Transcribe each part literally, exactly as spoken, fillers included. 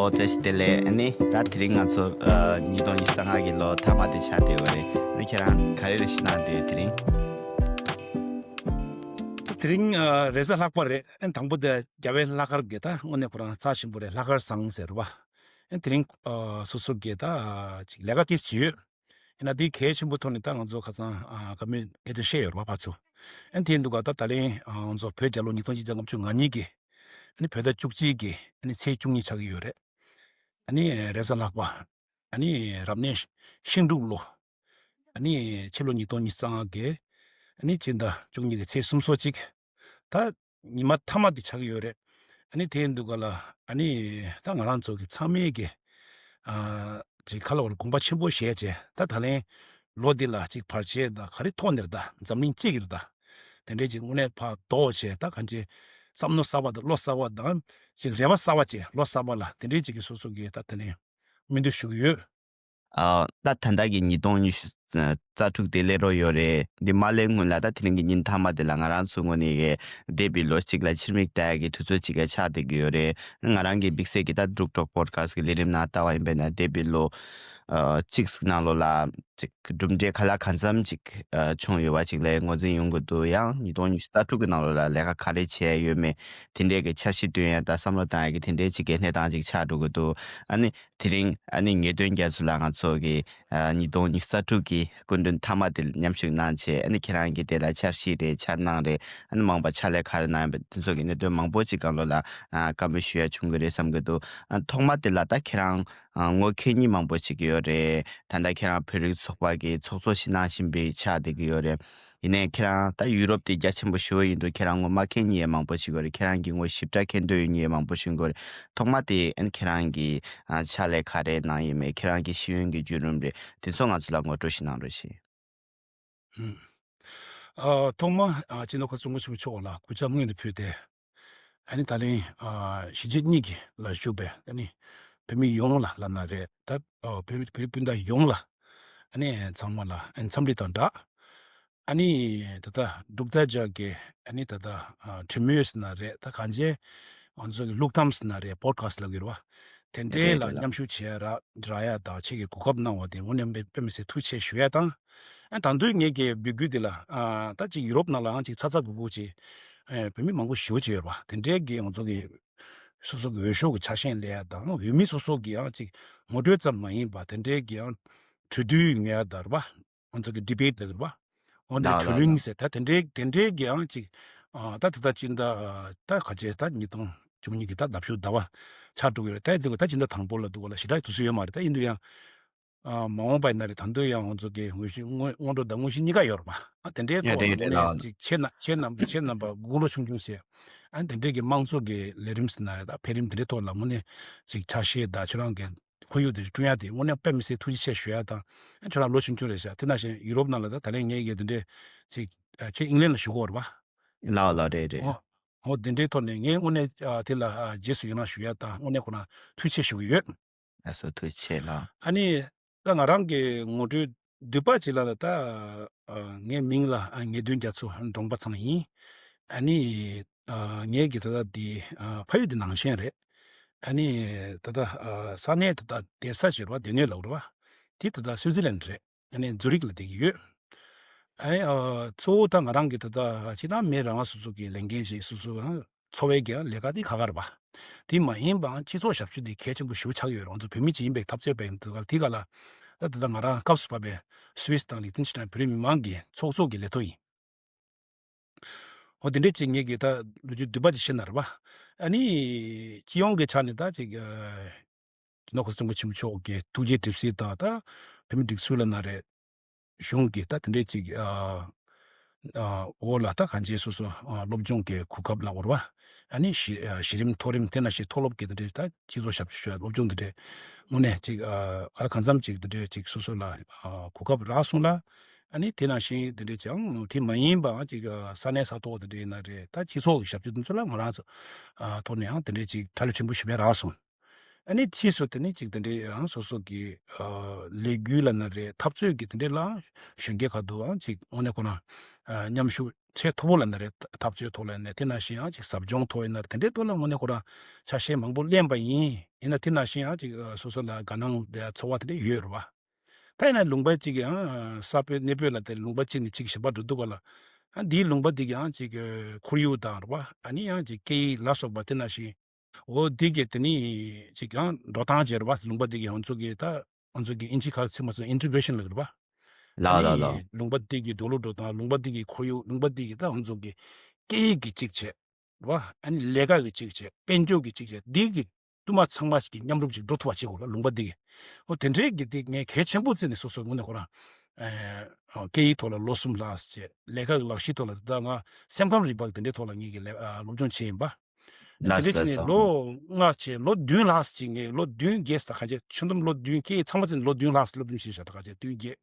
བཀྲ་ཤིས་བདེ་ལེགས། ཨ་ནི་ད་དེ་རིང་ང་ཚོ་ཨ་ཉིས་སྟོང་ཉི་ཤུ་རྩ་ལྔ་གི་ལོ་མཐའ་མ་དེ་ཆགས་བསྡད་ཡོད་རེད། ཨ་ནི་ཁྱེད་རང་ག་རེ་རེ་ཞིག་གནང་བསྡད་ཡོད་དེ་རིང་། དེ་རིང་ཨ་རེས་གཟའ་ལྷག་པ་རེད། ཨ་ནི་དང་པོ་དེ་རྒྱལ་བའི་ལྷག་དཀར་གྱི་ད་དངོས་གནས་ཁོ་རང་རྩ་ཆེན་པོ་རེད། ལྷག་དཀར་བཟང་ཟེར་བ། ཨ་ནི་དེ་རིང་ཨ་སོ་སོ་གི་ད་ཅིག་ལས་ཀ་ཏིས་བྱེད་ཡོད། ཡིན་ན་དེའི་གལ་ཆེན་པོ་ཐོག་ནས་ད་ང་ཚོ་ཁ་སང་ཨ་བཀའ་མོལ་སྐད་ཆ་བཤད་ཡོད་རེད་བ་ཕར་ཚུར། ཨ་ནི་དེ་འདུག་ག་ད་ད་ལན་ཨ་ང་ཚོ་བོད་རྒྱལ་ལོ་ཉིས་སྟོང་གཅིག་བརྒྱ་ལྔ་བཅུ་ང་གཉིས་ཀྱི་ཨ་ནི་བོད་ཟླ་བཅུ་གཅིག་གི་ཨ་ནི་ཚེས་བཅུ་གཉིས་ཆགས་ཀྱི་ཡོད་རེད། ཨ་ནི་རེས་གཟའ་ལྷག་པ། ཨ་ནི་རབ་གནས་ཤིང་འབྲུག་ལོ། ཨ་ནི་ཕྱི་ལོ་ཉིས་སྟོང་ཉི་ཤུ་རྩ་ལྔ་གི་ཨ་ནི་སྤྱི་ཟླ་བཅུ་གཉིས་ཀྱི་ཚེས་སུམ་ཅུ་སོ་གཅིག། ད་ཉི་མ་མཐའ་མ་དེ་ཆགས་ཀྱི་ཡོད་རེད། ཨ་ནི་དེ་འདུག་ག་ལ་ཨ་ནི་ད་ང་རང་ཚོ་གི་ཚང་མས་གི་ཨ་ཅིག་ཁ་ལ་བར་དགོངས་པ་ཆེན་པོ་བཞེས་བྱས། ད་ད་ལན་ལོ་འདི་ལ་ཅིག་བར་ཆད་ད་ག་རེ་ཐོག་ནས་རེད། ད་འཛམ་གླིང་གཅིག་གི་རེད། ད་དེ་འདྲས་ཅིག་དངོས་གནས་ཕར་ལྡོག་བྱས། ད་གང་ཅི་བསམ་མནོ་གསར་པ་དང་བློ་གསར་པ་དང་ཅིག་རེ་བ་གསར་པ་བྱས། ལོ་གསར་པ་ལ་དེ་འདྲས་ཅིག་གི་སོ་སོ་གི་ད་དེ་ནས་སྨོན་འདུན་ཞུ་གི་ཡོད། ཨ་ད་ད་ལྟ་གི་ཉིས་སྟོང་ཉི་ཤུ་རྩ་དྲུག་དེ་སླེབས་རོགས་ཡོད་རེད། འདི་མ་སླེབས་སྔོན་ལ་ད་དེ་རིང་གི་ཉིན་མཐའ་མ་དེ་ལ་ང་རང་ཚོ་ངོས་ནས་གི་འདས་པའི་ལོ་གཅིག་ལ་ཕྱིར་མིག་ལྟ་ཡ་གི་དུས་ཚོད་ཅིག་ག་ཆགས་བསྡད་ཀྱི་ཡོད་རེད། ང་རང་གི་དམིགས་བསལ་གྱི་ད་འབྲུག་གྲོགས་པོ་ཌི་ཁ་སི་ཊི་གི་ལས་རིམ་ནང་ལྟ་བ་ཡིན་པས་ན། འདས་པའི་ལོ་ཨ་གཅིག་ནང་ལོགས་ལ་ཅིག་གྲུབ་འབྲས་ག་ལ་གང་འཚམ་ཅིག་ཨ་བྱུང་ཡོད་པ་ཅིག་ལ་ངོས་འཛིན་ཡོང་གི་འདུག། ཡང་ཉིས་སྟོང་ཉི་ཤུ་རྩ་དྲུག་གི་ནང་ལོགས་ལ་ལས་ཀ་ག་རེ་བྱས་ཡོད་མེད་དེ་འདྲས་ཀྱི་འཆར་གཞི་བཏོན་ཡ་དང་བསམ་བློ་བཏང་ཡ་གི་དེ་འདྲས་ཅིག་གི་གནས་སྟངས་ཅིག་ཆགས་འགྲོ་གི་འདུག། ཨ་ནི་དེ་རིང་ཨ་ནི་ངེས་དོན་རྒྱ་མཚོ་ལགས་ང་ཚོ་གི་ཨ་ཉིས་སྟོང་ཉི་ཤུ་རྩ་དྲུག་གི་སྐུ་མགྲོན་མཐའ་མ་དེ་མཉམ་ཞུགས་གནང་བྱས། ཨ་ནི་ཁྱེད་རང་གིས་དེ་ལ་འཆར་གཞི་རེད། འཆར་སྣང་རེད། ཨ་ནི་མང་པ་ཕྱག་ལས་ག་རེ་གནང་ཡོད་པ་དེ་ཚོ་གི་གནད་དོན་མང་པོ་ཅིག་སྒང་ལོགས་ལ་ཨ་བཀའ་མོལ་ཞུ་ཡ་བྱུང་གི་རེད་བསམ་གི་འདུག། ཨ་ཐོག་མ་དེ་ལ་ད་ཁྱེད་རང་ཨ་ངོ་མཁན་གཉིས་མང་པོ་ཅིག་ཡོད་རེད། ད་ལྟ་ཁྱེད་རང་བོད་རིགས་ཚོགས་པ་གི་ཚོགས་གཙོ་ཞིག་གནང་བཞིན་པའི་ཆགས་བསྡད་ཀྱི་ཡོད་རེད། ཡིན་ནའི་ཁྱེད་རང་ད་ཡུ་རོབ་དེ་རྒྱ་ཆེན་པོ་ཞེ་པོ་ཡིན་འདུག། ཁྱེད་རང་ངོ་མ་མཁན་གཉིས་ཡང་མང་པོ་ཞིག་ཡོད་རེད། ཁྱེད་རང་གི་ངོ་ཞིབ་ཕྲ་མཁྱེན་འདོད་ཡོད་མཁན་ཡང་མང་པོ་ཞིག་ཡོད་རེད། ཐོག་མ་དེ་ཨན་ཁྱེད་རང་གི་ཨ་ཕྱག་ལས་ག་རེ་གནང་ཡོད་མེད། ཁྱེད་རང་གི་ཤེས་ཡོན་གྱི་བརྒྱུད་རིམ་རེད། དེ་ཚོ་ང་ཚོ་ལ་ངོ་སྤྲོད་ཞིག་གནང་རོགས་ཞེས། ཨ་ཐོག་མ་ཨ་སྤྱི་ནོར་གོང་ས་སྐྱབས་མགོན་ཆེན་པོ་མཆོག་ལ་གུས་ཕྱག་སྔོན་དུ་ཕུལ་ཏེ། ཨ་ནི་ད་ལན་ཨ་གཞིས་བྱེས་གཉིས་ཀྱི་ལ་བཞུགས་པའི་ཨ་ནི་བོད་མི་ཡོངས་ལ་ལབ་ན་རེད། ད་ཨ་བོད་བོད་རིགས་སྤུན་ཟླ་ཡོངས་ལ་ཨ་ནི་ཚང་མ་ལ་ཨ་ནི་འཚམས་འདྲི་དང་སྦྲགས། ཨ་ནི་ད་ལྟ་འབྲུག་རྒྱལ་གྱི་ཨ་ནི་ད་ལྟ་ཨ་འཕྲིན་མོལ་ཟེར་ན་རེད། ད་གང་ཅི་ང་ཚོ་གི་ལུགས་གཏམ་ཟེར་ན་རེད། པོ་ཌི་ཁ་སི་ཊི་ལབ་ཀྱི་རེད་བ། དེ་འདྲའི་རེད་ལ་རེད་ལ། མཉམ་ཞུགས་བྱེད་ཡ་རག་རག་ཡ་དང་ཁྱེད་ཀྱིས་གོ་སྐབས་གནང་བ་དེ་དངོས་གནས་དཔེ་དཔེ་མི་སྲིད་ཐུགས་རྗེ་ཆེ་ཞུ་ཡ་དང་། ཨ་ད་དུང་ངེད་ཀྱི་འབོད་སྐུལ་འདི་ལ་ཨ་ད་ཅིག་ཡུ་རོབ་ནང་ལའང་ཅིག་ཚ་ཚ་འུར་འུར་ཅིག་ཨ་བོད་མི་མང་པོ་ཞེ་པོ་ཅིག་ཡོད་རེད་བ། དེ་འདྲའི་གི་ང་ཚོ་གི་སོ་སོ་གི་འོས་ཤོག་གི་ཆ་ཤས་ལེན་ཡ་དང་། འོས་མི་སོ་སོ་གི་ཡང་ཅིག་ངོ་སྤྲོད་ཙམ་མ་ཡིན་པ་དེ་འདྲའི་གི་ཡང་གྲོས་བསྡུར་ཡོང་ཡ་དང་རེད་བ། ང་ཚོ་གི་ཌི་བེ་ཊི་ལབ་ཀྱི་རེད་བ། འོ་འདི་ལ་ལ་གྲོས་གླེང་ལ་ཟེར་ད་དེ་འདྲའི་དེ་འདྲའི་གི་ཡང་ཅིག་ཨ་ད་དེ་ད་སྤྱི་ཟླ་ད་ག་ཚོད་ད་ཉིས་སྟོང་བཅུ་གཉིས་ཀྱི་ད་ཟླ་བཞི་ཟླ་བ་ཆགས་འགྲོ་གི་རེད། ད་འདི་ད་སྤྱི་ཟླ་དང་པོ་ལ་འདུག་ག་ལ་ཞེ་དྲག་དུས་ཚོད་ཡོད་མ་རེད། ད་ཡིན་དུས་ཡང་ཨ་མ་འོངས་པ་ཡིན་ན་རེད། ད་འདོད་ཡང་ང་ཚོ་གི་དངོས་གཞི་སྔོན་སྔོན་འགྲོ་དང་དངོས་གཞི་གཉིས་ཀ་ཡོད་རེད་པ། ཨ་དེ་འདྲའི་ཡོད་ཐོག་ལ་རེད་རེད་དངོས་གནས་ལགས། ཅིག་ཁྱེད་རྣམ་ཁྱེད་རྣམ་པ་དགུང་ལོ་ཆུང་ཆུང་ཟེར། ཨ་དེ་འདྲའི་གི་དམངས་གཙོ་གི་ལས་རིམ་ཟེར་ན་རེད། ད་འཕེལ་རིམ་དེ་འདྲའི་ཐོག་ལ་དངོས་གནས་ཅིག་ཆ་ཤས་དང་ཁྱོད་རང་གི་ཁོར་ཡུག་དེ་བསྐྲུན་ཡ་དེ་དངོས་གནས་དཔེ་མི་སྲིད་ཐུགས་རྗེ་ཆེ་ཞུ་ཡ་དང་། ཨ་ཁྱོད་རང་ལོ་ཆུང་ཆུང་རེད་ཤག། དེ་ནང་བཞིན་ཡུ་རོབ་ནང་ལ་ད་ད་ལན་ངས་ཀྱི་དེ་འདྲའི་ཅིག་ཨ་ཁྱེད་ཨིང་ལན་ལ་བཞུགས་ཡོད་རེད་པ། ལགས་ལགས་རེད་རེད། ཨོ་ཨོ་དེ་འདྲའི་ཐོག་ནས་ངས་དངོས་གནས་ཨ་དེ་ལ་ཨ་རྗེས་སུ་ཡི་རང་ཞུ་ཡ་དང་དངོས་གནས་ཁོ་རང་ཐུགས་རྗེ་ཆེ་ཞུ་གི་ཡོད། ལགས་སོ་ཐུགས་རྗེ་ཆེ་ལགས། ཨ་ནི་ད་ང་རང་གི་ངོ་སྤྲོད་བསྡུས་པ་ཅིག་ལ་ད་ཨ་ངའི་མིང་ལ་ཨ་ངེས་དོན་རྒྱ་མཚོ་འབྲོང་པ་ཚང་ཡིན། ཨ་ནི་ཨ་ངའི་གི་ད་ལྟ་འདི་ཨ་ཕ་ཡུལ་འདི་ནང་ཆེན་རེད། ཨ་ནི་ད་ལྟ་ཨ་ས་གནས་ད་ལྟ་བསྡད་ས་ཅིག་རེད་པ། སྡོད་གནས་ལབ་རེད་པ། དེ་ད་ལྟ་སུའི་ཙི་ལན་རེད། ཨ་ནི་ཛུ་རིག་ལ་བསྡད་ཀྱི་ཡོད། ཨ་ནི་ཨ་གཙོ་བོ་ད་ང་རང་གི་ད་ལྟ་སྤྱིར་བཏང་མི་རང་སོ་སོ་གི་ལས་འགན་ཞིག་སོ་སོ་ཨ་འཚོ་བའི་གི་ལས་ཀ་དེ་ཁག་ཁག་རེད་པ། དེ་མ་ཡིན་པའང་སྤྱི་ཚོགས་ཞབས་ཞུ་དེ་གལ་ཆེན་པོ་ཞེ་པོ་ཆགས་ཡོད་རེད། ང་ཚོ་བོད་མི་ཅིག་ཡིན་པའི་འཐབ་རྩོད་པ་ཡིན་དུས་ག་ལ་དེ་ག་ལ་ད་ད་ལྟ་ང་རང་སྐབས་སུ་བབས་པའི་སུད་སི་དང་ལིག་ཏེན་ཤི་ཏན་བོད་རིགས་མི་མང་གི་ཚོགས་གཙོ་གི་ལས་ཐོག་ཡིན། འོ་དེ་འདྲས་ཅིག་ངེད་ཀྱིས་ད་ལོ་རྒྱུས་བསྡུས་པ་ཅིག་བཤད་ན་རེད་པ། ཨ་ནི་སྤྱི་ཡོངས་ཀྱི་ཆ་ནས་ད་ཅིག་ཨ་སྤྱི་ནོར་གོང་ས་སྐྱབས་མགོན་ཆེན་པོ་མཆོག་གི་ཐུགས་རྗེ་གྲིབ་བསིལ་དང་ད་བོད་མི་སྒྲིག་འཛུགས་ལབ་ན་རེད། གཞུང་གི་ད་དེ་འདྲས་ཅིག་ཨ་ཨ་འོག་ལ་ད་གང་ཅི་སོ་སོ་ཨ་སློབ་སྦྱོང་གི་གོ་སྐབས་ལབ་དགོས་རེད་པ། ཨ་ནི་གཞི་ཨ་གཞི་རིམ་མཐོ་རིམ་དེ་ནང་བཞིན་མཐོ་སློབ་ཀྱི་དེ་འདྲས་ད་སྤྱི་ཚོགས་ཞབས་ཞུ་སློབ་སྦྱོང་དེ་འདྲས་དངོས་གནས་ཅིག་ཨ་ག་ལ་གང་འཚམ་ཅིག་དེ་འདྲས་ཅིག་སོ་སོ་ལ་ཨ་གོ་སྐབས་རག་སོང་ལ། ཨ་ནི་དེ་ནང་བཞིན་དེ་འདྲས་ཅིག་ཨང་དེ་མ་ཡིན་པའང་ཅིག་ཨ་ས་གནས་ས་ཐོག་དེ་འདྲས་ཡིན་ན་རེད། ད་སྤྱི་ཚོགས་ཀྱི་ཞབས་ཞུ་དེ་ཚོ་ལ་ང་རང་ཚོ་ཨ་ཐོག་ནས་ཨང་དེ་འདྲས་ཅིག་ཁྲལ་ཆེན་པོ་ཞེ་པོ་རག་སོང་། ཨ་ནི་ཕྱིས་སུ་དེ་ནི་ཅིག་དེ་འདྲའི་ཡང་སོ་སོ་གི་ཨ་ལས་འགུལ་ལབ་ན་རེད། འཐབ་རྩོད་ཀྱི་དེ་འདྲའི་ལ་གཞོན་སྐྱེས་ཁ་ཐུག་ཨང་ཅིག་དངོས་གནས་ཁོ་ན་ཨ་མཉམ་ཞུགས་ ཆེས་མཐོ་པོ་ལ་ན་རེ་འཐབ་རྩོད་ཐོག་ལ་ཡིན་ན་དེ་ནང་བཞིན་ཡང་ཅིག་ཟབ་སྦྱོང་ཐོག་ཡིན་ན་རེ་དེ་འདྲའི་ཐོག་ལ་དངོས་གནས་ཁོ་རང་ཆ་ཤས་མང་པོ་ལེན་པ་ཡིན། ཡིན་ན་དེ་ནང་བཞིན་ཡང་ཅིག་སོ་སོ་ལ་དགའ་སྣང་དེ་ཚོར་བ་དེ་འདྲ་ཡོད་རེད་བ། ད་ཡིན་ན་ལུང་པ་གཅིག་གི་ཡང་ས་བོད་གནས་བོད་ལ་དེ་ལུང་པ་གཅིག་ནས་གཅིག་གཞན་པ་འགྲོ་འདུག་ག་ལ། ཨ་འདིའི་ལུང་པ་འདི་གི་ཡང་ཅིག་ཁོར་ཡུག་དང་རེད་བ། ཨ་ནི་ཡང་ཅིག་སྐད་ཡིག་ལ་སོགས་པ་དེ་ནང་བཞིན་འོ་འདི་གི་དེ་ནི་ཅིག་ཡང་འགྲོ་སྟངས་བྱས་རེད་བ། ལུང་པ་འདི་གི་ང་ཚོ་གི་ད་ང་ཚོ་གི་ཨིན་ཇི་ཁ་ལ་ཚིག་མ་སོང་ཨིན་ཊི་གྷི་རེ་ཤན་ལབ་ཀྱི་རེད་བ། ཨ་ལགས་ལགས་ལགས། ནི་ལུང་པ་འདི་གི་འགྲོ་ལུགས་འགྲོ་སྟངས། ལུང་པ་འདི་གི་ཁོར་ཡུག། ལུང་པ་འདི་གི་ད་ང་ཚོ་གི་སྐད་ཡིག་གི་གཅིག་བྱས་རེད་བ། ཨ་ནི་ལས་ཀ་གི་གཅིག་བྱས། དཔལ་འབྱོར་གི་གཅིག་བྱས། འདི་གི་དུ་མ་ཚང་མ་ཞིག་གི་མཉམ་རུབ་ཅིག་འགྲོ་ཐུབ་པ་བྱེད་དགོས་རེད་ལུང་པ་འདི་གི། འོ་དེ་འདྲའི་གི་དེ་ངས་གལ་ཆེན་པོ་བརྩིས་ནས་སོ་སོ་དངོས་གནས་ཁོ་རང་ཨ་སྐད་ཡིག་ཐོག་ལ་ལོ་གསུམ་ལྷག་བྱས། ལས་ཀ་གི་ལག་ཤེས་ཐོག་ལ་ད་ང་སེམས་ཁམས་རིག་པ་གི་དེ་འདྲའི་ཐོག་ལ་ངེད་ཀྱི་ལས་ཨ་སློབ་སྦྱོང་བྱས་ཡིན་པ། དེ་འདྲ་བྱས་ནས་ལོ་ལྔ་བྱས། ལོ་བདུན་ལྷག་ཅིག་ངས་ལོ་བདུན་བརྒྱད་ད་ག་བྱས། ཆུ་འདོམས་ལོ་བདུན། སྐད་ཡིག་ཚང་མ་བརྩིས་ནས་ལོ་བདུན་ལྷག་སློབ་སྦྱོང་བྱས་བཞག་ད་ག་བྱས་བདུན་བརྒྱད།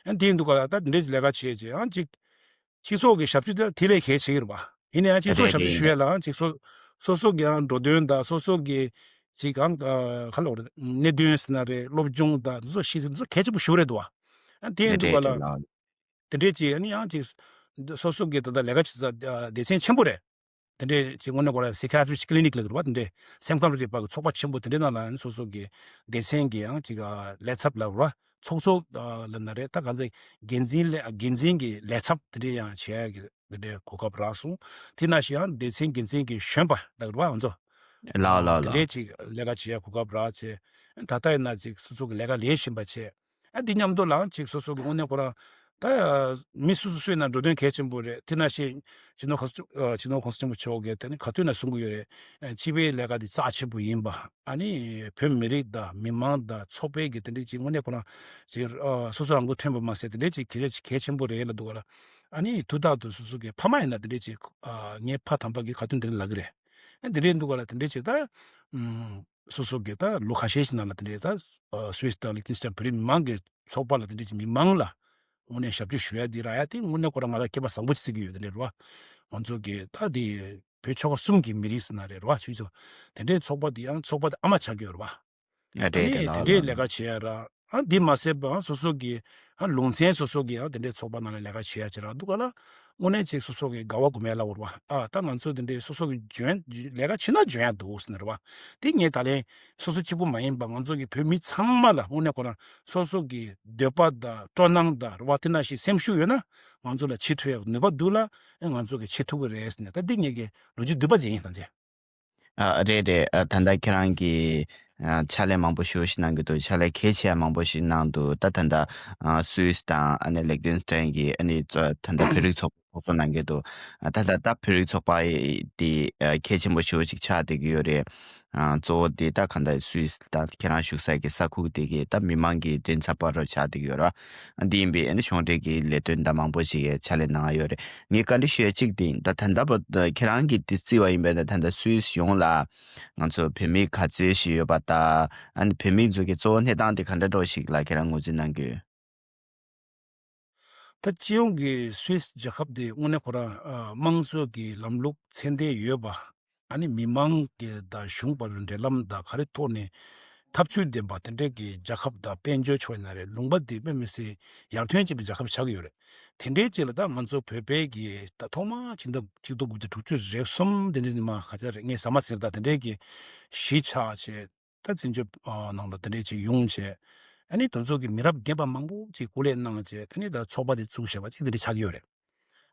ཨ་དེ་ཡིན་དུས་ག་ལ་ད་དེ་འདྲའི་ལས་ཀ་བྱས་བྱས་ཨ་ཅིག་སྤྱི་ཚོགས་ཀྱི་ཞབས་ཞུ་དེ་དེ་ལས་གལ་ཆེ་གི་རེད་པ། ཡིན་ན་ཡང་སྤྱི་ཚོགས་རེད་ཞབས་ཞུ་རེད་ཞུ་ཡ་རེད། ལའང་ཅིག་སོ་སོ་སོ་གི་ཨང་འགྲོ་དོན་དང་སོ་སོ་གི་ཅིག་ཨང་ཨ་ག་ལ་བར་གནད་དོན་ཟེར་ན་རེད། སློབ་སྦྱོང་དང་འདི་ཚོ་ཤེས་ཚད་འདི་ཚོ་གལ་ཆེན་པོ་ཞེ་པོ་རེད་འདུག་བ། ཨ་དེ་ཡིན་དུས་ག་ལ་རེད་རེད་ལགས། དེ་འདྲས་ཅིག་ཨ་ནི་ཡང་ཅིག་སོ་སོ་གི་ད་ལྟ་ལས་ཀ་བྱེད་ས་ཨ་སྡེ་ཚན་ཆེན་པོ་རེད། དེ་འདྲས་ཅིག་དངོས་གནས་ཁོ་རང་Psychiatric Clinic ལབ་ཀྱི་རེད་པ། དེ་འདྲས་སེམས་ཁམས་རིག་པ་གི་ཚོགས་པ་ཆེན་པོ་དེ་འདྲས་ནང་ལ་ཨ་ནི་སོ་སོ་གི་སྡེ་ཚན་གི་ཡང་ཅིག་ཨ་ལས་ཚབ་ལབ་ར། ཚོགས་གཙོ་ཨ་ལབ་ན་རེད། ད་ག་ཚོད་འགན་འཛིན་ལས་འགན་འཛིན་གྱི་ལས་ཚབ་དེ་འདྲས་ཡང་བྱེད་ཡ་གི་དེ་འདྲས་གོ་སྐབས་རག་སོང་། དེ་ནང་བཞིན་ཡང་སྡེ་ཚན་འགན་འཛིན་གྱི་གཞོན་པ་ལབ་ཀྱི་རེད་པ། ང་ཚོ་ལགས་ལགས་དེ་ལགས། འདྲས་ཅིག་ལས་ཀ་བྱེད་ཡ་གོ་སྐབས་རག་བྱས། ད་ལྟ་ཡིན་ན་ཅིག་སོ་སོ་གི་ལས་ཀ་ལས་བཞིན་པ་བྱས། ཨ་འདི་མཉམ་དུ་ལའང་ཅིག་སོ་སོ་གི་དངོས་གནས་ཁོ་རང་ད་མི་སོ་སོ་སོའི་ནང་འགྲོ་དོན་གལ་ཆེན་པོ་རེད། དེ་ནང་བཞིན་སྤྱི་ནོར་གོང་ས་སྤྱི་ནོར་གོང་ས་ཆེན་པོ་མཆོག་གིས་དེ་ནི་ག་དུས་ན་གསུང་གི་ཡོད་རེད། སྤྱི་པའི་ལས་ཀ་འདི་རྩ་ཆེན་པོ་ཡིན་པ། ཨ་ནི་བོད་མི་རིགས་དང་མི་མང་དང་ཚོགས་པའི་གི་དེ་འདྲའི་ཅིག་དངོས་གནས་ཁོ་རང་ཅིག་སོ་སོ་རང་མགོ་ཐོན་པ་མ་ཟད་དེ་འདྲའི་ཅིག་གལ་གལ་ཆེན་པོ་རེད་ལབ་འདུག་ག་ལ། ཨ་ནི་དུས་རྟག་ཏུ་སོ་སོ་གི་ཕ་མ་ཡིན་ན་དེ་འདྲའི་ཅིག་ངའི་ཕ་དམ་པ་གིས་ག་དུས་འདི་འདྲ་ལབ་གི་རེད། ཨ་དེ་འདྲའི་འདུག་ག་ལ། དེ་འདྲའི་ཅིག་ད་སོ་སོ་གི་ད་ལོ་ཁ་ཤས་ཤིག་ནང་ལ་དེ་འདྲའི་ད་སུད་སི་དང་ལིག་ཏེན་སི་ཊན་བོད་རིགས་མི་མང་གི་ཚོགས་པ་ལ་དེ་འདྲའི་ཅིག་མི་མང་ལ་དངོས་གནས་ཞབས་ཕྱི་ཞུ་ཡ་དེ་རག་ཡ་དེ་དངོས་གནས་ཁོ་རང་ང་རང་སྐྱེས་པ་བཟང་པོ་ཅིག་བརྩི་གི་ཡོད། དེ་འདྲའི་རེད་བ། ང་ཚོ་གི་ད་དེ་བོད་ཆོལ་ཁ་གསུམ་གྱི་མི་རིགས་ཟེར་ན་རེད་རེད་བ། ཅིག་ཚོ་དེ་འདྲའི་ཚོགས་པ་དེ་ཡང་ཚོགས་པ་དེ་ཨ་མ་ཆགས་ཀྱི་ཡོད་རེད་བ། ཨ་རེད་རེད་ནི་དེ་ལགས་འདྲའི་ལགས། ལས་ཀ་བྱེད་ཡ་ར། ཨ་འདི་མ་ཟད་པའང་སོ་སོ་གི་ཨ་ལུང་ཚན་སོ་སོ་གི་ཨ་དེ་འདྲའི་ཚོགས་པ་ནང་ལ་ལས་ཀ་བྱེད་ཡ་ཅིག་རག་འདུག་ག་ལ། དངོས་གནས་ཅིག་སོ་སོ་གི་དགའ་བ་དགོས་མེད་ལབ་དགོས་རེད་བ། ཨ་ད་ང་ཚོ་དེ་འདྲའི་སོ་སོ་གི་འཇོན་ལས་ཀ་བྱེད་ན་འཇོན་ཡ་འདུག་ཟེར་ནས་རེད་བ། དེ་ངས་ད་ལན་སོ་སོ་གཅིག་པུ་མ་ཡིན་པ་ང་ཚོ་གི་བོད་མི་ཚང་མ་ལ་དངོས་གནས་ཁོ་རང་སོ་སོ་གི་འདོད་པ་དང་སྤྲོ་སྣང་དང་རེད་བ། དེ་ནང་བཞིན་སེམས་ཤུགས་ཡོད་ན་ང་ཚོ་ལ་བྱེད་ཐུབ་ཡ་ནུས་པ་འདུག་ལ། ཨེ་ང་ཚོ་གི་བྱེད་ཐུབ་ཀྱི་རེད་ཟེར་ནས་ད་འདི་ངས་གི་ལོ་རྒྱུས་བསྡུས་པ་ཅིག་ཡིན་ད་ཅེ། ཨ་རེད་རེད། ཨ་ད་ལྟ་ཁྱེད་རང་གིས་ཨ་ཕྱག་ལས་མང་པོ་ཞེ་པོ་ཞིག་གནང་གི་འདུག་ཕྱག་ལས་གལ་ཆེ་བ་མང་པོ་ཞིག་གནང་འདུག་ད་ད་ལྟ་ཨ་སུད་སི་དང་ཨ་ནི་ལིག་ཏེན་སི་ཊན་གྱི་ཨ་ནི་ད་ལྟ་བོད་རིགས་ཚོགས་པ་ཚོགས་གཙོ་གནང་གི་འདུག་ཨ་ད་ལྟ་ད་བོད་རིགས་ཚོགས་པ་དེ་ཨ་གལ་ཆེན་པོ་ཞེ་པོ་ཞིག་ཆགས་བསྡད་ཀྱི་ཡོད་རེད། ཨ་གཙོ་བོ་དེ་ད་ག་ད་སུད་སི་དང་ཁྱེད་རང་བཞུགས་ས་གི་ས་ཁུལ་དེ་གི་ད་མི་མང་གི་མགྲིན་ཚབ་པ་རུ་ཆགས་བསྡད་ཀྱི་ཡོད་རེད། འདི་ཡིན་པའི་ཨ་ནི་གཞུང་འབྲེལ་གྱི་ལས་དོན་དང་མང་པོ་ཞིག་གི་ཕྱག་ལས་གནང་ཡོད་རེད། ངས་བཀའ་འདྲི་ཞུ་ཡ་གཅིག་དེ་ད་ད་ལྟ་བར་ཁྱེད་རང་གིས་དེ་བརྩིས་པ་ཡིན་པས་ན་ད་ལྟ་སུད་སི་ཡོངས་ལ་ང་ཚོ་བོད་མི་ག་ཚོད་ཞིག་ཡོད་པ་དང་ཨ་ནི་བོད་མི་ཚོ་གི་གཙོ་བོ་གནས་སྟངས་དེ་ག་འདྲ་འདྲ་ཞིག་ལ་ཁྱེད་རང་ངོས་འཛིན་གནང་གི་ཡོད། ད་སྤྱི་ཡོངས་ཀྱི་སུད་སི་རྒྱལ་ཁབ་དེ་དངོས་གནས་ཁོ་རང་ཨ་དམངས་གཙོ་གི་ལམ་ལུགས་ཚད་ལྡན་ཡོད་པ། ཨ་ནི་མི་མང་གི་དང་གཞུང་བར་འབྲེལ་ལམ་དང་ག་རེ་ཐོག་ནས་འཐབ་ཇུས་ལྡན་པ་དེ་འདྲའི་གི་རྒྱལ་ཁབ་དང་དཔལ་འབྱོར་ཕྱོགས་ཡིན་ན་རེད། ལུང་པ་འདི་དཔེ་མི་སྲིད་ཡར་ཐོན་ཅན་གྱི་རྒྱལ་ཁབ་ཆགས་ཀྱི་ཡོད་རེད། དེ་འདྲའི་ཅིག་ལ་ད་ང་ཚོ་བོད་པའི་གི་ད་ཐོག་མ་ཕྱི་ཟླ་གཅིག་སྟོང་དགུ་བརྒྱ་དྲུག་ཅུ་རེ་གསུམ་དེ་འདྲའི་ནས་མ་ག་ཚོད་རེད། ངས་ཟ་མ་ཟེར་ད་དེ་འདྲའི་གི་གཞིས་ཆགས་བྱས། ད་བཙན་བྱོལ་ཨ་ནང་ལ་དེ་འདྲའི་ཅིག་ཡོང་བྱས། ཨ་ནི་དེ་ཚོ་གི་མི་རབས་རྒན་པ་མང་པོ་ཅིག་སྐུ་ལས་གནང་བྱས། དེ་ནི་ད་ཚོགས་པ་དེ་བཙུགས་བྱས་པ་ཅིག་དེ་འདྲ་ཆགས་ཀྱི་ཡོད་རེད།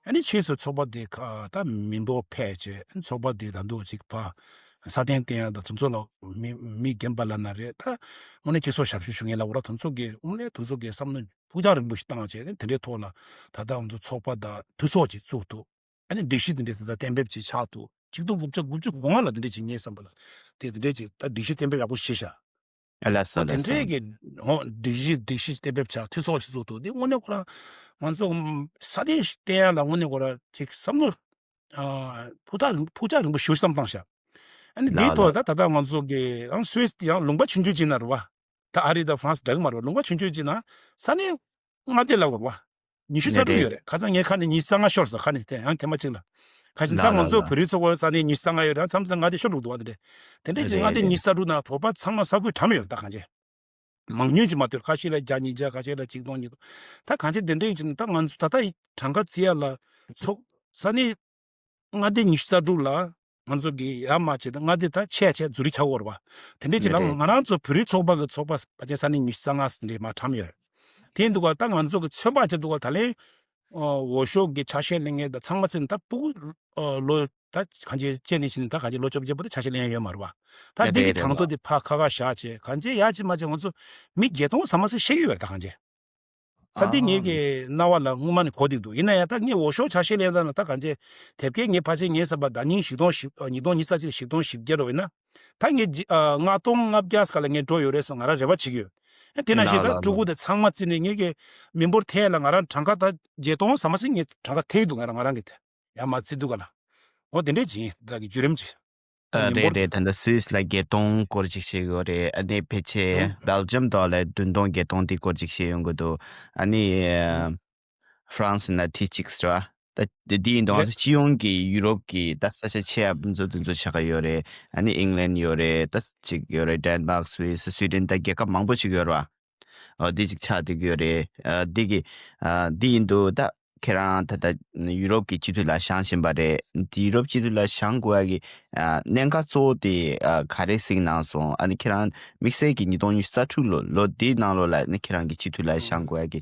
ཨ་ནི་ཕྱིས་སུ་ཚོགས་པ་དེ་ཁ་ད་མི་འབོར་འཕེལ་བྱས། ཨ་ནི་ཚོགས་པ་དེ་ད་དུང་ཅིག་ཕ་སྲ་བརྟན་བསྟན་ཡ་དང་དེ་ཚོ་ལ་མི་མི་རྒན་པ་ལབ་ན་རེད། ད་དངོས་གནས་སྤྱི་ཚོགས་ཞབས་ཞུ་ཞུ་མཁན་ལབ་དགོས་ར། དེ་ཚོ་གི་དངོས་གནས་དེ་ཚོ་གི་བསམ་བློ་ཕུགས་རྒྱང་རིང་པོ་ཞིག་བཏང་བྱས། དེ་འདྲའི་ཐོག་ལ་ད་ལྟ་ང་ཚོ་ཚོགས་པ་དང་འཐུས་ཚོགས་ཅིག་བཙུགས་འདུག་ཨ་ནི་སྒྲིག་གཞི་དེ་འདྲའི་དེ་ལྟར་གཏན་འབེབས་ཅིག་ཆགས་འདུག་ཆིག་སྟོང་དགུ་བརྒྱ་དགུ་བཅུ་གོ་ལྔ་ལ་དེ་འདྲའི་ཅིག་ངའི་བསམ་པ་ལ་དེ་དེ་འདྲའི་ཅིག་ད་སྒྲིག་གཞི་གཏན་འབེབས་ཡག་པོ་ཞིག་བྱས་ཤག་ཨ་ལགས་སོ། ཨ་དེ་ལགས་སོ། འདྲའི་གི་ཧོ་སྒྲིག་གཞི་སྒྲིག་གཞི་གཏན་འབེབས་བྱས། འཐུས་ཚོགས་ཤིག་བཙུགས་འདུག་དེ་དངོས་གནས་ཁོ་རང་ང་ཚོ་སྲ་བརྟན་ཞིག་བསྟན་ཡ་ལ་དངོས་གནས་ཁོ་རང་ཅིག་བསམ་བློ་ཨ་ཕུགས་ཐག་ཕུགས་ཐག་རིང་པོ་ཞེ་པོ་བསམ་བཏང་ཤག་ཨ་ནི་འདིའི་ལགས་ཐོག་ལགས། ད་ད་ལྟ་ང་ཚོ་གི་ཨང་སུད་སི་དེ་ཡང་ལུང་པ་ཆུང་ཆུང་ཅིག་ན་རེད་བ། ད་ཨ་རི་དང་ཧྥ་རན་སི་འདྲ་གི་མ་རེད་བ། ལུང་པ་ཆུང་ཆུང་ཅིག་ན་ས་གནས་མངའ་སྡེ་ལབ་དགོས་རེད་བ། ཉི་ཤུ་རྩ་དྲུག་ཡོད་རེད། ཁ་སང་ངས་ཁ་ནས་ཉི་ཤུ་རྩ་ལྔ་ཤོར་སོང་། ཁ་ནས་དེ་ཡང་ཐེངས་མ་གཅིག་ལ། ཁ་ཤས་ད་ལགས་ང་ལགས་ཚོ་ལགས། བོད་རིགས་ཚོགས་པ་ས་གནས་ཉི་ཤུ་རྩ་ལྔ་ཡོད་རེད། མཚམས་མཚམས་མངའ་སྡེ་ཤོར་འགྲོ་གི་འདུག་བ། དེ་འདྲས་དེ་འདྲས་ཀྱི་མངའ་སྡེ་ཉི་ཤུ་རྩ་དྲུག་ནང་བོད་པ་ཚང་མ་ས་ཁུལ་གྲམ་ཡོད་རེད། ད་གང་བྱས་མང་ཉུང་ཅིག་མ་གཏོགས། ཁ་ཤས་ལ་བརྒྱ་ཉིས་བརྒྱ། ཁ་ཤས་ལ་ཆིག་སྟོང་ཉིས་སྟོང་། ད་གང་བྱས་དེ་འདྲས་ཡིན་ཕྱིན་ད་ང་ཚོ་ད་ལྟ་གྲངས་ཀ་བརྩི་ཡ་ལ་ཚོགས་ ས་གནས་མངའ་སྡེ་ཉི་ཤུ་རྩ་དྲུག་ལ་ང་ཚོ་གི་ཡར་མར་བྱས་ཏེ་མངའ་སྡེ་ད་ཆེ་ཆེ་ཛུ་རིག་ཆགས་ཡོད་རེད་པ། དེ་འདྲས་ཅིག་ལ་ང་རང་ཚོ་བོད་རིགས་ཚོགས་པ་གི་ཚོགས་པ་ཕལ་ཆེར་ས་གནས་ཉི་ཤུ་རྩ་ལྔ་ཙམ་རེ་མར་བཀྲམ་ཡོད་རེད། དེ་ཡིན་དུས་ཀ་ད་ང་ཚོ་གི་ཚོད་དཔག་བྱེད་དུས་ཀ་ད་ལན་འོས་ཤོག་གི་ཆ་ཤས་ལེན་མཁན་ད་ཚང་མ་ཚོས་ད་ཕྲུ་གུ་ལོ་ད་གང་ཅི་བཅད་ནས་ཕྱིན་ནས་ད་གང་ཅི་ལོ་བཅོ་བརྒྱད་པོ་ད་ཆ་ཤས་ལེན་ཡ་ཡོད་མ་རེད་པ། ད་འདི་གི་གྲངས་ཐོ་དེ་ཕར་ཁ་ཁ་བཞག་བྱས་གང་ཅི་ཡ་ཅི་མ་ཅི་ང་ཚོ་མི་བརྒྱད་སྟོང་ཟ་མ་ཟིག་ཤེས་ཀྱི་ཡོད་རེད་ད་གང་ཅི། ད་འདི་ངེད་ཀྱི་རྣ་བ་ལ་སྔོན་མ་ནས་གོ་བསྡད་འདུག་ཡིན་ན་ཡང་ད་ངས་འོས་ཤོག་ཆ་ཤས་ལེན་ད་ན་ད་གང་ཅི་དེབ་སྐྱེལ་ངས་ཕལ་ཆེར་ངས་བསམ་པ་ཟླ་ཉིན་བཞི་སྟོང་བཞི་ཉིས་སྟོང་ཉི་ཤུ་རྩ་གཅིག་ལ་བཞི་སྟོང་བཞི་བརྒྱ་རེ་ཡིན་ན། ད་ངས་ལྔ་སྟོང་ལྔ་བརྒྱ་སྐོར་ལ་ངས་འགྲོ་ཡོད་རེད་བསམ་ང་རང་རེ་བ་བྱེད་ཀྱི་ཡོད། དེ་ནང་བཞིན་ད་ཕྲུ་གུ་དེ་ཚང་མ་བརྩིས་ནས་ངེད་ཀྱི་མི་འབོར་ཐད་ལ་ང་རང་གྲངས་ཀ་ད་བརྒྱད་སྟོང་ཟ་མ་ཟིག་ངས་གྲངས་ཀ་ཐད་འདུག་ང་རང་ང་རང་གི་དེ་ཡར་མར་བརྩི་འདུག་ག་ལ། འོ་དེ་འདྲས་ཅིག་ཡིན་ད་གི་བརྒྱུད་རིམ་ཅིག་ཨ་མི་རེད་འབོར་རེད། ད་ལྟ་སུད་སི་ལ་བརྒྱད་སྟོང་སྐོར་ཅིག་བཤད་ཡོད་རེད། ཨ་ནི་ཕལ་ཆེར་བྷེལ་ཇམ་དག་ལ་བདུན་སྟོང་བརྒྱད་སྟོང་དེ་སྐོར་ཅིག་བཤད་ཡོང་གི་འདུག་ཨ་ནི་ཧྥ་རན་སི་ན་ཁྲི་གཅིག་ཟེར་བ། ད་དེ་དེའི་འདུག་ཨ་སྤྱི་ཡོངས་ཀྱི་ཡུ་རོབ་ཀྱི་ད་ས་ཆ་ཆེ་བ་ཚོ་དེ་ཚོ་ཆགས་ཀྱི་ཡོད་རེད། ཨ་ནི་ཨིང་ལན་ཡོད་རེད། ད་ཅིག་ཡོད་རེད། ཌེན་མཱག་སུད་སི་སུའི་ཌེན་ད་རྒྱལ་ཁབ་མང་པོ་ཅིག་ཡོད་རེད་བ། ཨོ་འདི་ཅིག་ཆགས་བསྡད་ཀྱི་ཡོད་རེད། ཨ་འདི་གི་ཨ་འདི་ཡིན་དུས་ད་ཁྱེད་རང་ད་ལྟ་ཡུ་རོབ་ཀྱི་སྤྱི་འཐུས་ལ་བཞེངས་བཞིན་པ་རེད། འདི་ཡུ་རོབ་སྤྱི་འཐུས་ལ་བཞེངས་དགོས་ཡ་གི་ཨ་གནད་འགག་གཙོ་བོ་དེ་ཨ་ག་རེ་གཟིགས་གནང་སོང་། ཨ་ནི་ཁྱེད་རང་དམིགས་བསལ་གྱི་ཉིས་སྟོང་ཉི་ཤུ་རྩ་དྲུག་ལོ་ལོ་འདིའི་ནང་ལོགས་ལ་ནི་ཁྱེད་རང་གི་སྤྱི་འཐུས་ལ་བཞེངས་དགོས་ཡ་གི་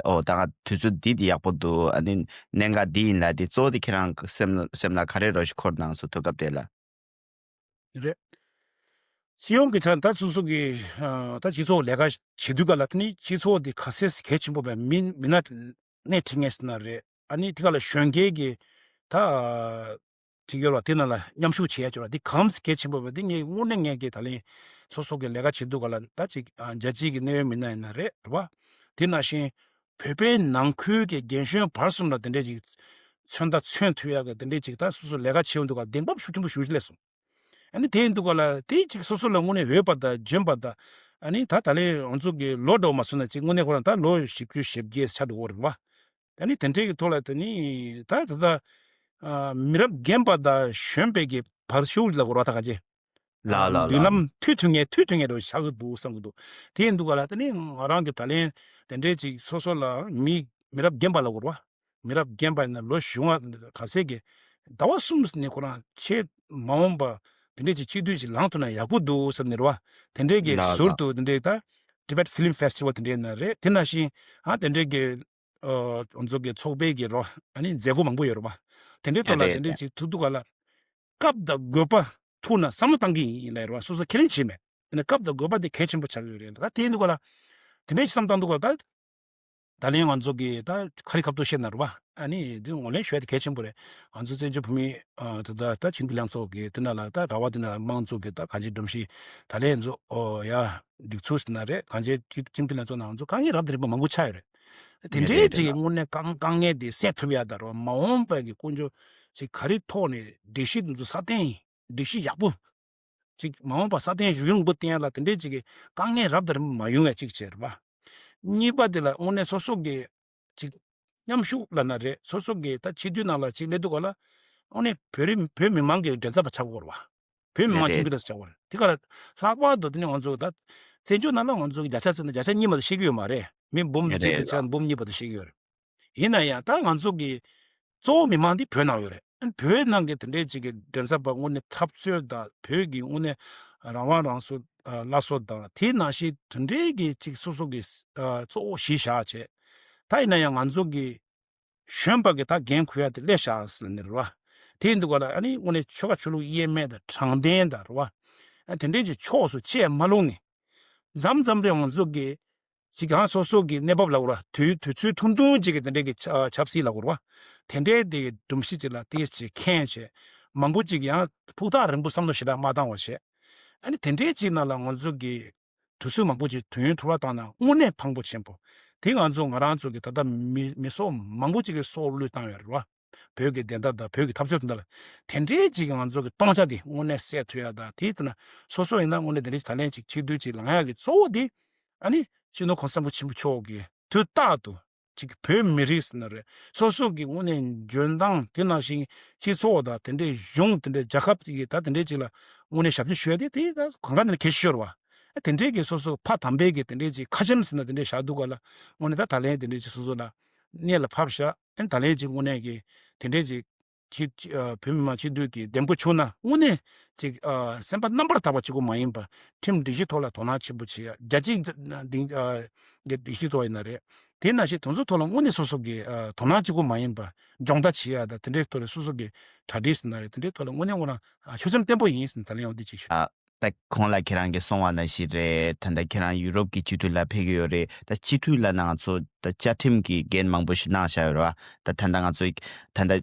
ཨོ་ད་ང་དུས་ཚོད་འདི་འདི་ཡག་པོ་འདུག་ཨ་ནི་གནད་འགག་འདི་ཡིན་ལ་དེ་གཙོ་བོ་དེ་ཁྱེད་རང་གི་སེམས་སེམས་ལ་ག་རེ་རོ་ཞིག་འཁོར་གནང་སོང་དུས་སྐབས་དེ་ལ། རེད། སྤྱི་ཡོངས་ཀྱི་ཆ་ད་སོ་སོ་གི་ཨ་ད་སྤྱི་ཚོགས་ལས་ཀ་བྱེད་དུས་ག་ལ་དེ་ནི་སྤྱི་ཚོགས་དེ་ག་ཚད་གལ་ཆེན་པོ་བས་མི་མི་སྣ་སྣེ་ཁྲིད་མཁན་ཟེར་ན་རེད། ཨ་ནི་དེ་ག་ལ་གཞོན་སྐྱེས་ཀྱི་ད་ཁྲིད་ཡོད་ལ་དེ་ནང་ལ་མཉམ་ཞུགས་བྱེད་ཡ་ཅོ་ལ་དེ་གམ་གལ་ཆེན་པོ་བས་དེ་ངས་དངོས་གནས་ངས་ཀྱི་ད་ལན་སོ་སོ་གི་ལས་ཀ་བྱེད་དུས་ག་ལ་ད་ཅིག་ཨ་རྒྱལ་སྤྱིའི་གི་གནད་ཡོད་མི་སྣ་ཡིན་ན་རེད་རེད་བ། དེ་ནང་བཞིན་བོད་པའི་ནང་ཁུལ་གྱི་རྒན་གཞོན་བར་གསུམ་ལ་དེ་འདྲས་ཅིག་མཚོན་ད་མཚོན་ཐུབ་ཡག་གི་དེ་འདྲས་ཅིག་ད་སོ་སོ་ལས་ཀ་བྱེད་འོང་དུས་ག་ལ་གདེང་སྤོབས་ཤུགས་ཆེན་པོ་ཞུ་སླེབས་སོང་། ཨ་ནི་དེ་ཡིན་དུས་ག་ལ་དེ་ཅིག་སོ་སོ་ལ་དངོས་གནས་འོས་པ་དང་འཇོན་པ་དང་ཨ་ནི་ད་ད་ལན་ང་ཚོ་གི་ལོ་འགྲོ་མ་སོང་ན་ཅིག་དངོས་གནས་ཁོ་རང་ད་ལོ་བཞི་བཅུ་ཞེ་བརྒྱད་ཆགས་འགྲོ་གི་རེད་བ། ཨ་ནི་དེ་འདྲས་ཀྱི་ཐོག་ལ་དེ་ནི་ད་ད་ད་ཨ་མི་རབས་རྒན་པ་དང་གཞོན་པའི་གི་བར་ཤུགས་ལ་གོ་ར་ད་ག་ཅེ། ལ་ལ་ལ། མདུན་ལམ་མཐུད་ཐུབ་ངེས་མཐུད་ཐུབ་ངེས་རེ་བ་ཆགས་ཀྱི་འདུག་བསམ་གྱི་འདུག་དེ་ཡིན་འདུག་ག་ལ་དེ་ནི་ང་རང་གི་ད་ལན་དེ་འདྲའི་ཅིག་སོ་སོ་ལ་མི་མི་རབས་རྒན་པ་ལ་གོ་ར་བ། མི་རབས་རྒན་པ་ཡིན་ན་ལོ་གཞོན་བ་ག་ཚད་ཀྱི་ཟླ་བ་གསུམ་ནས་ཁོ་རང་ཆེས་མ་འོངས་པ་དེ་འདྲའི་ཅིག་སྤྱི་འཐུས་ཅིག་ལངས་ཐུབ་ན་ཡག་པོ་འདུག་བསམ་ནས་རེ་བ། དེ་འདྲའི་གི་ལ་ལ། ཟུར་དུ་དེ་འདྲའི་ད་Tibet Film Festival དེ་འདྲའི་ཡིན་ན་རེད། དེ་ནང་བཞིན་ཨ་དེ་འདྲའི་གི་ཨ་ང་ཚོ་གི་ཚོགས་པའི་གི་རོ་ཨ་ནི་མཛད་སྒོ་མང་པོ་ཡོད་རེད་བ། དེ་འདྲའི་ཐོག་ལ་རེད་དེ་འདྲའི་རེད། ཅིག་ཐུག་ཐུག་ག་ལ་སྐབས་དང་དགོས་པ་ཐུག་ན་བསམ་བློ་བཏང་གི་ཡིན་ལབ་རེད་བ། སོ་སོ་ཁས་ལེན་བྱས་མེད། ཡིན་ན་སྐབས་དང་དགོས་པ་དེ་གལ་ཆེན་པོ་ཆགས་ཀྱི་ཡོད་རེད། ད་དེ་ཡིན་དུས་ག་ལ་དེ་འདྲའི་ཅིག་བསམ་བཏང་དུས་ག་ལ་ད་ད་ལན་ང་ཚོ་གི་ད་ག་རེ་ཁ་ཐུག་བཤད་ན་རེད་བ། ཨ་ནི་འདི་ངོས་ལེན་ཞུ་ཡ་དེ་གལ་ཆེན་པོ་རེད། ང་ཚོ་བཙན་བྱོལ་བོད་མི་ཨ་ད་ད་ད་ཁྲིམས་མཐུན་ལྷན་ཚོགས་ཀྱི་དེ་ན་ལ་ད་ར་བ་དེ་ན་ལ་དམངས་གཙོ་གི་ད་གང་ཅི་སྒྲོམ་གཞི་ད་ལན་ང་ཚོ་ཨོ་ཡ་སྒྲིག་ཚུལ་ཟེར་ན་རེད། གང་ཅི་ཁྲིམས་མཐུན་ལྷན་ཚོགས་ནང་ང་ཚོ་དཀའ་ངལ་རབ་དང་རིམ་པ་མང་པོ་ཆགས་ཡོད་རེད། དེ་འདྲའི་རེད་རེད་ཅིག་ལ། དངོས་གནས་དཀའ་དཀའ་ངལ་དེ་སེལ་ཐུབ་ཡ་ད་ར་བ་མ་འོངས་པའི་གི་དཀོན་མཆོག་ཅིག་ག་རེ་ཐོག་ནས་སྒྲིག་གཞི་དེ་ཚོ་སྲ་བརྟན་སྒྲིག་གཞི་ཡག་པོ་ཅིག་མ་འོངས་པ་སྲ་བརྟན་ཡུན་རིང་པོ་བརྟན་ཡ་ལ་དེ་འདྲའི་ཅིག་གི་དཀའ་ངལ་རབ་དང་རིམ་པ་མ་ཡོང་ཡ་ཅིག་བྱས་རེད་བ། གཉིས་པ་དེ་ལ་དངོས་གནས་སོ་སོ་གི་ཅིག་མཉམ་ཞུགས་ལབ་ན་རེད། སོ་སོ་གི་ད་སྤྱི་འཐུས་ནང་ལ་ཅིག་སླེབས་དུས་ག་ལ་དངོས་གནས་བོད་རིགས་བོད་མི་མང་གི་མགྲིན་ཚབ་པ་ཆགས་དགོས་རེད་བ། བོད་མི་མང་རེད་སྤྱི་རེད། འཐུས་ལ་ཆགས་དགོས་རེད། དེ་ག་ལ་ལྷག་པར་དུ་དེ་ནི་ང་ཚོ་ད་བཙན་བྱོལ་ནང་ལ་ང་ཚོ་གི་བརྒྱ་ཆ་བརྩིས་ན་བརྒྱ་ཆ་གཉིས་མ་གཏོགས་བཤད་ཀྱི་ཡོད་མ་རེད། མི་འབུམ་རེད་གཅིག་གི་རེད་ཆ་ལ། འབུམ་གཉིས་བར་དུ་བཤད་ཀྱི་ཡོད་རེད། ཡིན་ན་ཡང་ད་ང་ཚོ་གི་གཙོ་བོ་མི་མང་འདི་བོད་ནང་ཡོད་རེད། ཨ་ནི་བོད་ནང་གི་དེ་འདྲའི་ཅིག་གི་མགྲིན་ཚབ་པ་དངོས་གནས་འཐབ་རྩོད་དང་བོད་ཀྱི་དངོས་གནས་རང་དབང་རང་སྲོལ་ཨ་སླར་གསོ་དང་དེའི་ནང་བཞིན་དེ་འདྲའི་གི་ཅིག་སོ་སོ་གི་ཨ་གཙོ་བོ་གཞི་བཞག་བྱས། ད་ཡིན་ན་ཡང་ང་ཚོ་གི་གཞོན་པ་གི་ད་འགན་འཁུར་ཡ་དེ་སླེབས་བཞག་ཟེར་ནི་རེད་བ། དེ་ཡིན་དུས་ག་ལ་ཨ་ནི་དངོས་གནས་ཆོལ་ཁ་ཆོས་ལུགས་དབྱེ་མེད་དང་དྲང་བདེན་དང་རེད་བ། ཨ་དེ་འདྲའི་ཅིག་ཕྱོགས་སུ་ཆེས་མ་ལྷུང་ནས། མཚམས་མཚམས་རེ་ང་ཚོ་གི་ཅིག་གང་སོ་སོ་གི་གནས་བབ་ལ་གོ་ར་དུས་དུས་ཚོད་ཐུང་ཐུང་ཅིག་གི་དེ་འདྲའི་གི་ཆ་ཆབ་སྲིད་ལ་གོ་ར་དེ་འདྲའི་དེ་གི་སྒྲོམ་གཞི་ཅིག་ལ་ཏིས་ཅིག་མཁྱེན་བྱས་མང་པོ་ཅིག་ཡང་ཕུགས་ཐག་རིང་པོ་བསམ་བློ་ཞེ་དྲག་མ་བཏང་བ་བྱས། ཨ་ནི་དེ་འདྲའི་ཅིག་ནང་ལ་ང་ཚོ་གི་དུས་ཚོད་མང་པོ་ཅིག་དུས་ཡུན་འཕྲོ་བརླག་བཏང་ན་དངོས་གནས་ཕངས་པོ་ཆེན་པོ། དེ་ང་ཚོ་ང་རང་ཚོ་གི་ད་ལྟ་མི་མི་སྲོག་མང་པོ་ཅིག་གི་སྲོག་བློས་བཏང་ཡོད་རེད་བ། བོད་ཀྱི་བདེན་མཐའ་དང་བོད་ཀྱི་འཐབ་རྩོད་དེ་འདྲ་ལ་དེ་འདྲའི་ཅིག་གི་ང་ཚོ་གི་སྟོང་ཆ་དེ་དངོས་གནས་སེལ་ཐུབ་ཡ་དང་དེའི་ཐད་ན་སོ་སོ་ཡིན་ན་དངོས་གནས་དེ་འདྲའི་ད་ལན་ཅིག་ཆིག་སྒྲིལ་ཅིག་ལངས་ཡ་གི་གཙོ་བོ་དེ་ཨ་ནི་སྤྱི་ནོར་གོང་ས་སྐྱབས་མགོན་ཆེན་པོ་མཆོག་གི་དུས་རྟག་ཏུ་ཅིག་བོད་མི་རིགས་ཟེར་ན་རེད། སོ་སོ་གི་དངོས་གནས་འཇོན་ཐང་དེ་ནང་བཞིན་སྤྱི་ཚོགས་དང་དེ་འདྲའི་གཞུང་དེ་འདྲའི་རྒྱལ་ཁབ་ཀྱི་ད་དེ་འདྲའི་ཅིག་ལ་དངོས་གནས་ཞབས་ཕྱི་ཞུ་ཡ་དེ་དེ་ད་གང་ག་ནས་གལ་ཆེ་ཤོས་རེད་བ། དེ་འདྲའི་གི་སོ་སོ་ཕ་དམ་པའི་གི་དེ་འདྲའི་ཅིག་ཁ་ཆེམས་ཟེར་ན་དེ་འདྲའི་བཞག་འདུག་ག་ལ་དངོས་གནས་ད་ད་ལན་དེ་འདྲའི་ཅིག་སོ་སོ་ལ་གནད་ལ་ཕབ་བཞག་ཨེ་ད་ལན་ཅིག་དངོས་གནས་ཀྱི་ དེ་འདྲའི་ཅིག་ཅིག་ཅིག་ཨ་བོད་མི་མང་སྤྱི་འཐུས་ཀྱི་འདེམས་བསྐོ་བྱུང་ན་དངོས་གནས་ཅིག་ཨ་སེམས་པ་རྣམ་པར་དག་པ་གཅིག་པོ་མ་ཡིན་པ། ཁྲིམས་སྒྲིག་གཞི་ཐོག་ལ་དོ་སྣང་ཆེན་པོ་བྱེད་ཡ། རྒྱལ་སྤྱིའི་འཛ་སྡིངས་ཨ་གི་སྒྲིག་གཞི་ཐོག་ཡིན་ན་རེད། དེ་ནང་བཞིན་དེ་ཚོ་ཐོག་ལ་དངོས་གནས་སོ་སོ་གི་ཨ་དོ་སྣང་གཅིག་པོ་མ་ཡིན་པ། སྦྱོང་བརྡར་བྱེད་ཡ་དང་དེ་འདྲའི་ཐོག་ལ་སོ་སོ་གི་གྲ་སྒྲིག་ཟེར་ན་རེད། དེ་འདྲའི་ཐོག་ལ་དངོས་གནས་ཁོ་རང་ཨ་ཆོད་སེམས་བརྟན་པོ་ཡིན་ཟེར་ན་ད་ལན་འོ་དེ་ཅིག་ཞུ། ད་ཁོང་ལ་ཁྱེད་རང་གིས་གསུངས་པ་ནང་བཞིན་རེད། ད་ལྟ་ཁྱེད་རང་ཡུ་རོབ་ཀྱི་སྤྱི་འཐུས་ལ་ཕེབས་ཀྱི་ཡོད་རེད། ད་སྤྱི་འཐུས་ལབ་ན་ང་ཚོ་ད་བཅའ་ཁྲིམས་ཀྱི་འགན་མང་པོ་ཞིག་གནང་བཞག་ཡོད་རེད་བ། ད་ད་ལྟ་ང་ཚོ་ད་ལྟ་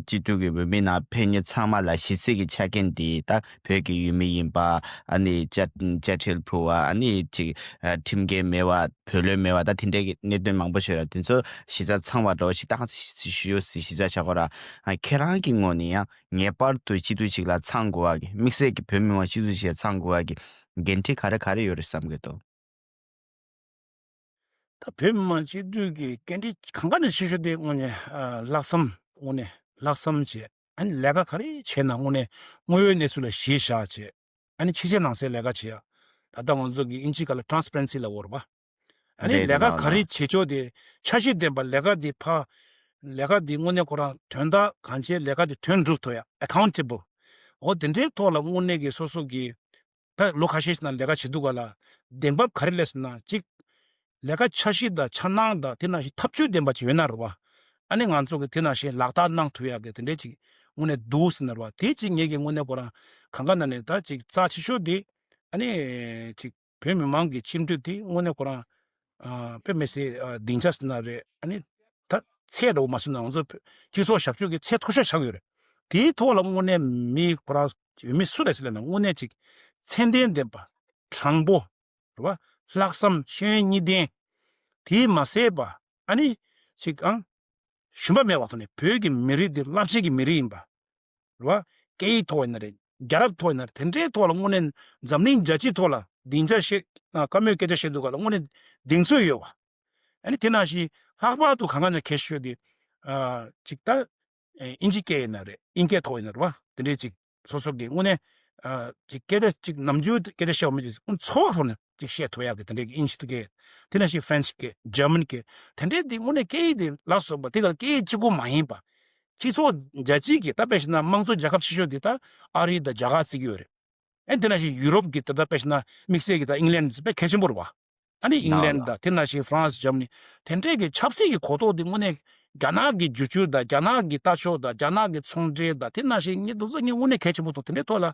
སྤྱི་འཐུས་ཀྱི་འོས་མི་ནང་ཕེབས་མཁན་ཚང་མ་ལ་གཞི་རྩའི་གི་ཆ་རྐྱེན་འདི་ད་བོད་ཀྱི་ཡུལ་མི་ཡིན་པ། ཨ་ནི་བཅའ་བཅའ་ཁྲིམས་ཕུལ་བ། ཨ་ནི་ཅིག་ཁྲིམས་འགལ་མེད་པ། བུ་ལོན་མེད་པ། ད་དེ་འདྲའི་གི་གནད་དོན་མང་པོ་ཞིག་ཡོད་རེད། དེ་ཚོ་གཞི་རྩ་ཚང་བ་འདྲ་བོ་ཞིག་ད་ང་ཚོ་ཞུ་ཞུ་གཞི་རྩ་བྱ་དགོས་ར། ཁྱེད་རང་གི་ངོས་ནས་ཡང་ངེས་པར་དུ་སྤྱི་འཐུས་ཤིག་ལ་ཚང་དགོས་པ་གི། དམིགས་བསལ་གྱི་བོད་མི་མང་སྤྱི་འཐུས་ཤིག་ལ་ཚང་དགོས་པ་གི་འགན་འཁྲི་ག་རེ་ག་རེ་ཡོད་རེད་བསམ་གི་འདུག་ད་བོད་མི་མང་སྤྱི་འཐུས་ཀྱི་འགན་འཁྲི་གང་ག་ནས་ཆེ་ཤོས་དེ་དངོས་གནས་ཨ་ལྷག་བསམ། དངོས་གནས་ལྷག་བསམ་བྱས། ཨ་ནི་ལས་ཀ་ག་རེ་བྱས་ན་དངོས་གནས་དངོས་ཡོད་གནས་ཚུལ་ལ་གཞི་བཞག་བྱས། ཨ་ནི་ཕྱི་གསལ་ནང་གསལ་ལས་ཀ་བྱེད་ཡ། ད་ལྟ་ང་ཚོ་གི་ཨིན་ཇི་སྐད་ལ་ཊ་རན་སི་པེ་རེན་སི་ལབ་ཡོད་རེད་པ། ཨ་ནི་རེད་ལས་ཀ་རེད་ག་རེ་ལགས། བྱེད་ཕྱོགས་དེ་འཆར་གཞི་ལྡན་པ། ལས་ཀ་དེ་ཕར་ལས་ཀ་དེ་དངོས་གནས་ཁོ་རང་དོན་དག་གང་བྱས་ལས་ཀ་དེ་དོན་འགྲུབ་ཐུབ་ཡ། ཨེ་ཁའུན་ཊེ་བལ། འོ་དེ་འདྲའི་ཐོག་ལ་དངོས་གནས་ཀྱི་སོ་སོ་གི་ད་ལོ་ཁ་ཤས་ཤིག་ནང་ལས་ཀ་བྱེད་དུས་ག་ལ་བདེན་པ་ག་རེ་སླེབས་སོང་ན། གཅིག་ལས་ཀ་འཆར་གཞི་དང་འཆར་སྣང་དང་དེ་ནང་བཞིན་ཐབས་ཇུས་ལྡན་པ་ཅིག་ཡོད་ན་རེད་བ། ཨ་ནི་ང་ཚོ་གི་དེ་ནང་བཞིན་ལག་བསྟར་གནང་ཐུབ་ཡག་གི་དེ་འདྲའི་ཅིག་དངོས་གནས་འདུག་ཟེར་ན་རེད་བ། དེ་ཅིག་ངེད་ཀྱི་དངོས་གནས་ཁོ་རང་གང་ག་ནང་ནས་ད་ཅིག་རྩ་ཆེ་ཤོས་དེ། ཨ་ནི་ཅིག་བོད་མི་མང་གི་སྤྱི་འཐུས་དེ་དངོས་གནས་ཁོ་རང་ཨ་དཔེ་མི་སྲིད་ཨ་སྡིངས་ཆ་ཟེར་ན་རེད། ཨ་ནི་ད་ཚད་འདྲ་བོ་མ་སོང་ན་ང་ཚོ་སྤྱི་ཚོགས་ཞབས་ཞུ་གི་ཚད་མཐོ་ཤོས་ཆགས་ཀྱི་ཡོད་རེད། དེའི་ཐོག་ལ་དངོས་གནས་མི་ཁོ་རང་ཡོད་མི་སུ་རེད་ཟེར་ལབ་ན་དངོས་གནས་ཅིག་མཚན་ལྡན་ལྡན་པ། དྲང་པོ། རེད་བ། ལྷག་བསམ་ཤེས་ཡོན་གཉིས་ལྡན། དེས་མ་ཟད་པ་ཨ་ནི་ཅིག་ཨང་ཞུམ་པ་མེད་པ་ཐོག་ནས་བོད་ཀྱི་མི་རིགས་འདི་རླབས་ཆེན་གྱི་མི་རིགས་ཡིན་པ། རེད་བ། སྐད་ཡིག་ཐོག་ཡིན་ན་རེད། རྒྱལ་རབས་ཐོག་ཡིན་ན་རེད། དེ་འདྲའི་ཐོག་ལ་དངོས་གནས་འཛམ་གླིང་རྒྱལ་སྤྱིའི་ཐོག་ལ་སྡིངས་ཆ་བཤད། ཨ་བཀའ་མོལ་སྐད་ཆ་བཤད་དུས་ག་ལ་དངོས་གནས་གདེང་ཚོད་ཡོད་བ། ཨ་ནི་དེ་ནང་བཞིན་ལྷག་པར་དུ་གང་ག་ནས་གལ་ཆེ་ཤོས་དེ་ཨ་ཅིག་ད་ཨིན་ཇི་སྐད་ཡིན་ན་རེད། ཨིན་སྐད་ཐོག་ཡིན་ན་རེད་བ། དེ་འདྲའི་ཅིག་སོ་སོ་གི་དངོས་གནས་ཨ་ཅིག་སྐད་ཆ་ཅིག་ནམ་རྒྱུན་སྐད་ཆ་བཤད་པ་མི་ཅིག་ཚོར་བ་ཐོག་ནས་ཅིག་བཤད་ཐུབ་ཡག་གི་དེ་འདྲའི་གི་ཨིན་ཇི་སྐད། དེ་ནང་བཞིན་ཧྥ་རན་སི་སྐད། འཇར་མན་སྐད། དེ་འདྲའི་དེ་དངོས་གནས་སྐད་ཡིག་དེ་ལ་སོགས་པ་དེ་ག་ལ་སྐད་ཡིག་གཅིག་པོ་མ་ཡིན་པ། སྤྱི་ཚོགས་རྒྱལ་སྤྱིའི་གི་ད་དཔེ་བཞག་ན་དམངས་གཙོ་རྒྱལ་ཁབ་ཆེ་ཤོས་དེ་ད་ཨ་རི་དང་རྒྱ་གར་བརྩི་གི་ཡོད་རེད། ཨེ་དེ་ནང་བཞིན་ཡུ་རོབ་ཀྱི་ད་ལྟ་དཔེ་བཞག་ན་དམིགས་བསལ་གྱི་ད་ཨིང་ལན་དཔེ་གལ་ཆེན་པོ་རེད་བ། ཨ་ནི་ཨིང་ལན་ལགས་ལགས། དང་དེ་ནང་བཞིན་ཧྥ་རན་སི། འཇར་མ་ནི། དེ་འདྲའི་གི་ཆབ་སྲིད་ཀྱི་གོ་རྟོགས་དེ་དངོས་གནས་རྒྱ་ནག་གི་བསྒྱུར་བཅོས་དང་རྒྱ་ནག་གི་ལྟ་ཕྱོགས་དང་རྒྱ་ནག་གི་ཚོང་འབྲེལ་དང་དེ་ནང་བཞིན་ངས་དེ་ཚོ་ངས་དངོས་གནས་གལ་ཆེན་པོ་མཐོང་། དེ་འདྲའི་ཐོག་ལ་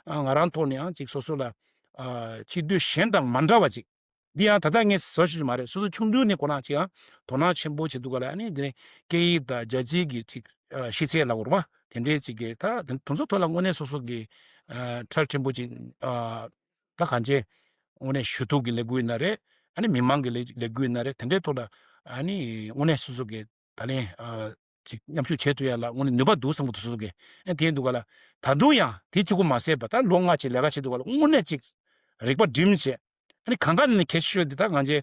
ང་རང་ཐོག་ནས་ཡང་ཅིག་སོ་སོ་ལ་སྤྱི་འཐུས་གཞན་དང་མ་འདྲ་བ་ཅིག་འདི་ཡང་ད་ལྟ་ངས་བཟོ་ཤེས་ཀྱི་མ་རེད། སོ་སོ་ཆུང་དུས་ནས་ཁོ་རང་ཅིག་ཡང་དོ་སྣང་ཆེན་པོ་བྱེད་འདུག་ག་ལ། ཨ་ནི་འདི་ནས་སྐད་ཡིག་དང་རྒྱལ་སྤྱིའི་གི་ཅིག་ཤེས་ཚད་ལ་འོར་བ་དེ་འདྲའི་ཅིག་གི་ད་དེ་ཚོ་ཐོག་ལ་དངོས་གནས་སོ་སོ་གི་ཁྲལ་ཕྲན་བུ་ཅིག་ད་གང་ཅི་དངོས་གནས་ཞུ་གཏུག་གི་ལས་འགུལ་ཡིན་ན་རེད། ཨ་ནི་མི་མང་གི་ལས་ལས་འགུལ་ཡིན་ན་རེད། དེ་འདྲའི་ཐོག་ལ་ཨ་ནི་དངོས་གནས་སོ་སོ་གི་ད་ལན་ཅིག་མཉམ་ཞུགས་བྱེད་ཐུབ་ཡ་ལ་དངོས་གནས་ནུས་པ་འདུག་བསམ་གི་འདུག་སོ་སོ་གི། ཨ་དེ་འདུག་ག་ལ། ད་དུང་ཡང་དེ་གཅིག་པུ་མ་ཟད་པ་ད་ལོ་ལྔ་ཅིག་ལས་ཀ་བྱེད་འདུག་ག་ལ། དངོས་གནས་ཅིག་རིག་པ་སྒྲིམ་བྱས། ཨ་ནི་གང་ག་ནས་གལ་ཆེ་ཤོས་འདི་ད་གང་ཅི།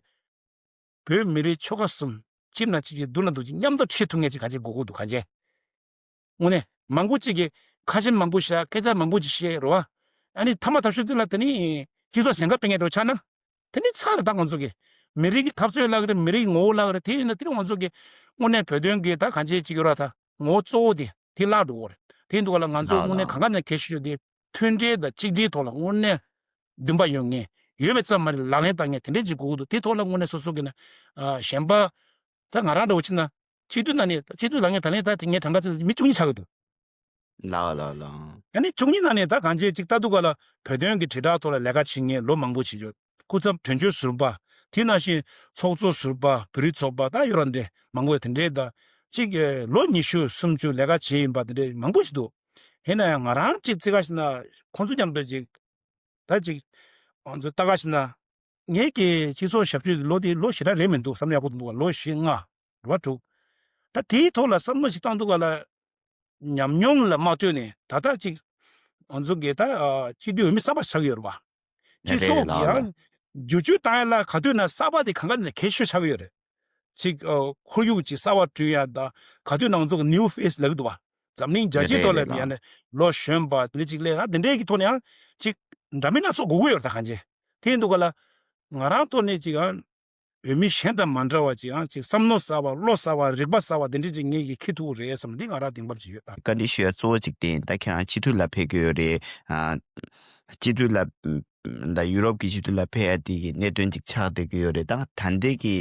བོད་མི་རིགས་ཆོལ་ཁ་གསུམ་གཅིག་ན་གཅིག་གཅིག་མདུན་ལ་འདུག་ཅིག་མཉམ་དུ་ཁྲིད་ཐུབ་མཁན་ཅིག་ག་ཅིག་དགོས་ཀྱི་འདུག་ག་ཅེ། དངོས་གནས་མང་པོ་ཅིག་གིས་ཁ་ཆེམས་མང་པོ་བཞག་སྐད་ཆ་མང་པོ་ཅིག་བཤད་རོ། ཨ་ནི་ཐ་མ་ཐབས་ཤོར་དུས་ལ་དེ་ནི་སྤྱི་ཚོགས་ཟན་ཁ་སྤེལ་མཁན་འདྲ་ཆགས་ན། དེ་ནི་ཚར་རེད་ད་ང་ཚོ་གི། མི་རིགས་ཀྱི་འཐབ་རྩོད་ལབ་ཀྱི་རེད། མི་རིགས་ཀྱི་ངོ་བོ་ལབ་ཀྱི་རེད། དེ་ཡིན་ན་དེ་ནི་ང་ཚོ་གི་དངོས་གནས་བོད་དོན་གྱི་ད་གང་ཅི་ཅིག་ཡོད་ར་ད་ངོ་བོ་གཙོ་བོ་དེ་དེ་བརླག་འགྲོ་གི་རེད། དེ་འདུག་ག་ལ་ང་ཚོ་དངོས་གནས་གང་ག་ནས་གལ་ཆེ་ཤོས་དེ། མཐུན་སྒྲིལ་དང་གཅིག་སྒྲིལ་ཐོག་ལ་དངོས་གནས་འདུན་པ་ཡོད་མཁན། ཡོད་པ་ཙམ་མ་རེད། ལག་ལེན་བསྟར་མཁན་དེ་འདྲས་ཅིག་དགོས་ཀྱི་འདུག་དེ་ཐོག་ལ་དངོས་གནས་སོ་སོ་གི་ན། ཨ་གཞན་པ། ད་ང་རང་འདྲ་བོ་ཕྱིན་ན། སྤྱི་འཐུས་ནང་ནས་སྤྱི་འཐུས་ལབ་མཁན་ད་ལན་ད་དེ་ངས་གྲངས་ཀ་བརྩིས་ན་མི་བཅུ་གཉིས་ཆགས་ཀྱི་འདུག་ལགས་ལགས་ལགས། ཨ་ནི་བཅུ་གཉིས་ནང་ནས་ད་གང་ཅི་ཅིག་ལྟ་འདུག་ག་ལ། བོད་དོན་གྱི་དྲིལ་བསྒྲགས་ཐོག་ལ་ལས་ཀ་བྱེད་མཁན་ལོ་མང་པོ་བྱེད་ཆོག་སྐུ་ཚབ་དོན་གཅོད་ཟུར་པ། དེ་ནང་བཞིན་ཚོགས་གཙོ་ཟུར་པ། བོད་རིགས་ཚོགས་པ་ད་ཡོད་ར་འདྲེ་མང་པོ་དེ་འདྲས་ད། ཅིག་ལོ་ཉི་ཤུ་སུམ་ཅུ་ལས་ཀ་བྱས་ཡིན་པ་དེ་འདྲས་མང་པོ་ཞིག་འདུག་ཡིན་ན་ཡང་ང་རང་ཅིག་བརྩི་ག་ཞིག་ན་ཁོང་ཚོ་མཉམ་དུ་ཅིག་ད་ཅིག་ང་ཚོ་ལྟ་ག་ཞིག་ན། ངེད་ཀྱི་སྤྱི་ཚོགས་ཞབས་ཞུ་ལོ་དེ་ལོ་ཞེ་དྲག་རེད་མི་འདུག་བསམ་ཡག་པོ་འདུག་ལོ་བཞི་ལྔ་རེ་བ་དྲུག་ད་དེའི་ཐོག་ལ་བསམ་བློ་ཞིག་བཏང་འདུག་ག་ལ། ཉམས་མྱོང་ལ་མ་ལྟོས་ནས་ད་ལྟ་ཅིག་ང་ཚོ་གི་ད་སྤྱི་འཐུས་འོས་མི་གསར་པ་ཆགས་ཡོད་རེད་བ། སྤྱི་རེད་རེད་ཚོགས་ལགས་ལགས། ཡང་བསྒྱུར་བཅོས་བཏང་ཡ་ལ་ག་དུས་ན་གསར་པ་དེ་གང་ག་ནས་གལ་ཤོས་ཆགས་ཡོད་རེད། ཅིག་ཨ་ཁོར་ཡུག་ཅིག་གསར་བ་བསྐྲུན་ཡ་དང་ག་དུས་ནང་ཚོགས་ཀྱི་ནིའུ་ཕེ་སི་ལབ་ཀྱི་འདུག་བ། འཛམ་གླིང་རྒྱལ་སྤྱིའི་ཐོག་ལ་རེད་རེད་ཡང་ནས་ལོ་གཞོན་པ་དེ་འདྲ་ཅིག་སླེབས་ཡ་དེ་འདྲའི་གི་ཐོག་ནས་ཡང་ཅིག་འདྲ་མིན་སྣ་ཚོགས་དགོས་ཀྱི་ཡོད་རེད་ད་གང་ཅི། དེ་ཡིན་འདུག་ག་ལ། ང་རང་ཐོག་ནས་ཅིག་ཨ་ འོས་མི་གཞན་དང་མ་འདྲ་བ་ཅིག་ཡང་ཅིག་བསམ་བློ་གསར་བ་བློ་གསར་བ་རིག་པ་གསར་བ་དེ་འདྲ་ཅིག་ངེད་ཀྱིས་འཁྱེར་ཐུབ་ཀྱི་རེད་བསམ། འདི་ང་རང་གདེང་འབབ་ཅིག་ཡོད་ད། བཀའ་འདྲི་ཞུ་ཡ་གཙོ་བོ་གཅིག་དེ་ཡིན། ད་ཁྱེད་རང་སྤྱི་འཐུས་ལ་ཕེབས་ཀྱི་ཡོད་རེད། ཨ། སྤྱི་འཐུས་ལ་ད་ཡུ་རོབ་ཀྱི་སྤྱི་འཐུས་ལ་ཕེབས་ཡ་དེ་གི་གནད་དོན་གཅིག་ཆགས་བསྡད་ཀྱི་ཡོད་རེད། ད་ད་ལྟའི་གི་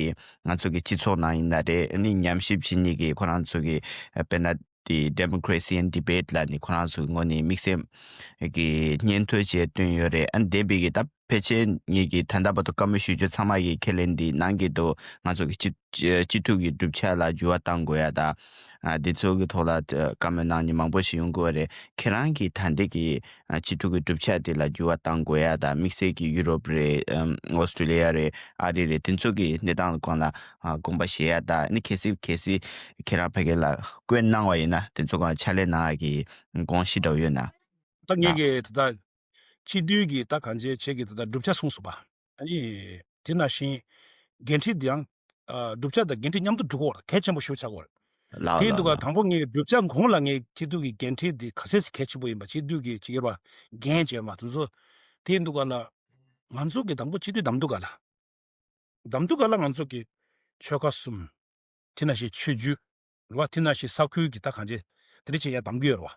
ང་ཚོ་གི་སྤྱི་ཚོགས་ནང་ཡིན་ན་རེད། ཨ་ནི་ཉམས་ཞིབ་བྱེད་མཁན་གྱི་ཁོ་རང་ཚོ་གི་དཔེར་ན་དེ་Democracy and Debate ལ་ནི་ཁོ་རང་ཚོ་གི་ངོས་ནས་དམིགས་བསལ་གྱི་སྙན་ཐོ་བཅས་བཏོན་ཡོད་རེད། ཨ་ནི་འདས་པའི་གི་ད་ཕལ་ཆེར་ངེད་ཀྱི་ད་ལྟ་བར་དུ་བཀའ་མོལ་ཞུ་རྒྱུ་ཚང་མ་གི་ཁས་ལེན་འདི་གནང་གི་འདུག་ང་ཚོ་གི་སྤྱི་སྤྱི་འཐུས་ཀྱི་གྲུབ་ཆ་ལ་འགྱུར་བ་གཏང་དགོས་ཡ་ད། ཨ། འདི་ཚོ་གི་ཐོག་ལ་ཨ། བཀའ་མོལ་གནང་མཁན་མང་པོ་ཞིག་ཡོང་གི་ཡོད་རེད། ཁྱེད་རང་གི་ད་ལྟའི་གི་ཨ། སྤྱི་འཐུས་ཀྱི་གྲུབ་ཆ་དེ་ལ་འགྱུར་བ་གཏང་དགོས་ཡ་ད། དམིགས་བསལ་གྱི་ཡུ་རོབ་རེད། ཨམ། ཨོ་སི་ཀྲི་ལི་ཡ་རེད། ཨ་རི་རེད། དེ་ཚོ་གི་གནས་སྟངས་སྒང་ལ་ཨ། དགོངས་པ་བཞེས་ཡ་ད། ཨ་ནི་གལ་སྲིད་གལ་སྲིད་ཁྱེད་རང་ཕ་གི་ལ་བསྐོས་གནང་བ་ཡིན་ན་དེ་ཚོ་སྒང་ཕྱག་ལས་གནང་ཡ་གི་དགོངས་གཞི་འདྲ་བོ་ཡོད་ན། ད་ངེད་ཀྱི་ད་ལྟ་སྤྱི་འཐུས་ཀྱི་ད་གང་བྱས་བྱས་ཀྱི་ད་ལྟ་གྲུབ་ཆ་གསུངས་སོང་པ། ཨ་ནི་དེ་ནང་བཞིན་འགན་འཁྲི་འདི་ཡང་ཨ། གྲུབ་ཆ་དང་འགན་འཁྲི་མཉམ་དུ་སྒྲུབ་དགོས་པ་གལ་ཆེན་པོ་ཞིག་ཆགས་དགོས་རེད། ལགས་དེ་ཡིན་དུས་ལགས་ཀ་ལགས། དང་པོ་ངས་གྲུབ་ཆ་གོང་ལ་ངས་སྤྱི་འཐུས་ཀྱི་འགན་འཁྲི་འདི་ག་ཚད་གལ་ཆེན་པོ་ཡིན་པ། སྤྱི་འཐུས་ཀྱི་ཅིག་ཡོད་པ་འགན་བྱས་པ་དེ་ཚོ། དེ་ཡིན་དུས་ཀ་ལ་ང་ཚོ་གི་དང་པོ་སྤྱི་འཐུས་བདམས་དུས་ཀ་ལ་བདམས་དུས་ཀ་ལ་ང་ཚོ་གི་ཆོལ་ཁ་གསུམ། དེ་ནང་བཞིན་ཆོས་བརྒྱུད། རེད་བ། དེ་ནང་བཞིན་ས་ཁུལ་གྱི་ད་གང་བྱས་དེ་འདྲ་བྱས་ཡ་བདམས་ཀྱི་ཡོད་རེད་བ།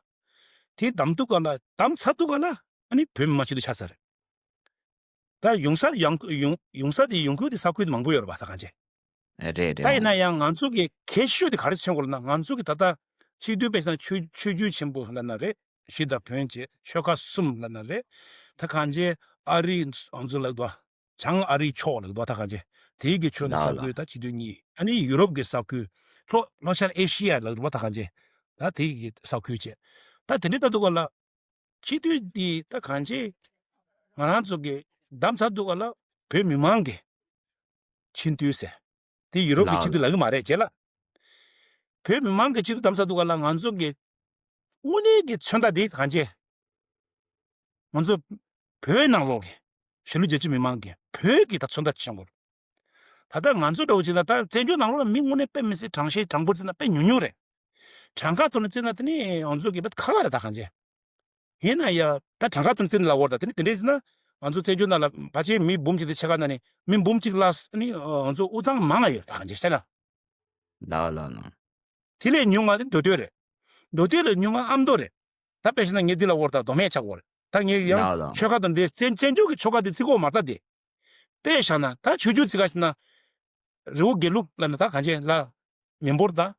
དེ་བདམས་དུས་ཀ་ལ་བདམས་ཚར་དུས་ཀ་ལ་ཨ་ནི་བོད་མི་མང་སྤྱི་འཐུས་ཆགས་ཚར་རེད། ད་ཡོང་ས་ཡང་ཡོང་ཡོང་ས་དེ་ཡོང་ཁུལ་དེ་ས་ཁུལ་དེ་མང་པོ་ཡོད་རེད་བ། ད་གང་བྱས། རེད་རེད། ད་ཡིན་ན་ཡང་ང་ཚོ་གི་གལ་ཤོས་དེ་ག་རེ་མཚོན་དགོས་ལབ་ན། ང་ཚོ་གི་ད་ལྟ་སྤྱི་འཐུས་དཔེ་བཞག་ན་ཆོས་ཆོས་བརྒྱུད་ཆེན་པོ་ལབ་ན་རེད། བཞི་དང་བོན་བཅས་ཆོལ་ཁ་གསུམ་ལབ་ན་རེད། ད་གང་བྱས་ཨ་རི་ང་ཚོ་ལབ་དུས་བྱང་ཨ་རིའི་ཕྱོགས་ལབ་དུས་ད་གང་བྱས་དེའི་གི་ཕྱོགས་ནས་ལགས་ས་ལགས། ཁུལ་ད་སྤྱི་འཐུས་གཉིས། ཨ་ནི་ཡུ་རོབ་ཀྱི་ས་ཁུལ། ལྷོ་ལྷོ་ཤར་ཨེ་ཤི་ཡ་ལབ་དུས་ད་གང་བྱས་ད་དེའི་གི་ས་ཁུལ་བཅས། ད་དེ་འདྲའི་ལྟ་དུས་ཀ་ལ་སྤྱི་འཐུས་འདི་ད་གང་བྱས་ང་རང་ཚོ་གི་བདམས་ཚར་དུས་ཀ་ལ་བོད་མི་མང་གི་སྤྱི་འཐུས་ཟེར། དེ་ཡུ་རོབ་ཀྱི་ལགས་སྤྱི་འཐུས་ལགས། ལབ་ཀྱི་མ་རེད་རྗེས་ལ། བོད་མི་མང་གི་སྤྱི་འཐུས་བདམས་ཚར་དུས་ཀ་ལ་ང་ཚོ་གི་དངོས་གནས་ཀྱི་མཚོན་རྟགས་དེ་གང་བྱས། ང་ཚོ་བོད་ནང་ལོགས་ཀྱི་ཞྭ་ལུ་རྒྱལ་ཁབ་མི་མང་གི་བོད་ཀྱི་ད་མཚོན་རྟགས་ཅིག་བྱུང་དགོས། ད་ལྟ་ང་ཚོ་འདྲ་བོ་བྱས་ན་ད་བཙན་བྱོལ་ནང་ལོགས་ལ་མི་དངོས་གནས་དཔེ་མི་སྲིད་གྲངས་ཤིག་གྲངས་འབོར་བརྩིས་ན་དཔེ་ཉུང་ཉུང་རེད། གྲངས་ཀ་ཐོག་ནས་བརྩིས་ན་དེ་ནི་ང་ཚོ་གི་དཔེ་ཁག་ཁག་རེད་ད་གང་བྱས། ཡིན་ན་ཡང་ད་གྲངས་ཀ་ཐོག་ནས་བརྩིས་ན་ལབ་དགོས་རེད་ད། དེ་ནི་དེ་འདྲས་ཟེར་ན་ང་ཚོ་བཙན་བྱོལ་ནང་ལ་ཕལ་ཆེར་མི་འབུམ་གཅིག་དང་ཕྱེད་ཀ་ནང་ནས་མི་འབུམ་གཅིག་ལྷག་ནི་ང་ཚོ་དབུས་གཙང་མང་ང་ཡོད་ད་གང་བྱས་བཤད་ན། ལགས་ལགས་ལགས། དེ་ལས་ཉུང་ང་ནི་མདོ་སྟོད་རེད། མདོ་སྟོད་ལས་ཉུང་ང་ཨ་མདོ་རེད། ད་དཔེ་བཞག་ན་ངས་འདི་ལ་བོར་ད་མདོ་སྨད་ཆགས་ཀྱི་ཡོད་རེད། ད་ངས་ཡང་ལགས་ལགས། ཆོལ་ཁ་དང་འདི་བཙན་བཙན་བྱོལ་གྱི་ཆོལ་ཁ་འདི་བརྩི་གི་ཡོད་མ་རེད་ད་དེ། དཔེ་བཞག་ན་ད་ཆོས་བརྒྱུད་བརྩི་ག་ཞིག་ན། རི་བོ་དགེ་ལུགས་ལབ་ན་ད་གང་བྱས་ལ་མི་འབོར་ད།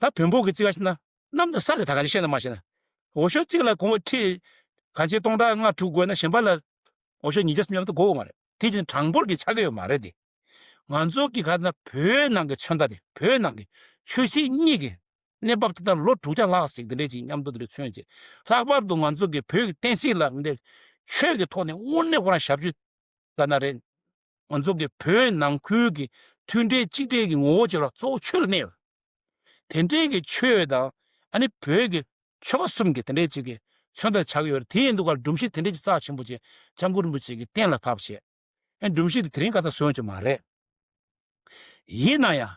ད་བོན་པོ་གི་བརྩི་ག་ཞིག་ན་གནམ་དང་ས་རེད་ད་གང་བྱས་བཤད་ན་མ་བཤད་ན། འོ་ཤོག་གཅིག་ལ་གོང་བ་ཁྲི་གང་བྱས་སྟོང་ཕྲག་ལྔ་དྲུག་དགོས་ན་གཞན་པ་ལ་འོ་ཤོག་ཉིས་བརྒྱ་སུམ་བརྒྱ་མ་གཏོགས་དགོས་ཡོད་མ་རེད། དེ་བཞིན་གྲངས་འབོར་གྱི་ཆ་ག་ཡོད་མ་རེད་དེ། ང་ཚོ་གི་ག་ན་བོད་ནང་གི་མཚོན་རྟགས་དེ་བོད་ནང་གི་ཆོས་སྲིད་གཉིས་ཀྱི་གནས་བབ་དེ་ལྟར་ལོ་དྲུག་བརྒྱ་ལྷག་ཅིག་དེ་འདྲས་ཅིག་མཉམ་དུ་དེ་འདྲས་མཚོན་ཅིག་ལྷག་པར་དུ་ང་ཚོ་གི་བོད་ཀྱི་བསྟན་སྲིད་ལ་འདི་ཆོས་ཀྱི་ཐོག་ནས་དངོས་གནས་ཁོ་རང་ཞབས་ཞུ་ལབ་ན་རེད། ང་ཚོ་གི་བོད་ནང་ཁུལ་གྱི་མཐུན་སྒྲིལ་གཅིག་སྒྲིལ་གྱི་ངོ་བོ་ཅིག་ལ་གཙོ་བོ་ཆོས་ལ་གནས་ཡོད། དེ་འདྲའི་གི་ཆོས་དང་ཨ་ནི་བོད་ཀྱི་ཆོལ་ཁ་གསུམ་གྱི་དེ་འདྲའི་ཅིག་གི་མཚོན་རྟགས་ཆགས་ཀྱི་ཡོད་རེད། དེ་ཡིན་དུས་ཀ་སྒྲོམ་གཞི་དེ་འདྲའི་ཅིག་རྩ་ཆེན་པོ་ཅིག་སྐྱབས་མགོན་རིན་པོ་ཆེ་གིས་གཏན་ལ་ཕབ་བྱས། ཨ་ནི་སྒྲོམ་གཞི་དེ་དེ་རིང་ཁ་སང་བཟོས་ཡོང་རྒྱུ་མ་རེད། ཡིན་ན་ཡང་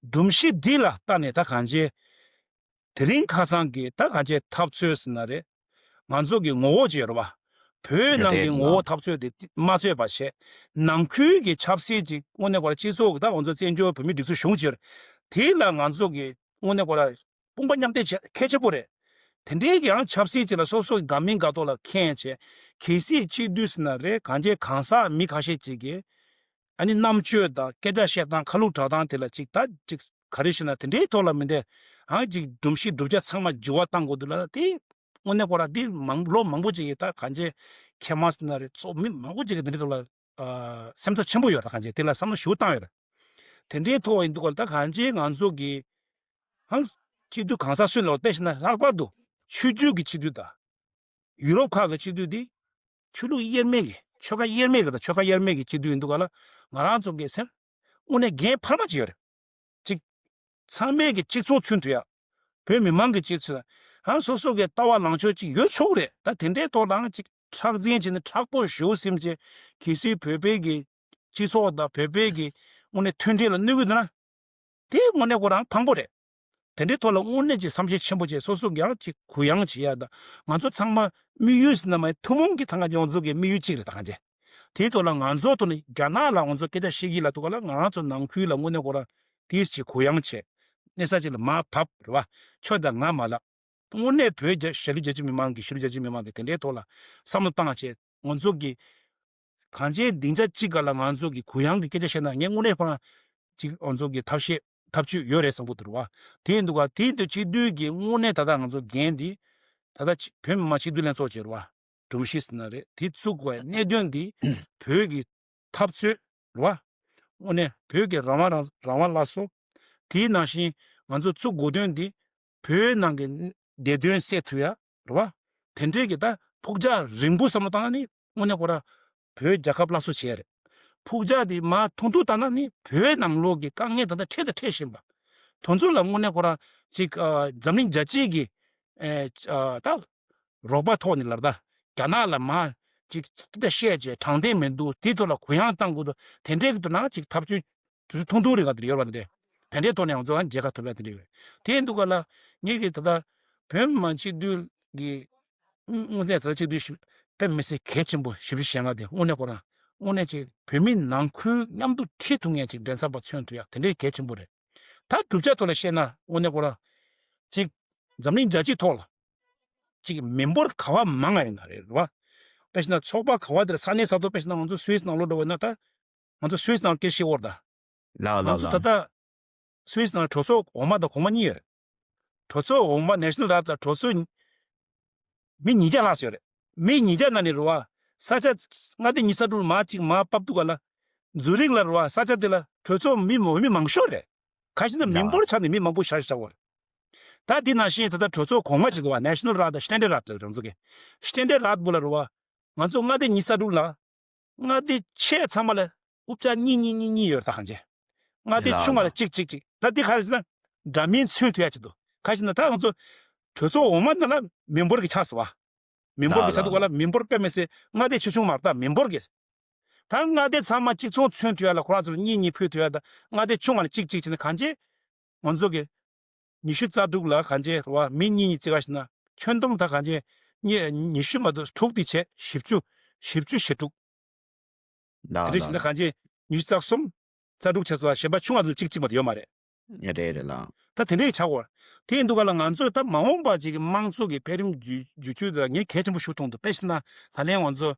སྒྲོམ་གཞི་འདི་ལ་ལྟ་ནས་ད་གང་བྱས། དེ་རིང་ཁ་སང་གི་ད་གང་བྱས་འཐབ་རྩོད་ཟེར་ན་རེད། ང་ཚོ་གི་ངོ་བོ་ཅིག་ཡོད་རེད་བ། བོད་ནང་གི་ངོ་བོ་འཐབ་རྩོད་དེ་མ་རྩོད་པ་བྱས། ནང་ཁུལ་གྱི་ཆབ་སྲིད་ཅིག་དངོས་གནས་ཁོ་ར་སྤྱི་ཚོགས་ཀྱི་ད་ང་ཚོ་བཙན་བྱོལ་བོད་མིའི་སྒྲིག་འཛུགས་གཞུང་ཅིག་ཡོད་རེད། དེ་ལ་ང་ཚོ་གི་དངོས་གནས་ཁོ་ར་དཔུང་པ་མཉམ་འདེགས་བྱེད་གལ་ཆེན་པོ་རེད། དེ་འདྲའི་གི་ཡང་ཆབ་སྲིད་ཅིག་ལ་སོ་སོ་གི་དགའ་མིན་དགའ་ཐོག་ལ་མཁྱེན་བྱས། གལ་སྲིད་སྤྱི་འཐུས་ཟེར་ན་རེད། གང་བྱས་གང་ཟག་མི་ཁ་ཤས་ཅིག་གིས་ཨ་ནི་རྣམ་དཔྱོད་དང་སྐད་ཆ་བཤད་སྟངས་ཁ་ལུགས་གྲགས་སྟངས་དེ་ལ་ཅིག་ད་ཅིག་ག་རེ་ཞུ་ན་དེ་འདྲའི་ཐོག་ལ་མི་འདེ་ཨང་ཅིག་སྒྲོམ་གཞི་བསྒྲུབ་བྱ་ཚང་མ་འགྱུར་བ་བཏང་དགོས་འདུག་ལ་དེ་དངོས་གནས་ཁོ་ར་དེ་མང་ལོ་མང་པོ་ཅིག་གི་ད་གང་བྱས་མཁལ་མ་ཟེར་ན་རེད། ཚོགས་མི་མང་པོ་ཅིག་གི་དེ་འདྲའི་ཐོག་ལ་ཨ་སེམས་འཚབ་ཆེན་པོ་ཡོད་ར། གང་བྱས་དེ་ལ་བསམ་བློ་ཞེ་པོ་བཏང་ཡོད་ར། དེ་འདྲའི་ཐོག་ཡིན་འདུག་ག་ད་གང་བྱས་ང་ཚོ་གི་ཨང་སྤྱི་འཐུས་གང་ཟག་སུ་ལ་དཔེ་བཞག་ན་ལྷག་པར་དུ་ཆོས་བརྒྱུད་ཀྱི་སྤྱི་འཐུས་དང་། ཡུ་རོབ་ཁག་གི་སྤྱི་འཐུས་འདི་ཆོས་ལུགས་དབྱེར་མེད་ཀྱི་ཆོལ་ཁ་དབྱེར་མེད་ཀྱི་དང་ཆོལ་ཁ་དབྱེར་མེད་ཀྱི་སྤྱི་འཐུས་ཡིན་འདུག་ག་ལ་ང་རང་ཚོ་གི་སེམས་དངོས་གནས་འགན་འཕར་མ་ཅིག་ཡོད་རེད། ཅིག་ཚང་མས་ཀྱི་སྤྱི་ཚོགས་ཚུན་དུ་ཡ་བོད་མི་མང་གི་སྤྱི་ཚོགས་ཨང་སོ་སོ་གི་ལྟ་བ་ལངས་ཕྱོགས་ཅིག་ཡོད་ཆོག་རེད། ད་དེ་འདྲའི་ཐོག་ལའང་ཅིག་མཁྲེགས་འཛིན་བྱས་ནས་མཁྲེགས་པོ་ཞེ་པོ་སེམས་ཅན་གལ་སྲིད་བོད་པའི་གི་སྤྱི་ཚོགས་དང་བོད་པའི་གི་དངོས་གནས་མཐུན་སྒྲིལ་ལ་གནོད་ཀྱི་འདུག་ན། དེ་དངོས་གནས་ཁོ་རང་ཕངས་པོ་རེད། དེ་འདྲའི་ཐོག་ལ་དངོས་གནས་ཀྱི་བསམ་ཤེས་ཆེན་པོ་བྱས་སོ་སོ་གི་ཡང་ཅིག་གུ་ཡངས་བྱེད་ཡ་དང་ང་ཚོ་ཚང་མ་དམིགས་ཡུལ་ཟེར་ན་མ་ཐུན་མོང་གི་ཐང་ང་ཡོངས་རྫོགས་ཀྱི་དམིགས་ཡུལ་གཅིག་རེད། ད་གང་བྱས་ དེའི་ཐོག་ལ་ང་ཚོ་ཐོག་ནས་རྒྱ་ནག་ལ་ང་ཚོ་སྐད་ཆ་བཤད་ཀྱི་ལབ་དུས་སྒང་ལ་ང་རང་ཚོ་ནང་ཁུལ་ལ་དངོས་གནས་ཁོ་རང་དེའི་ཅིག་གུ་ཡངས་བྱས། གནས་ས་ཅིག་ལ་མར་བབས་རེད་བ། ཁྱོད་དང་ང་མ་ལབ། དངོས་གནས་བོད་རྒྱ་གཞིས་ལུས་རྒྱ་ཆེ་མི་མང་གི་གཞིས་ལུས་རྒྱ་ཆེ་མི་མང་གི་དེ་འདྲའི་ཐོག་ལ་བསམ་བློ་བཏང་བྱས་ང་ཚོ་གི་གང་ཅིའི་སྡིངས་ཆ་གཅིག་སྒང་ལ་ང་ཚོ་གི་གུ་ཡངས་ཀྱི་སྐད་ཆ་བཤད་ན་ངས་དངོས་གནས་ཁོ་རང་ཅིག་ང་ཚོ་གི་ཐབས་ཤེས་ཐབས་ཇུས་ཡོད་རེད་བསམ་གྱི་འདུག་རེད་བ། དེ་ཡིན་དུས་ག་དེ་ཡིན་དུས་སྤྱི་འཐུས་ཀྱི་དངོས་གནས་ད་ལྟ་ང་ཚོ་འགན་འདི་ད་ལྟ་ཕྱི་བོད་མི་མང་སྤྱི་འཐུས་ལྷན་ཚོགས་བྱས་རེད་བ། སྒྲོམ་གཞི་ཟེར་ན་རེད། དེ་བཙུགས་དགོས་གནད་དོན་འདི་བོད་ཀྱི་འཐབ་རྩོད་རེད་བ། དངོས་གནས་བོད་ཀྱི་རང་དབང་རང་རང་དབང་སླར་གསོ། དེའི་ནང་བཞིན་ང་ཚོ་བཙུགས་དགོས་དོན་འདི་བོད་ནང་གི་བདེ་དོན་སེལ་ཐུབ་ཡ་རེད་བ། དེ་འདྲའི་གི་ད་ཕུགས་རྒྱང་རིང་པོ་བསམ་བློ་བཏང་ན་ནི་དངོས་གནས་ཁོ་རང་བོད་རྒྱལ་ཁབ་སླར་གསོ་བྱས་རེད། ཕུགས་རྒྱང་དེ་མར་ཐུང་ཐུང་བཏང་ན་ནི་བོད་ནང་ལོགས་ཀྱི་དཀའ་ངལ་ད་ལྟ་འཕྲད་དང་འཕྲད་བཞིན་པ། དེ་ཚོ་ལ་དངོས་གནས་ཁོ་རང་ཅིག་ཨ་འཛམ་གླིང་རྒྱལ་སྤྱིའི་གི་ཨེ་ཨ་ད་རོགས་པ་ཐོག་ནས་ལབ་ད་རྒྱ་ནག་ལ་མར་ཅིག་ད་བཤད་བྱས་དྲང་བདེན་མི་འདུག་དེ་ཐོག་ལ་གུ་ཡངས་བཏང་དགོས་འདུག་དེ་འདྲའི་གི་དུ་ན་ཅིག་ཐབས་ཇུས་དུས་ཚོད་ཐུང་ཐུང་རིང་ག་དེ་ཡོད་པ་དེ་འདྲས། དེ་འདྲའི་ཐོག་ནས་ང་ཚོ་ཡང་མཇལ་ཁ་ཐོབ་ཡ་དེ་འདྲས་ཡོད། དེ་ཡིན་དུས་ག་ལ་ངེད་ཀྱིས་ད་ལྟ་བོད་མི་མང་སྤྱི་འཐུས་ཀྱི་དངོས་གནས་ད་ལྟ་སྤྱི་འཐུས་ཞིབ་དཔེ་མི་སྲིད་གལ་ཆེན་པོ་ཞེ་པོ་ཅིག་བྱེད་ང་དེ་དངོས་གནས་ཁོ་རང་དངོས་གནས་ཅིག་བོད་མི་ནང་ཁུལ་མཉམ་དུ་ཁྲིད་ཐུབ་མཁན་ཅིག་མགྲིན་ཚབ་པ་མཚོན་ཐུབ་ཡ་དེ་འདྲས་གལ་ཆེན་པོ་རེད། ད་གྲུབ་ཆ་ཐོག་ལ་བཤད་ན་དངོས་གནས་ཁོ་རང་ཅིག་འཛམ་གླིང་རྒྱལ་སྤྱིའི་ཐོག་ལ་ཅིག་མི་འབོར་ག་བ་མང་ང་ཡིན་ན་རེད་རེད་བ། དཔེ་བྱས་ན་ཚོགས་པ་ག་བ་དེར་ས་གནས་ས་ཐོག་དཔེ་བྱས་ན་ང་ཚོ་སུད་སི་ནང་ལོགས་འགྲོ་བ་ཡིན་ན་ད། ང་ཚོ་སུད་སི་ནང་སྐད་བཤད་འོར་ད། ལགས་ང་ལགས་ཚོ་ད་ལགས། ལྟ་སུད་སི་ནང་གྲོས་ཚོགས་འོག་མ་དང་གོང་མ་གཉིས་ཡོད། གྲོས་ཚོགས་འོག་མ་National Right ལ་གྲོས་ཚོགས་མི་ཉིས་བརྒྱ་ལྷག་ཙམ་ཡོད་རེད། མི་ཉིས་བརྒྱ་ནང་ནས་རེད་བ། ས་ཆ་མངའ་སྡེ་ཉི་ཤུ་རྩ་དྲུག་ལ་མར་གཅིག་མར་ཕབ་འདུག་ག་ལ། ཛུ་རིག་ལ་རེད་བ་ས་ཆ་དེ་ལ་གྲོས་ཚོགས་མི་མང་མི་མང་ཤོས་རེད། ཁ་ཤས་ན་མི་ལགས། འབོར་ཆ་ནས་མི་མང་པོ་ཤར་ཤར་བ་རེད། ད་དེ་ནང་བཞིན་ད་ལྟ་གྲོས་ཚོགས་གོང་མ་ཅིག་འདུག་བ་National Right དང་Standing Right ལ་རང་ཚོ་གི་Standing Right བོ་ལ་རེད་བ། ང་ཚོ་མངའ་སྡེ་ཉི་ཤུ་རྩ་དྲུག་ལ། མངའ་སྡེ་ཆེ་ཚང་མ་ལ་དབུ་བྱ་གཉིས་གཉིས་གཉིས་གཉིས་ཡོད་རེད་ད་གང་ཅི། མངའ་སྡེ་ལགས་ཆུང་བ་ལ་ལགས། གཅིག་གཅིག་གཅིག་ད་འདི་ག་རེ་ཟེར་ན་འདྲ་མིན་མཚོན་ཐུབ་ཡ་ཅིག་འདུག་ཁ་ཅིག་ན་ད་ང་ཚོ་གྲོས་ཚོགས་འོག་མ་ནང་ལ་མི་འབོར་གྱི་ཆགས་སོང་བ། མི་འབོར་གྱི་ལགས་ཆགས་འདུག་ག་ལགས་ལ་ལགས། མི་འབོར་དཔེ་མི་སྲིད་མངའ་སྡེ་ཆེ་ཆུང་མ་རེད་ད་མི་འབོར་གྱི། ད་མངའ་སྡེ་ཚང་མ་གཅིག་མཚུངས་མཚོན་ཐུབ་ཡ་ལ་ཁོ་རང་ཚོ་ལ་གཉིས་གཉིས་ཕུལ་ཐུབ་ཡ་ད་མངའ་སྡེ་ཆུང་བ་ལ་གཅིག་གཅིག་བྱས་ན་གང་ཅི། ང་ཚོ་གི་ཉི་ཤུ་རྩ་དྲུག་ལ་གང་ཅི་རེད་བ་མི་གཉིས་གཉིས་བརྩི་ག་ཞིག་ན་ཁྱོན་བསྡོམས་ད་གང་ཅི་ཉི་ཉི་ཤུ་མ་གཏོགས་དྲུག་དེ་བྱས་བཞི་བཅུ་བཞི་བཅུ་ཞེ་དྲུག་དེ་ལགས་འདྲ་ཞིག་ན་ལགས། གང་ཅི་ཉི་ཤུ་རྩ་གསུམ་རྩ་དྲུག་བྱས་སོང་གཞན་པ་ཆུང་བ་ཚོ་གཅིག་གཅིག་མ་གཏོགས་ཡོད་མ་རེད། རེད་རེད་ལགས། ད་དེ་འདྲའི་ཆགས་འོར་དེ་ཡིན་དུས་ག་ལ་ང་ཚོས་ད་མ་འོངས་པ་ཅིག་གི་དམངས་གཙོ་གི་འཕེལ་རིམ་བརྒྱུད་བརྒྱུད་ཚུལ་ད་ངས་གལ་ཆེན་པོ་ཞིག་མཐོང་འདུག་དཔེ་བཞག་ན་ད་ལན་ང་ཚོ་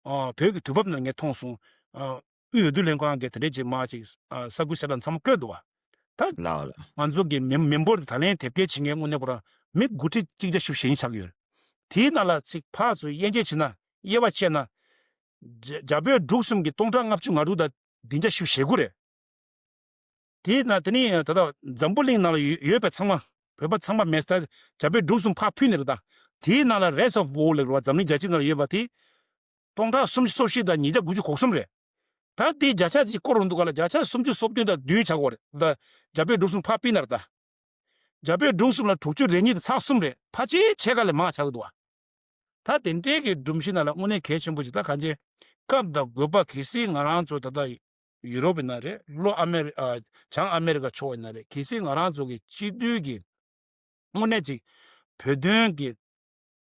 ཨ་བོད་ཀྱི་དུས་བབ་ནང་ངས་མཐོང་སོང་། ཨ་དབུས་འོས་བསྡུ་ལྷན་ཁང་གིས་དེ་འདྲའི་ཅིག་མ་ཅིག་ཨ་ས་ཁུལ་གསལ་བསྒྲགས་མཚམས་བཀོད་འདུག་བ། ད་ལགས་ལགས། ང་ཚོ་གི་མི་མི་འབོར་ད་ལན་དེབ་སྐྱེལ་བྱེད་མཁན་དངོས་གནས་ཁོ་རང་མི་དགུ་ཁྲི་གཅིག་བརྒྱ་བཞི་བཅུ་ཞེ་གཉིས་ཆགས་ཀྱི་ཡོད་རེད། དེའི་ནང་ལ་ཚིག་ཕར་ཚུར་དབྱེ་འབྱེད་བྱས་ན་དབྱེ་བ་ཕྱེ་ན། རྒྱ་རྒྱ་བོད་འབྲུག་གསུམ་གྱི་སྟོང་ཕྲག་ལྔ་བཅུ་ང་དྲུག་དང་བདུན་བརྒྱ་བཞི་བཅུ་ཞེ་དགུ་རེད། དེས་ན་དེ་ནི་ད་ལྟ་འཛམ་བུ་གླིང་ནང་ལ་ཡོད་ཡོད་པའི་ཚང་མ་བོད་པ་ཚང་མ་མེད་ས་རྒྱ་བོད་འབྲུག་གསུམ་ཕར་ཕུད་ནས་རེད་ད། དེའི་ནང་ལ་rest of world ལབ་རེད་བ་འཛམ་གླིང་རྒྱལ་སྤྱི་ནང་ལ་ཡོད་པ་དེ། སྟོང་ཕྲག་སུམ་ཅུ་སོ་བཞི་དང་ཉིས་བརྒྱ་དགུ་བཅུ་གོ་གསུམ་རེད། ད་དེ་བརྒྱ་ཆ་ཅིག་སྐོར་རུ་འདུག་ག་ལ་བརྒྱ་ཆ་སུམ་ཅུ་སོ་བདུན་དང་བདུན་ཆགས་ཀྱི་ཡོད་རེད་ད། རྒྱ་བོད་འབྲུག་གསུམ་ཕར་ཕུད་ན་རེད་ད། རྒྱ་བོད་འབྲུག་གསུམ་ལ་དྲུག་ཅུ་རེ་གཉིས་དང་ཚེག་གསུམ་རེད་ཕལ་ཆེར་ཕྱེད་ཀ་ལས་མང་ཆགས་ཀྱི་འདུག་བ། ད་དེ་འདྲའི་གི་སྒྲོམ་གཞི་ནང་ལ་དངོས་གནས་གལ་ཆེན་པོ་ཅིག་ད་གང་ཅི། སྐབས་དང་དགོས་པ་གལ་སྲིད་ང་རང་ཚོ་ད་ལྟ་ཡུ་རོབ་ཡིན་ན་རེད་ལྷོ་ཨ་མེ་རི་ཨ་བྱང་ཨ་མེ་རི་ཀ་ཕྱོགས་ཡིན་ན་རེད་གལ་སྲིད་ང་རང་ཚོ་གི་སྤྱི་འཐུས་ཀྱི་དངོས་གནས་ཅིག་བོད་དོན་གྱི་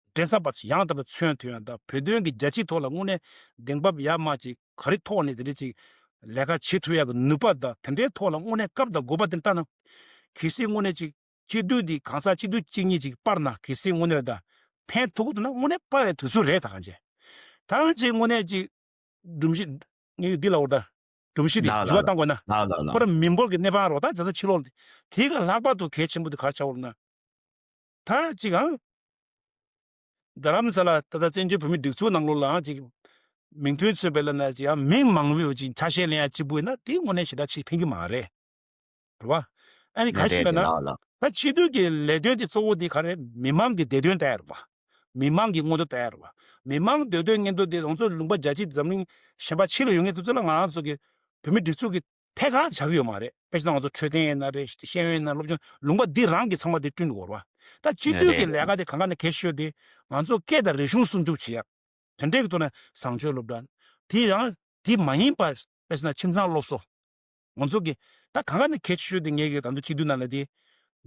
མགྲིན་ཚབ་པ་ཡང་དག་པའི་མཚོན་ཐུབ་ཡ་དང་བོད་དོན་གྱི་རྒྱལ་སྤྱིའི་ཐོག་ལ་དངོས་གནས་གདེང་འབབ་ཡར་མར་ཅིག་ག་རེ་ཐོག་ནས་དེ་འདྲ་ཅིག་ལས་ཀ་བྱེད་ཐུབ་ཡ་གི་ནུས་པ་དང་དེ་འདྲའི་ཐོག་ལ་དངོས་གནས་སྐབས་དང་དགོས་པ་དེ་ལྟ་ན་གལ་སྲིད་དངོས་གནས་ཅིག་སྤྱི་འཐུས་འདི་གང་ཟག་སྤྱི་འཐུས་གཅིག་གཉིས་ཅིག་སྤར་ན་གལ་སྲིད་དངོས་གནས་ད་ཕན་ཐོགས་འདུག་ན་དངོས་གནས་སྤར་བའི་དུས་ཚོད་རེད་ད་གང་བྱས། ད་གང་བྱས་དངོས་གནས་ཅིག་སྒྲོམ་གཞི་ངས་འདི་ལ་འོ་ད་སྒྲོམ་གཞི་འདི་ལགས་འགྱུར་བ་ལགས་བཏང་དགོས་ན་ལགས་ལགས་ཁོ་ལགས། ར་མི་འབོར་གྱི་གནས་སྤང་རོགས་ད་ད་ལྟ་ཕྱི་ལོགས་དེ་ག་ལྷག་པར་དུ་གལ་ཆེན་པོ་འདི་ག་རེ་ཆགས་འོ་ན། ད་ཅིག་ཨང་། རྡ་རམ་ས་ལ་ད་ལྟ་བཙན་བྱོལ་བོད་མིའི་སྒྲིག་འཛུགས་ནང་ལོགས་ལའང་ཅིག་མིང་དོན་མཚོན་པའི་ལ་ན་ཅིག་ཡང་མིང་མང་པོས་ཅིག་ཆ་ཤས་ལེན་ཡ་གཅིག་པུ་ཡིན་ན་དེ་དངོས་གནས་ཞེ་དྲག་ཅིག་ཕན་གྱི་མ་རེད། རེད་བ། ཨ་ནི་ག་རེད་ཞིག་ལབ་ན། རེད་ལགས་ལགས། ད་སྤྱི་འཐུས་ཀྱི་ལས་དོན་དེ་གཙོ་བོ་དེ་ག་རེ་མི་མང་གི་བདེ་དོན་ལྟ་ཡ་རེད་བ། མི་མང་གི་མངོན་འདོད་ལྟ་ཡ་རེད་བ། མི་མང་བདེ་དོན་མངོན་འདོད་དེ་རང་ཚོ་ལུང་པ་རྒྱ་ཆེ་འཛམ་གླིང་གཞན་པ་ཕྱི་ལ་ཡོད་མཁན་དེ་ཚོ་ལ་ང་རང་ཚོ་གི་བོད་མི་སྒྲིག་འཛུགས་ཀྱི་ཐད་ཀར་བྱ་གི་ཡོད་མ་རེད། དཔེ་བཞག་ན་ང་ཚོ་འཕྲོད་བསྟེན་ཡིན་ན་རེད་ཤེས་ཡོན་ཡིན་ན་སློབ་སྦྱོང་ལུང་པ་འདི་རང་གི་ཚང་མ་དེ་བསྐྲུན་དགོས་རེད་བ། ད་སྤྱི་འཐུས་ཀྱི་རེད་ལས་ཀ་དེ་གང་ག་ནས་གལ་ཆེ་ཤོས་དེ་ང་ཚོ་སྐད་དང་རིག་གཞུང་སྲུང་སྐྱོབ་བྱེད་ཡ། དེ་འདྲའི་གི་ཐོག་ནས་བཟང་སྤྱོད་སློབ་གྲྭ། དེ་ཡང་དེ་མ་ཡིན་པར་དཔེ་བཞག་ན་ཁྱིམ་ཚང་སློབ་གསོ། ང་ཚོ་གི་ད་གང་ག་ནས་གལ་ཆེ་ཤོས་དེ་ངེད་ཀྱི་ད་དུང་སྤྱི་འཐུས་ནང་ལ་དེ།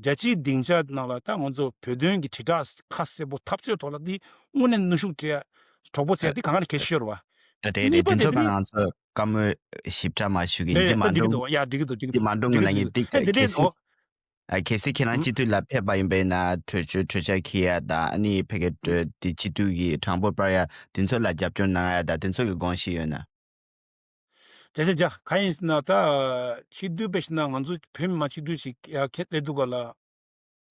རྒྱལ་སྤྱིའི་སྡིངས་ཆ་ནང་ལ་ད་ང་ཚོ་བོད་དོན་གྱི་དྲིལ་བསྒྲགས་ཁ་གསལ་པོ་འཐབ་རྩོད་ཐོག་ལ་དེ་དངོས་གནས་ནུས་ཤུགས་སྤྲད་གྲོགས་པོ་བྱས་དེ་གང་ག་ནས་གལ་ཆེ་ཤོས་རེད་བ། རེད་རེད། གཉིས་པ་དེ་དེ་ཚོ་ནི་ང་ཚོ་བཀའ་མོལ་ཞིབ་ཕྲ་མ་ཞུ་གི་ཡིན། རེད་འདི་རེད། མ་ད་འགྲིག་གི་འགྲོ། འདུག་ཡ་འགྲིག་གི་འདུག་འགྲིག་གི་འདི་འདུག་མ་འགྲོ་འགྲིག་ངོས་ལ་ངས་འདི་གི་འདུག་ཨེ་དེ་གལ་འདྲས་སྲིད་འདུག་ཨ་གལ་སྲིད་ཁྱེད་རང་ཨུ། སྤྱི་འཐུས་ལ་ཕེབས་པ་ཡིན་པས་ན་གྲོས་ཆོད་གྲོས་འཆར་འཁྱེར་ཡ་དང་ཨ་ནི་ཕ་གི་ཨུ། དེ་སྤྱི་འཐུས་ཀྱི་གྲངས་འབོར་སྤར་ཡ་དེ་ཚོ་ལ་རྒྱབ་སྐྱོར་གནང་ཡ་དང་དེ་ཚོ་གི་དགོངས་གཞི་ཡོད་ན། ཇ་ཇ་ཇ་ག་ཡིན་ཟེར་ན་ད་སྤྱི་འཐུས་དཔེ་བཞག་ན་ང་ཚོ་བོད་མི་མང་སྤྱི་འཐུས་ཤིག་ཡ་ཁྱེད་སླེབས་འདུག་ག་ལ།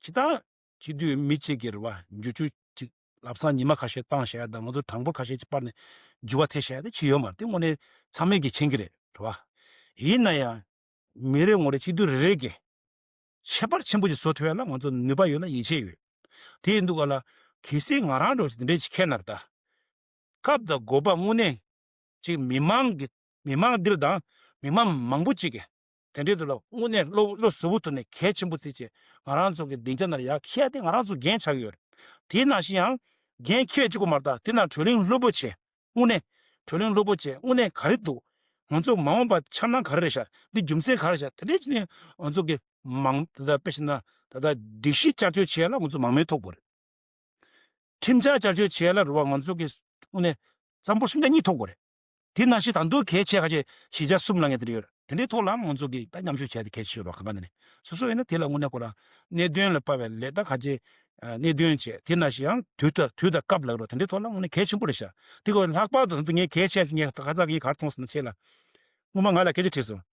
ཇི་ལྟར་སྤྱི་འཐུས་མི་གཅིག་གིས་རེད་བ། འགྱུར་བཅོས་ཅིག་ལམ་སང་ཉི་མ་ཁ་ཤས་བཏང་བཞག་ཡ་དང་ང་ཚོ་གྲངས་འབོར་ཁ་ཤས་ཅིག་སྤར་ནས་འགྱུར་བ་ཐེབས་བཞག་ཡ་དེ་ཅི་ཡོད་མ་རེད། དེ་དངོས་གནས་ཚང་མས་ཀྱིས་མཁྱེན་གྱི་རེད་རེད་བ། ཡིན་ན་ཡང་མི་རེ་ངོ་རེ་སྤྱི་འཐུས་རེ་རེ་གིས་ཁྱད་པར་ཆེན་པོ་ཅིག་བཟོ་ཐུབ་ཡ་ལ་ང་ཚོ་ནུས་པ་ཡོད་ལ་ཡིད་ཆེས་ཡོད། དེ་ཡིན་དུས་ག་ལ་གལ་སྲིད་ང་རང་འདྲ་བོ་ཞིག་འདི་འདྲས་ཅིག་འཁེལ་ན་རེད་ད། སྐབས་དང་དགོས་པ་དངོས་གནས་ཅིག་མི་མང་གི་མི་མང་འདིར་དང་མི་མང་མང་པོ་ཅིག་གིས་དེ་འདྲའི་དུ་ལ་དངོས་གནས་བློ་བློ་གཟུ་བོ་ཐོག་ནས་གལ་ཆེན་པོ་བརྩིས་བྱས་ང་རང་ཚོ་གི་སྡིངས་ཆ་ནང་ལ་ཡར་འཁྱེར་ཏེ་ང་རང་ཚོ་འགན་ཆགས་ཀྱི་ཡོད་རེད། དེ་ནང་བཞིན་ཡང་འགན་འཁྱེར་བཅུག་གི་མ་རེད་ད། དེ་ནང་བགྲོ་གླེང་ལྷུག་པོ་བྱས་དངོས་གནས་བགྲོ་གླེང་ལྷུག་པོ་བྱས་དངོས་གནས་ག་རེ་འདུག་ང་ཚོ་མ་འོངས་པ་འཆར་སྣང་ག་རེ་རེད་ཤག་འདི་རྒྱུ་མཚན་ག་རེ་ཤག་དེ་འདྲའི་ཅིག་ནས་ང་ཚོ་གི་མང་ད་ལྟ་དཔེ་བཞག་ན་ད་ལྟ་སྒྲིག་གཞི་བསྐྱར་བཅོས་བྱས་ལ་ང་ཚོ་མང་མོས་ཐོབ་དགོས་རེད། ཁྲིམས་འཆར་བསྐྱར་བཅོས་བྱས་ལ་རུ་བ་ང་ཚོ་གི་དངོས་གནས་རྩ་འབོར་སུམ་ཆ་གཉིས་ཐོབ་དགོས་རེད། དེ་ནང་བཞིན་ད་དུང་གལ་ཆེ་ཁ་ཆེ་བཞི་ཆ་གསུམ་ལ་ངེས་དེ་ཡོད་རེད། དེ་འདྲའི་ཐོག་ལ་ང་ཚོ་གི་ད་མཉམ་ཞུགས་བྱས་ཏེ་གལ་ཆེ་ཡོད་རེད་གང་ག་ནས་ནས་སོ་སོ་ཡིན་ན་དེ་ལ་དངོས་གནས་ཁོ་རང་གནད་དོན་ལ་དཔག་པའི་ལས་ད་ཁ་ཆེ་གནད་དོན་བྱས་དེ་ནང་བཞིན་ཡང་དུས་དང་དུས་དང་སྐབས་ལ་རོ་དེ་འདྲའི་ཐོག་ལ་དངོས་གནས་གལ་ཆེན་པོ་རེད་ཤག་དེ་གོ་ལྷག་པར་དུ་ད་དུང་ངས་གལ་ཆེ་ངས་ད་ཁ་ཚ་གི་གར་མཐོང་སོང་ན་ཆེ་ལ་སྔོན་མ་ང་ལ་སྐད་ཆ་དྲིས་སོང་།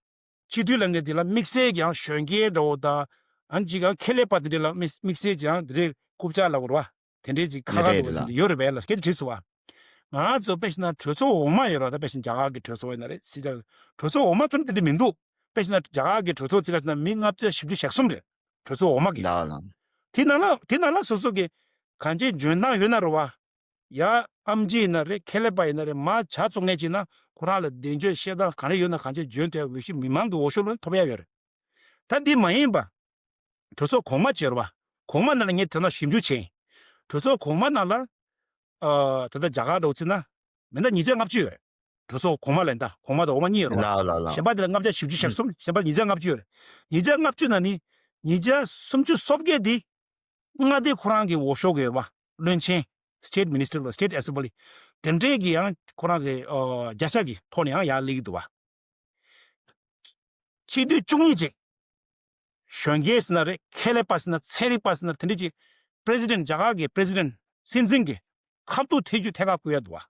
སྤྱི་འཐུས་ལ་ངས་འདི་ལ་དམིགས་བསལ་ཀྱང་གཞོན་སྐྱེས་འདྲ་བོ་དང་ཨ་ནི་ཅིག་ཡང་ཁེ་ལས་པ་དེ་འདྲ་ལ་དམིགས་དམིགས་བསལ་ཀྱང་འདི་འདྲའི་རྐུབ་ཀྱག་ལ་འོར་བ་དེ་འདྲའི་ཅིག་ཁ་ཁ་འདྲ་བོ་ཟེར་ཡོད་རེད་པས་ལ་སྐད་ཆ་དྲིས་སོང་བ། ང་ཚོ་དཔེ་བཞག་ན་གྲོས་ཚོགས་འོག་མ་ཡོད་རེད་བ། ད་དཔེ་བཞག་ན་རྒྱ་གར་གྱི་གྲོས་ཚོགས་ཡིན་ན་རེད་སྲིད་བྱ་གྲོས་ཚོགས་འོག་མ་ཚོ་ནི་དེ་འདྲ་མི་འདུག་དཔེ་བཞག་ན་རྒྱ་གར་གྱི་གྲོས་ཚོགས་ཚིག་ལ་བཞག་ན་མི་ལྔ་བརྒྱ་བཞི་བཅུ་ཞེ་གསུམ་རེད། གྲོས་ཚོགས་འོག་མ་གི། ལགས་ལགས། དེ་ནང་ལ་དེ་ནང་ལ་སོ་སོ་གི་གང་ཅི་འཇོན་ཐང་ཡོད་ན་རེད་བ། ཡ་ཨེམ་ཆི་ཡིན་ན་རེད་ཁེ་ལས་པ་ཡིན་ན་རེད་མ་བྱ་ཚོ་ངས་བྱས་ན་ཁོ་རང་ལ་གདེང་ཚོད་བཤད་སྟངས་ག་རེ་ཡོད་ན་གང་ཅི་འཇོན་ཐང་འོས་ཤིང་མི་མང་གི་འོས་ཤོག་ལོན་ཐོབ་ཡ་ཡོད་རེད། ད་འདི་མ་ཡིན་པ། གྲོས་ཚོགས་གོང་མ་བྱས་རེད་བ། གོང་མ་ནང་ལ་ངས་དེ་ན་ཞིབ་འཇུག་བྱས་ཡིན། གྲོས་ཚོགས་གོང་མ་ནང་ལ། ཨ་ད་ལྟ་རྒྱ་གར་འདྲ་བོ་བརྩིས་ན། མི་འདྲ་ཉིས་བརྒྱ་ལྔ་བཅུ་ཡོད་རེད། གྲོས་ཚོགས་གོང་མ་ལ་ཡིན་ད་གོང་མ་དང་འོག་མ་གཉིས་ཡོད་རེད་བ། ལགས་ལགས་ལགས། གཞན་པ་དེ་ལ་ལྔ་བརྒྱ་བཞི་བཅུ་ཞེ་གསུམ་གཞན་པ་ཉིས་བརྒྱ་ལྔ་བཅུ་ཡོད་རེད། ཉིས་བརྒྱ་ལྔ་བཅུ་ནང་ནས་ཉིས་བརྒྱ་སུམ་ཅུ་སོ་བརྒྱད་དེ། མངའ་སྡེ་ཁོ་རང་གི་འོས་ཤོག་ཡོད་པ། བློན་ཆེན། State Minister ལ་State Assembly། དེ་འདྲས་ཀྱི་ཡང་ཁོ་རང་གི་ཨོ་བརྒྱ་ཆ་གི་ཐོག་ནས་ཡང་ཡར་སླེབས་ཀྱི་འདུག་བ། སྤྱི་འཐུས་བཅུ་གཉིས་ཅིག་གཞོན་སྐྱེས་ཟེར་ན་རེད་ཁེ་ལས་པ་ཟེར་ན་ཚན་རིག་པ་ཟེར་ན་དེ་འདྲས་ཀྱི་President རྒྱ་གར་གི་President སྲིད་འཛིན་གྱི་ཁ་ཐུག་ཐེ་ཇུས་ཐད་ཀར་བསྐུར་ཡ་འདུག་བ།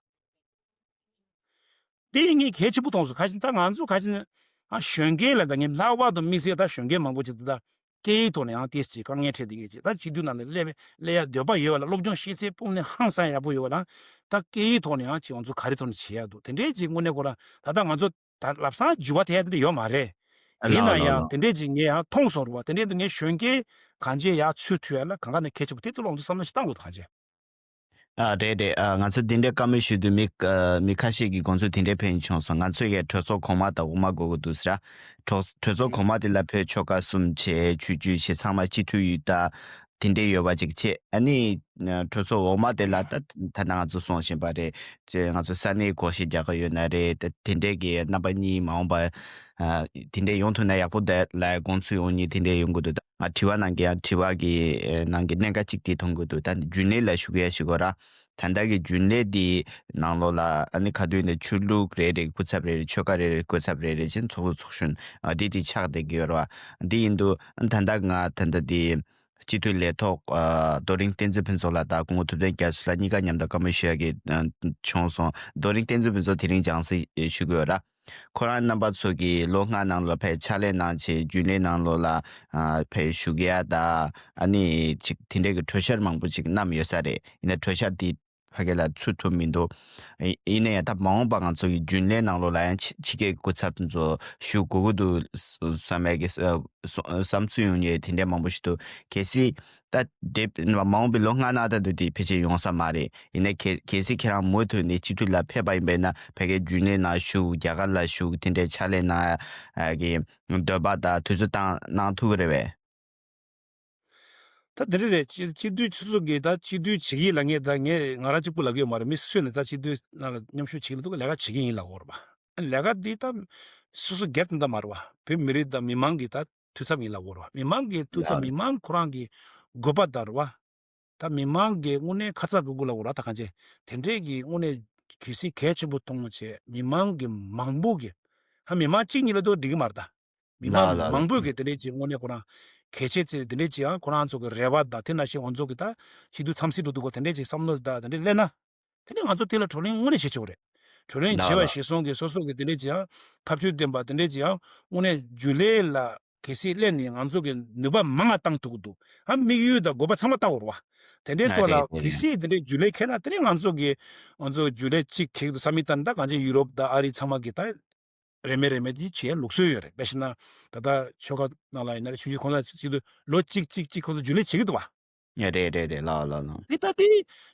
དེ་ཡིན་ངས་གལ་ཆེན་པོ་མཐོང་སོང་། ག་ཅི་ད་ང་ཚོ་ག་ཅི་ནས་ཨ་གཞོན་སྐྱེས་ལ་ད་ངས་ལྷག་པར་དུ་དམིགས་བསལ་ད་གཞོན་སྐྱེས་མང་པོ་ཅིག་ད་ད་སྐད་ཡིག་ཐོག་ནས་ཡང་ཏོག་ཙམ་དཀའ་ངལ་འཕྲད་བསྡད་མཁན་ཅིག་ད་སྤྱི་འཐུས་ནང་ལ་སླེབས་སླེབས་ཡ་འདོད་པ་ཡོད་པ་ལ་སློབ་སྦྱོང་ཤེས་ཚད་དཔུང་ནས་ཧང་སང་ཡག་པོ་ཡོད་པ་ལ་ད་སྐད་ཡིག་ཐོག་ནས་ཡང་ཅིག་ང་ཚོ་ག་རེ་ཐོག་ནས་བྱེད་ཡ་འདུག་དེ་འདྲས་ཅིག་དངོས་གནས་ཁོ་རང་ད་ལྟ་ང་ཚོ་ད་ལམ་སང་འགྱུར་བ་ཐེབས་ཡ་དེ་འདྲ་ཡོད་མ་རེད། ཡིན་ལགས་ན་ལགས་ཡང་ལགས། དེ་འདྲས་ཅིག་ངས་ཡང་མཐོང་སོང་རུ་བ་དེ་འདྲས་འདུག་ངས་གཞོན་སྐྱེས་གང་ཅི་ཡར་ཚུད་ཐུབ་ཡ་ལ་གང་ག་ནས་གལ་ཆེན་པོ་དེ་ཏུ་ལོང་དུ་བསམ་བློ་ཞིག་བཏང་དགོས་ད་གང་ཅི། ཨ་རེད་རེད། ཨ་ང་ཚོ་འདི་འདྲའི་བཀའ་མོལ་ཞུས་དུས་མི་ཨ་མི་ཁ་ཤས་ཀྱིས་དགོངས་ཚུལ་དེ་འདྲའི་ཕན་བྱུང་སོང་། ང་ཚོས་ཀྱི་གྲོས་ཚོགས་གོང་མ་དང་འོག་མ་དགོས་ཀྱི་འདུག་ཟེར། གྲོས་གྲོས་ཚོགས་གོང་མ་དེ་ལ་ཕེབས་ཆོལ་ཁ་གསུམ་བྱས་ཆོས་བརྒྱུད་བྱས་ཚང་མ་སྤྱི་འཐུས་ཡོད་ད་དེ་འདྲའི་ཡོད་པ་ཅིག་བྱས། ཨ་ནི་གྲོས་ཚོགས་འོག་མ་དེ་ལ་ད་ད་ལྟ་ང་ཚོ་གསུངས་བཞིན་པ་རེད་ཅེས་ང་ཚོ་ས་གནས་སྒོར་གཞས་རྒྱག་གི་ཡོད་ན་རེད། ད་དེ་འདྲའི་གི་རྣམ་པ་གཉིས་མ་འོངས་པ་ཨ་དེ་འདྲའི་ཡོང་ཐུབ་ན་ཡག་པོ་འདུག་ལ་དགོངས་ཚུལ་ཡོང་མཁན་དེ་འདྲའི་ཡོང་གི་འདུག་ད་ང་དྲི་བ་གནང་གི་ཡང་དྲི་བ་གི་ནང་གི་གནད་འགག་ཅིག་དེ་མཐོང་གི་འདུག་ད་རྒྱུན་ལས་ལ་ཞུ་གི་ཡ་ཞུ་གི་ར། ད་ལྟ་གི་རྒྱུན་ལས་དེའི་ནང་ལོགས་ལ་ཨ་ནི་ཁ་ཐུག་ནས་ཆོས་ལུགས་རེ་རེ་སྐུ་ཚབ་རེ་རེ་ཆོལ་ཁ་རེ་རེ་སྐུ་ཚབ་རེ་རེ་བྱས་ཚོགས་གཙོ་ཚོགས་གཞོན་ཨ་དེ་དེ་ཆགས་བསྡད་ཀྱི་ཡོད་རེད་བ། འདི་ཡིན་དུས་ད་ལྟ་ང་ད་ལྟ་དེ་སྤྱི་འཐུས་ལས་ཐོག་ཨ་རྡོ་རིང་བསྟན་འཛིན་ཕུན་ཚོགས་ལགས་དང་སྐུ་ངོ་ཐུབ་བསྟན་རྒྱ་མཚོ་ལགས་གཉིས་ཀ་མཉམ་དུ་བཀའ་མོལ་ཞུ་ཡ་གི་ཨ་བྱུང་སོང་། རྡོ་རིང་བསྟན་འཛིན་ཕུན་ཚོགས་དེ་རིང་སྦྱང་སྲིད་ཞུ་གི་ཡོད་ར། ཁོ་རང་རྣམ་པ་ཚོ་གིས་ལོ་ལྔ་ནང་ལོགས་ཕར་ཕྱག་ལས་གནང་བྱས་རྒྱུན་ལས་ནང་ལོགས་ལ་ཨ་ཕར་ཞུགས་ཡ་དང་ཨ་ནི་ཅིག་དེ་འདྲའི་གི་གྲོས་འཆར་མང་པོ་ཅིག་བསྣམས་ཡོད་ས་རེད། ཡིན་ན་གྲོས་འཆར་དེ་ཕ་གི་ལ་ཚུད་ཐུབ་མི་འདུག་ཡིན་ན་ཡང་ད་མ་འོངས་པ་ང་ཚོ་གི་རྒྱུན་ལས་ནང་ལོགས་ལ་ཡང་ཕྱི་ཕྱི་རྒྱལ་གྱི་སྐུ་ཚབ་ཚོ་ཞུགས་དགོས་ཀྱི་འདུག་བསམ་ཡ་གི་བསམ་ཚུལ་ཡོང་ཡས་དེ་འདྲའི་མང་པོ་ཞིག་འདུག་གལ་སྲིད་ད་དེ་མ་འོངས་པའི་ལོ་ལྔ་ནང་ད་དུ་དེ་ཕལ་ཆེར་ཡོང་ས་མ་རེད། ཡིན་ན་གལ་གལ་སྲིད་ཁྱེད་རང་མུ་མཐུད་ནས་སྤྱི་འཐུས་ལ་ཕེབས་པ་ཡིན་པས་ན་ཕ་གིའི་རྒྱུན་ལས་ནང་ཞུགས་རྒྱ་གར་ལ་ཞུགས་དེ་འདྲའི་ཕྱག་ལས་གནང་ཡ་གི་འདོད་པ་དང་དུས་ཚོད་བཏང་གནང་ཐུབ་ཀྱི་རེད་པས། ད་དེ་རེད་རེད། སྤྱི་སྤྱི་འཐུས་ཆུ་ཚོགས་ཀྱི་ད་སྤྱི་འཐུས་བྱེད་ཀྱི་ལ་ངས་ད་ངས་ང་རང་གཅིག་པུ་ལབ་ཀྱི་ཡོད་མ་རེད། མི་སུ་ནས་ད་སྤྱི་འཐུས་ནང་ལ་མཉམ་ཞུགས་བྱེད་ཀྱི་འདུག་ལས་ཀ་བྱེད་ཀྱི་ཡིན་ལབ་ཡོད་རེད་པ། ལས་ཀ་འདི་ད་སོ་སོ་སྒེར་དེ་འདྲ་མ་རེད་པ། བོད་མི་རིགས་དང་མི་མང་གི་ད་འཐུས་ཚབ་ཡིན་ལབ་ཡོད་རེད་པ། མི་མང་གི་འཐུས་ཚབ་ཡ་མི་མང་ཁོ་རང་གི་དགོས་པ་དང་རེད་པ། ད་མི་མང་གི་དངོས་གནས་ཁ་ཚ་དགོས་དགོས་ལ་འོ་ར་ད་གང་ཅི་དེ་འདྲས་ཀྱི་དངོས་གནས་ གལ་སྲིད་གལ་ཆེན་པོ་མཐོང་བྱས་མི་མང་གི་མང་པོ་གི་ཧ་མི་མང་གཅིག་གཉིས་ལ་གཏོགས་འགྲིག་གི་མ་རེད་ད། མི་ལ་མང་ལ་ལ། མང་པོས་ཀྱི་དེ་འདྲས་ཀྱི་དངོས་གནས་ཁོ་རང་གལ་ཆེ་ཚེ་དེ་འདྲས་ཀྱི་ཡང་ཁོ་རང་ཚོ་གི་རེ་བ་དང་དེ་ནང་བཞིན་ང་ཚོ་གི་ད་ཕྱི་དུས་འཚམས་གཟིགས་འགྲོ་འདུག་གོ་དེ་འདྲས་ཀྱི་བསམ་བློ་དང་དེ་འདྲས་སླེབས་ན། དེ་ནས་ང་ཚོ་དེ་ལ་བགྲོ་གླེང་དངོས་གནས་བྱེད་ཆོག་རེད། བགྲོ་གླེང་ལ་བྱེད་པ་ལ། ཞེས་སོང་གི་སོ་སོ་གི་དེ་འདྲས་ཀྱི་ཡང་ཐབས་ཇུས་ལྡན་པ་དེ་འདྲས་ཀྱི་ཡང་དངོས་གནས་རྒྱུན་ལས་ལ་གལ་སྲིད་སླེབས་ནས་ང་ཚོ་གི་ནུས་པ་མང་ང་བཏང་ཐུབ་ཀྱི་འདུག་ཨ་དམིགས་ཡུལ་དང་དགོས་པ་ཚང་མ་བཏང་དགོས་རེད་བ། དེ་འདྲའི་ཐོག་ལ་རེད་རེད། གལ་སྲིད་དེ་འདྲའི་རྒྱུན་ལས་འཁེལ་ན་དེ་ནས་ང་ཚོ་གི་ང་ཚོ་རྒྱུན་ལས་གཅིག་འཁེལ་འདུག་བསམ་མི་ལྟར་ད་གང་ཅི་ཡུ་རོབ་དང་ཨ་རི་ཚང་མ་གི་ད་རེ་མེད་རེ་མེད་ཅིག་བྱེད་ཡ་ལུགས་སྲོལ་ཡོད་རེད། དཔེ་བཞག་ན་ད་ལྟ་ཆོལ་ཁ་ནང་ལ་ཡིན་ན་རེད། ཆུང་ཆུང་ཁོང་ཚོ་གཅིག་ཏུ་ལོ་གཅིག་གཅིག་གཅིག་ཁོང་ཚོ་རྒྱུན་ལས་བྱེད་ཀྱི་འདུག་བ། ཡ་རེད་རེད་རེད། ལགས་ལགས་ལགས། འདི་ད་དེ་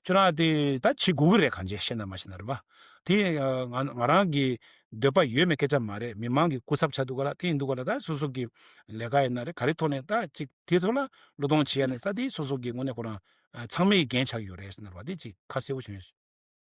ཁྱོད་རང་དེ་ད་བྱེད་དགོས་ཀྱི་རེད། གང་ཅི་བཤད་ན་མ་བཤད་ན་རེད་བ། དེ་ང་ང་རང་གི་འདོད་པ་ཡོད་མེད་སྐད་ཆ་མ་རེད། མི་མང་གི་སྐུ་ཚབ་ཆགས་འདུག་ག་ལ་དེ་ཡིན་འདུག་ག་ལ་ད་སོ་སོ་གི་ལས་ཀ་ཡིན་ན་རེད། ག་རེ་ཐོག་ནས་ད་ཅིག་དེ་ཐོག་ལ་བློས་གཏོང་བྱེད་ཡ་ནས་ད་དེ་སོ་སོ་གི་དངོས་གནས་ཁོ་རང་ཚང་མའི་འགན་ཆགས་ཡོད་རེད་ཟེར་ན་རེད་བ། དེ་ཅིག་ཁ་གསལ་པོ་བྱུང་ཡོད།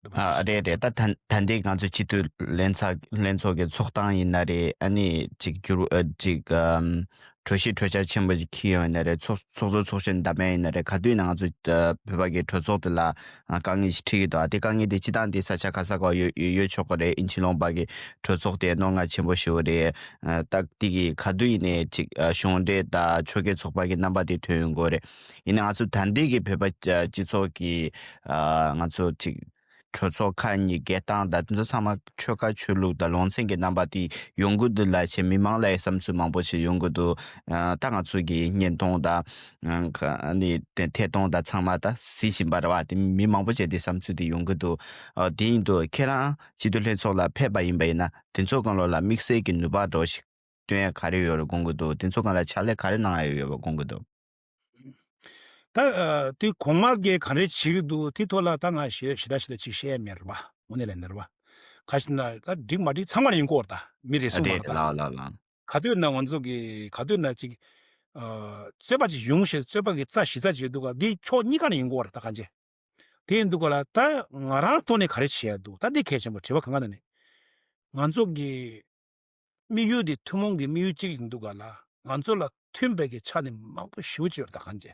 འདུག་པ་ཨ་རེད་རེད། ད་ད་ད་འདི་ང་ཚོ་སྤྱི་འཐུས་ལྷན་ཚོགས་ལྷན་ཚོགས་ཀྱི་ཚོགས་སྟངས་ཡིན་ན་རེད། ཨ་ནི་ཅིག་འགྱུར་ཨ་ཅིག་ཨམ་གྲོས་གཞི་གྲོས་འཆར་ཆེན་པོ་ཞིག་འཁྱེར་ཡོང་ཡིན་ན་རེད། ཚོགས་ཚོགས་གཙོ་ཚོགས་གཞོན་འདེམས་ཡ་ཡིན་ན་རེད། ག་དུས་ཡིན་ན་ང་ཚོ་ཨ་བོད་པ་གི་གྲོས་ཚོགས་དེ་ལ་ཨ་དཀའ་ངལ་ཞིག་འཕྲད་ཀྱི་འདུག་ཨ་དེ་དཀའ་ངལ་དེ་སྤྱི་བཏང་དེ་ས་ཆ་ག་ས་ག་ཡོད་ཡོད་ཡོད་ཆོག་གི་རེད། ཨིན་ཇི་ལུང་པ་གི་གྲོས་ཚོགས་དེ་རྣོ་ངར་ཆེན་པོ་ཞིག་རེད། ཨ་ད་དེ་གི་ག་དུས་ཡིན་ནའི་ཅིག་ཨ་གཞུང་འབྲེལ་དང་ཕྱོགས་འགལ་ཚོགས་པ་གི་རྣམ་པ་དེ་ཐོན་ཡོང་གི་རེད། ཡིན་ན་ང་ཚོ་ད་འདི་གི་བོད་པ་ཨ་སྤྱི་ཚོགས་ཀྱི་ཨ་ང་ཚོ་ཅིག་གྲོས་ཚོགས་ཁག་གཉིས་བརྒལ་སྟངས་དང་དེ་ཚོ་ཚང་མ་ཆོལ་ཁ་ཆོས་ལུགས་དང་ལུང་ཚན་གྱི་རྣམ་པ་དེ་ཡོང་གི་འདུག་ལབ་བྱས་མི་མང་ལ་ཡང་བསམ་ཚུལ་མང་པོ་ཞིག་ཡོང་གི་འདུག་ཨ་ད་ང་ཚོ་གི་བརྙན་ཐུང་དང་ཨ་ནི་དེ་ཐད་གཏོང་དང་ཚང་མ་ད་གཟིགས་བཞིན་པ་རེད་བ། དེ་མི་མང་པོ་བྱས་དེ་བསམ་ཚུལ་དེ་ཡོང་གི་འདུག་ཨ་དེ་ཡིན་དུས་ཁྱེད་རང་སྤྱི་འཐུས་ལྷན་ཚོགས་ལ་ཕེབས་པ་ཡིན་པ་ཡིན་ན་དེ་ཚོ་སྒང་ལོགས་ལ་དམིགས་བསལ་གྱི་ནུས་པ་འདྲ་བོ་ཞིག་སྟོན་ཡ་ག་རེ་ཡོད་རེད་དགོངས་ཀྱི་འདུག་དེ་ཚོ་སྒང་ལ་ཕྱག་ལས་ག་རེ་གནང་ཡ་ཡོད་པ་དགོངས་ཀྱི་འདུག་ད་ཨ་དེ་གོང་མ་གིས་ག་རེ་བྱེད་ཀྱི་འདུག་དེ་ཐོག་ལ་ད་ང་ཞེ་ཞེ་དྲག་ཞེ་དྲག་ཅིག་བཤད་ཡ་མེད་རེད་པ། དངོས་གནས་ལ་ནི་རེད་པ། ག་ཞིག་ན་ད་འགྲིག་མ་འགྲིག་ཚང་མ་ལ་ཡིན་གོ་རེད། ད་མི་རེ་ཟུང་མ་རེད་རེད། ད་ལགས་ལགས་ལགས། ག་དུས་ན་ང་ཚོ་གི་ག་དུས་ན་ཅིག་ཨ་རྩོད་པ་ཅིག་ཡོང་ཞེས་རྩོད་པ་གི་རྩ་གཞི་རྩ་ཅིག་འདུག་ག་འདི་ཕྱོགས་གཉིས་ཀ་ནས་ཡིན་གོ་རེད། ད་གང་ཅི་དེ་ཡིན་འདུག་ག་ལ་ད་ང་རང་ཐོག་ནས་ག་རེ་བྱེད་ཡ་འདུག་ད་འདི་གལ་ཆེན་པོ་དྲི་བ་གང་ག་ན་ནི་ང་ཚོ་གི་དམིགས་ཡུལ་དེ་ཐུན་མོང་གི་དམིགས་ཡུལ་གཅིག་ཡིན་འདུག་ག་ལ་ང་ཚོ་ལ་མཐུན་པའི་གི་ཆ་ནི་མང་པོ་ཞེ་པོ་ཅིག་ཡོད་རེད། ད་གང་ཅི་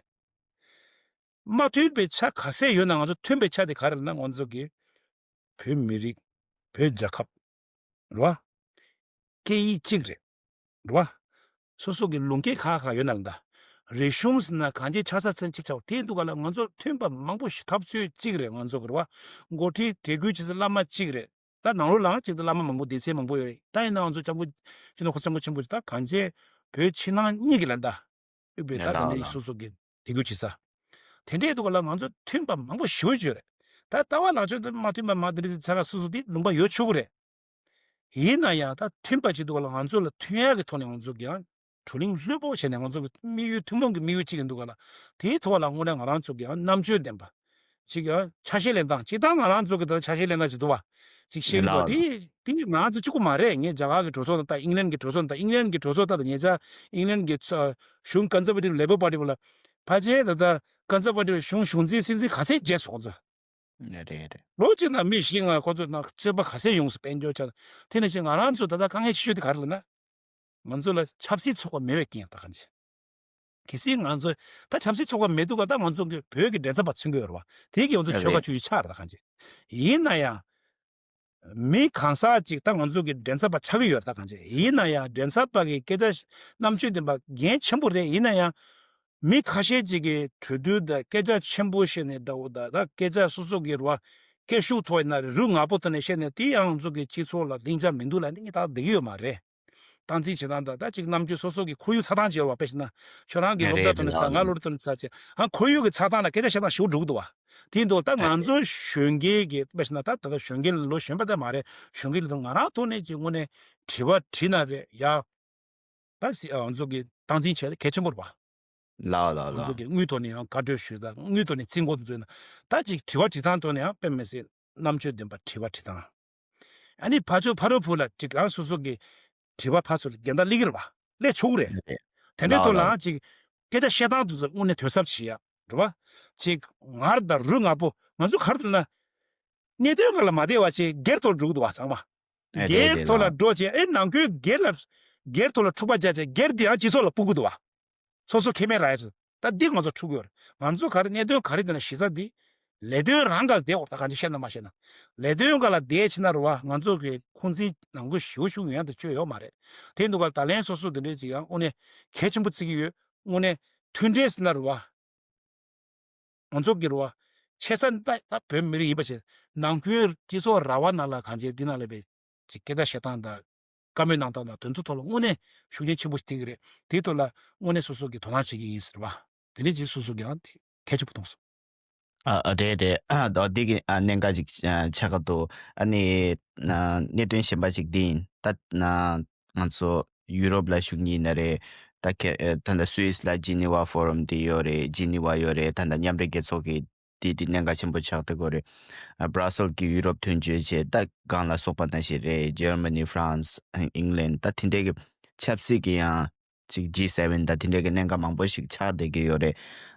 མ་མཐུན་པའི་ཆ་ག་ཚད་ཡོད་ན་ང་ཚོ་མཐུན་པའི་ཆ་དེ་ག་རེ་ལབ་ན་ང་ཚོ་གི་བོད་མི་རིགས་བོད་རྒྱལ་ཁབ་རེད་བ། སྐད་ཡིག་གཅིག་རེད་རེད་བ། སོ་སོ་གི་ལུང་སྐད་ཁག་ཁག་ཡོད་ན་ལ་ད་རིག་གཞུང་ཟེར་ན་གང་ཅི་ཆགས་ས་ཚན་གཅིག་ཆགས་དེ་འདུག་ག་ལ་ང་ཚོ་མཐུན་པ་མང་པོ་ཞིག་འཐབ་རྩོད་གཅིག་རེད། ང་ཚོ་གི་རེད་བ། འགོ་ཁྲིད་དད་གུས་བྱེད་ས་བླ་མ་གཅིག་རེད། ད་ནང་ལོགས་ལའང་གཅིག་ཏུ་བླ་མ་མང་པོ་སྡེ་ཚན་མང་པོ་ཡོད་རེད། ད་ཡིན་ནའང་ང་ཚོ་སྐྱབས་མགོན་སྤྱི་ནོར་གོང་ས་སྐྱབས་མགོན་ཆེན་པོ་ཞིག་ད་གང་ཅི་བོད་ཕྱི་ནང་གཉིས་ཀྱི་ལ་ད་ཨུ་བེ་ད་ལ་དེ་འདྲའི་ལ་སོ་སོ་གི་དེ་གུ་བྱེད་ས། དེ་འདྲའི་དུ་ག་ལ་ང་ཚོ་མཐུན་པ་མང་པོ་ཞེ་པོ་ཅིག་ཡོད་རེད། ད་ལྟ་བ་ལག་ཆོད་དུ་མ་མཐུན་པ་མ་དེ་འདྲའི་ཚ་ག་སོ་སོ་དེ་ལུང་པ་ཡོད་ཆོག་གི་རེད། ཡིན་ན་ཡང་ད་མཐུན་པ་ཅིག་འདུག་ག་ལ་ང་ཚོ་ལ་མཐུན་ཡག་གི་ཐོག་ནས་ང་ཚོ་གི་ཡང་བགྲོ་གླེང་ལྷོད་པོ་བྱས་ནས་ང་ཚོ་གི་དམིགས་ཡུལ་ཐུན་མོང་གི་དམིགས་ཡུལ་གཅིག་ཡིན་འདུག་ག་ལ། དེའི་ཐོག་ལ་དངོས་གནས་ང་རང་ཚོ་གི་ཡང་རྣམ་དཔྱོད་ལྡན་པ་ཅིག་ཡང་ཆ་ཤས་ལེན་སྟངས་ཅིག་ད་ང་རང་ཚོ་གི་ད་ཆ་ཤས་ལེན་སྟངས་ཅིག་འདུག་བ། ཅིག་ཤེས་ཀྱི་འདུག་ལགས་དེ་དེ་ང་རང་ཚོ་གཅིག་པུ་མ་རེད། ངས་རྒྱ་གར་གི་གྲོས་ཚོགས་དང་ད་ཨིང་ལན་གི་གྲོས་ཚོགས་དང་ཨིང་ལན་གི་གྲོས་ཚོགས་ད་ད་ཉེ་ཆར་ཨིང་ལན་གི་ཚ་གཞུང་Conservative Labour Party་བ་ལ་ཕལ་ཆེར་ད་ད་Conservative་གཞུང་གཞུང་འཛིན་སྲིད་འཛིན་ག་ཚད་བརྗེས་སོང་ཚོ། རེད་རེད། ལོ་གཅིག་ནང་མི་བཞི་ལྔ་ཁོ་ཚོ་ནང་རྩོད་པ་ག་ཚད་ཡོང་སོང་། དཔལ་འབྱོར་ཆ་དེ་ནང་བཞིན་ང་རང་ཚོ་ད་ལྟ་དཀའ་ངལ་ཆེ་ཤོས་དེ་ག་རེ་ལབ་ན། ང་ཚོ་ལ་ཆབ་སྲིད་ཚོགས་པ་མེད་པའི་རྐྱེན་ཡང་ད་གང་ཅི། གལ་སྲིད་ང་ཚོ་ད་ཆབ་སྲིད་ཚོགས་པ་མེད་དུས་ག་ད་ང་ཚོ་གི་བོད་ཀྱི་མགྲིན་ཚབ་པ་མཚོན་གྱི་ཡོད་རེད་བ། དེ་གི་ང་ཚོ་ཆོལ་ཁ་རེད། ཆོས་བརྒྱུད་ཆགས་རེད་ད་གང་ཅི། ཡིན་ན་ཡང་། མི་གང་ཟག་ཅིག་ད་ང་ཚོ་གི་མགྲིན་ཚབ་པ་ཆགས་ཀྱི་ཡོད་རེད་ད་གང་ཅི། ཡིན་ན་ཡང་མགྲིན་ཚབ་པ་གི་སྐད་ཆ་རྣམ་དཔྱོད་ལྡན་པ་འགན་ཆེན་པོ་རེད། ཡིན་ན་ཡང་། མི་ཁ་ཤས་ཅིག་གིས་གྲོས་བསྡུར་དང་སྐད་ཆ་ཆེན་པོ་བཤད་ནས་འདྲ་བོ་དང་ད་སྐད་ཆ་སོ་སོ་གི་རུ་བ་སྐད་ཤུགས་མཐོ་ཡིན་ན་རུ་ང་པོ་ཐོག་ནས་བཤད་ནས་དེ་ཡང་ང་ཚོ་གི་སྤྱི་ཚོགས་ལ་ལྷིང་འཇགས་མི་འདུག་ལབ་ནས་ངས་ད་བསྡད་ཀྱི་ཡོད་མ་རེད། སྟངས་འཛིན་བྱེད་སྟངས་དང་ད་ཅིག་རྣམ་དཔྱོད་སོ་སོ་གི་ཁོར་ཡུག་ཚ་ཐང་བྱེད་པ་དཔེ་བྱས་ན་ཁྱོད་རང་གི་སློབ་གྲྭ་ཐོག་ནས་ཚ་ང་སློབ་གྲྭ་ཐོག་ནས་ཚ་བྱས་ཨ་ཁོར་ཡུག་གི་ཚ་ཐང་ལ་སྐད་ཆ་བཤད་སྟངས་ཞེ་པོ་འགྲོ་གི་འདུག་བ། དེ་འདུག་ད་ང་ཚོ་གཞོན་སྐྱེས་ཀྱི་དཔེ་བྱས་ན་ད་ད་ལྟ་གཞོན་སྐྱེས་ལ་ལོ་གཞོན་པ་ད་མ་རེད། གཞོན་སྐྱེས་ལ་ད་ང་རང་ཐོག་ནས་ཅིག་དངོས་གནས་དྲི་བ་དྲིས་ན་རེད་ཡ། ད་སི་ཨ་ང་ཚོ་གི་སྟངས་འཛིན་བྱས་ན་གལ་ཆེན་པོ་རེད་པ། ལགས་ལགས་ང་ཚོ་ལགས། གི་དངུལ་ཐོག་ནས་ཡང་བཀའ་འཁྲོལ་ཞུས་དང་དངུལ་ཐོག་ནས་རྩིས་འགོ་འཛུགས་ན་ད་ཅིག་དྲི་བ་དྲི་སྟངས་ཐོག་ནས་ཡང་དཔེ་མི་སྲིད་རྣམ་དཔྱོད་ལྡན་པ་དྲི་བ་དྲི་སྟངས། ཨ་ནི་ཕར་ཕྱོགས་ཕ་རོལ་པོ་ལ་ཅིག་རང་སོ་སོ་གི་དྲི་བ་ཕར་ཚུར་འགལ་ཟླ་སླེབས་ཀྱི་རེད་པ། སླེབས་ཆོག་གི་རེད། རེད། དེ་འདྲའི་ལགས་ཐོག་ལ་ལགས། ཡང་ཅིག་སྐད་ཆ་བཤད་སྟངས་དེ་ཚོ་དངོས་གནས་དོད་གཟབ་བྱེད་ཡ་རེད་པ། ཅིག་ངར་དང་རུ་ང་པོ་ང་ཚོ་ག་རེ་ལབ་ན། གནད་དོན་སྒང་ལ་མ་བསྡད་པ་བྱས་སྒེར་ཐོག་ལ་འགྲོ་གི་འདུག་བ་ཚང་མ། ཨ་རེད་སྒེར་རེད་ཐོག་ལ་ལགས། འགྲོ་བྱས་ཨེ་ནང་ཁུལ་སྒེར་ལ་སྒེར་ཐོག་ལ་འཁྲུག་པ་རྒྱག་བྱས་སྒེར་དེ་ཡང་སྤྱི་ཚོགས་ལ་སྤུངས་གི་འདུག་བ། སོ་སོ་ཁེ་ཕན་རག་ཡ་ཚོ་ད་འདི་ང་ཚོ་འཁྲུག་གི་ཡོད་རེད། ང་ཚོ་ག་རེ་གནད་དོན་ག་རེ་དེ་ན་གཞི་རྩ་འདི་ ལས་དོན་རང་ག་ལ་བསྡད་འོ་ད་གང་ཅི་བཤད་ན་མ་བཤད་ན། ལས་དོན་ག་ལ་བསྡད་ཕྱིན་ན་རུ་བ་ང་ཚོ་གི་ཁུངས་འཛིན་ནང་ཁུལ་ཞུ་ཞུ་ཡང་དུ་བཅོས་ཡོད་མ་རེད། དེ་འདུག་ག་ད་ལན་སོ་སོ་དེ་འདྲས་ཅིག་ཡང་དངོས་གནས་གལ་ཆེན་པོ་བརྩི་གི་ཡོད། དངོས་གནས་མཐུན་འབྲེལ་ཟེར་ན་རུ་བ། ང་ཚོ་གི་རུ་བ། ཆེ་ས་ད་ད་བོད་མི་རིགས་ཡིན་པ་བྱས། ནང་ཁུལ་སྤྱི་ཚོགས་ར་བ་ནང་ལ་གང་བྱས་འདི་ནང་ལ་བས། ཅིག་སྐད་ཆ་བཤད་སྟངས་དང་། བཀའ་མོལ་གནང་སྟངས་དང་དོན་ཚོ་ཐོག་ལ་དངོས་གནས་ཤུགས་རྐྱེན་ཆེན་པོ་ཞིག་ཐེབས་ཀྱི་རེད། དེའི་ཐོག་ལ་དངོས་གནས་སོ་སོ་གི་དོ་སྣང་བྱེད་ཀྱི་ཡིན་ཟེར་བ། དེ་འདྲས་ཅིག་སོ་སོ་གི་ཡང་དེ་གལ་ཆེན་པོ་མཐོང་སོང་། ཨ་ཨ་རེད་རེད། ཨ་ད་འདི་གི་ཨ་གནད་འགག་ཅིག་ཨ་ཆགས་ཀྱི་འདུག་ཨ་ནི་ཨ་གནད་དོན་གཞན་པ་ཅིག་འདི་ཡིན། ད་ཨ་ང་ཚོ་ཡུ་རོབ་ལ་བཞུགས་མཁན་ཡིན་ན་རེད། ད་ཁེ་ཨ་ད་ལྟ་སུད་སི་ལ་ཇི་ནི་ཝ་ཕོ་རམ་འདི་ཡོད་རེད། ཇི་ནི་ཝ་ཡོད་རེད། ད་ལྟ་མཉམ་འབྲེལ་རྒྱལ་ཚོགས་ཀྱི་འདི་འདི་གནད་འགག་ཆེན་པོ་ཆགས་བསྡད་ཀྱི་ཡོད་རེད། ཨ་བྷ་ར་སེལ་གྱི་ཡུ་རོབ་དོན་གཅོད་བྱས། ད་སྒང་ལ་སོགས་པ་ནང་བཞིན་རེད། ཇར་མ་ནི། ཧྥ་རན་སི། ཨིང་ལན། ད་དེ་འདྲའི་གི་ཆབ་སྲིད་ཀྱི་ཡང་ཅིག་ཇི་སེ་ཝེན་དང་དེ་འདྲའི་གི་གནད་འགག་མང་པོ་ཞིག་ཆགས་བསྡད་ཀྱི་ཡོད་རེད།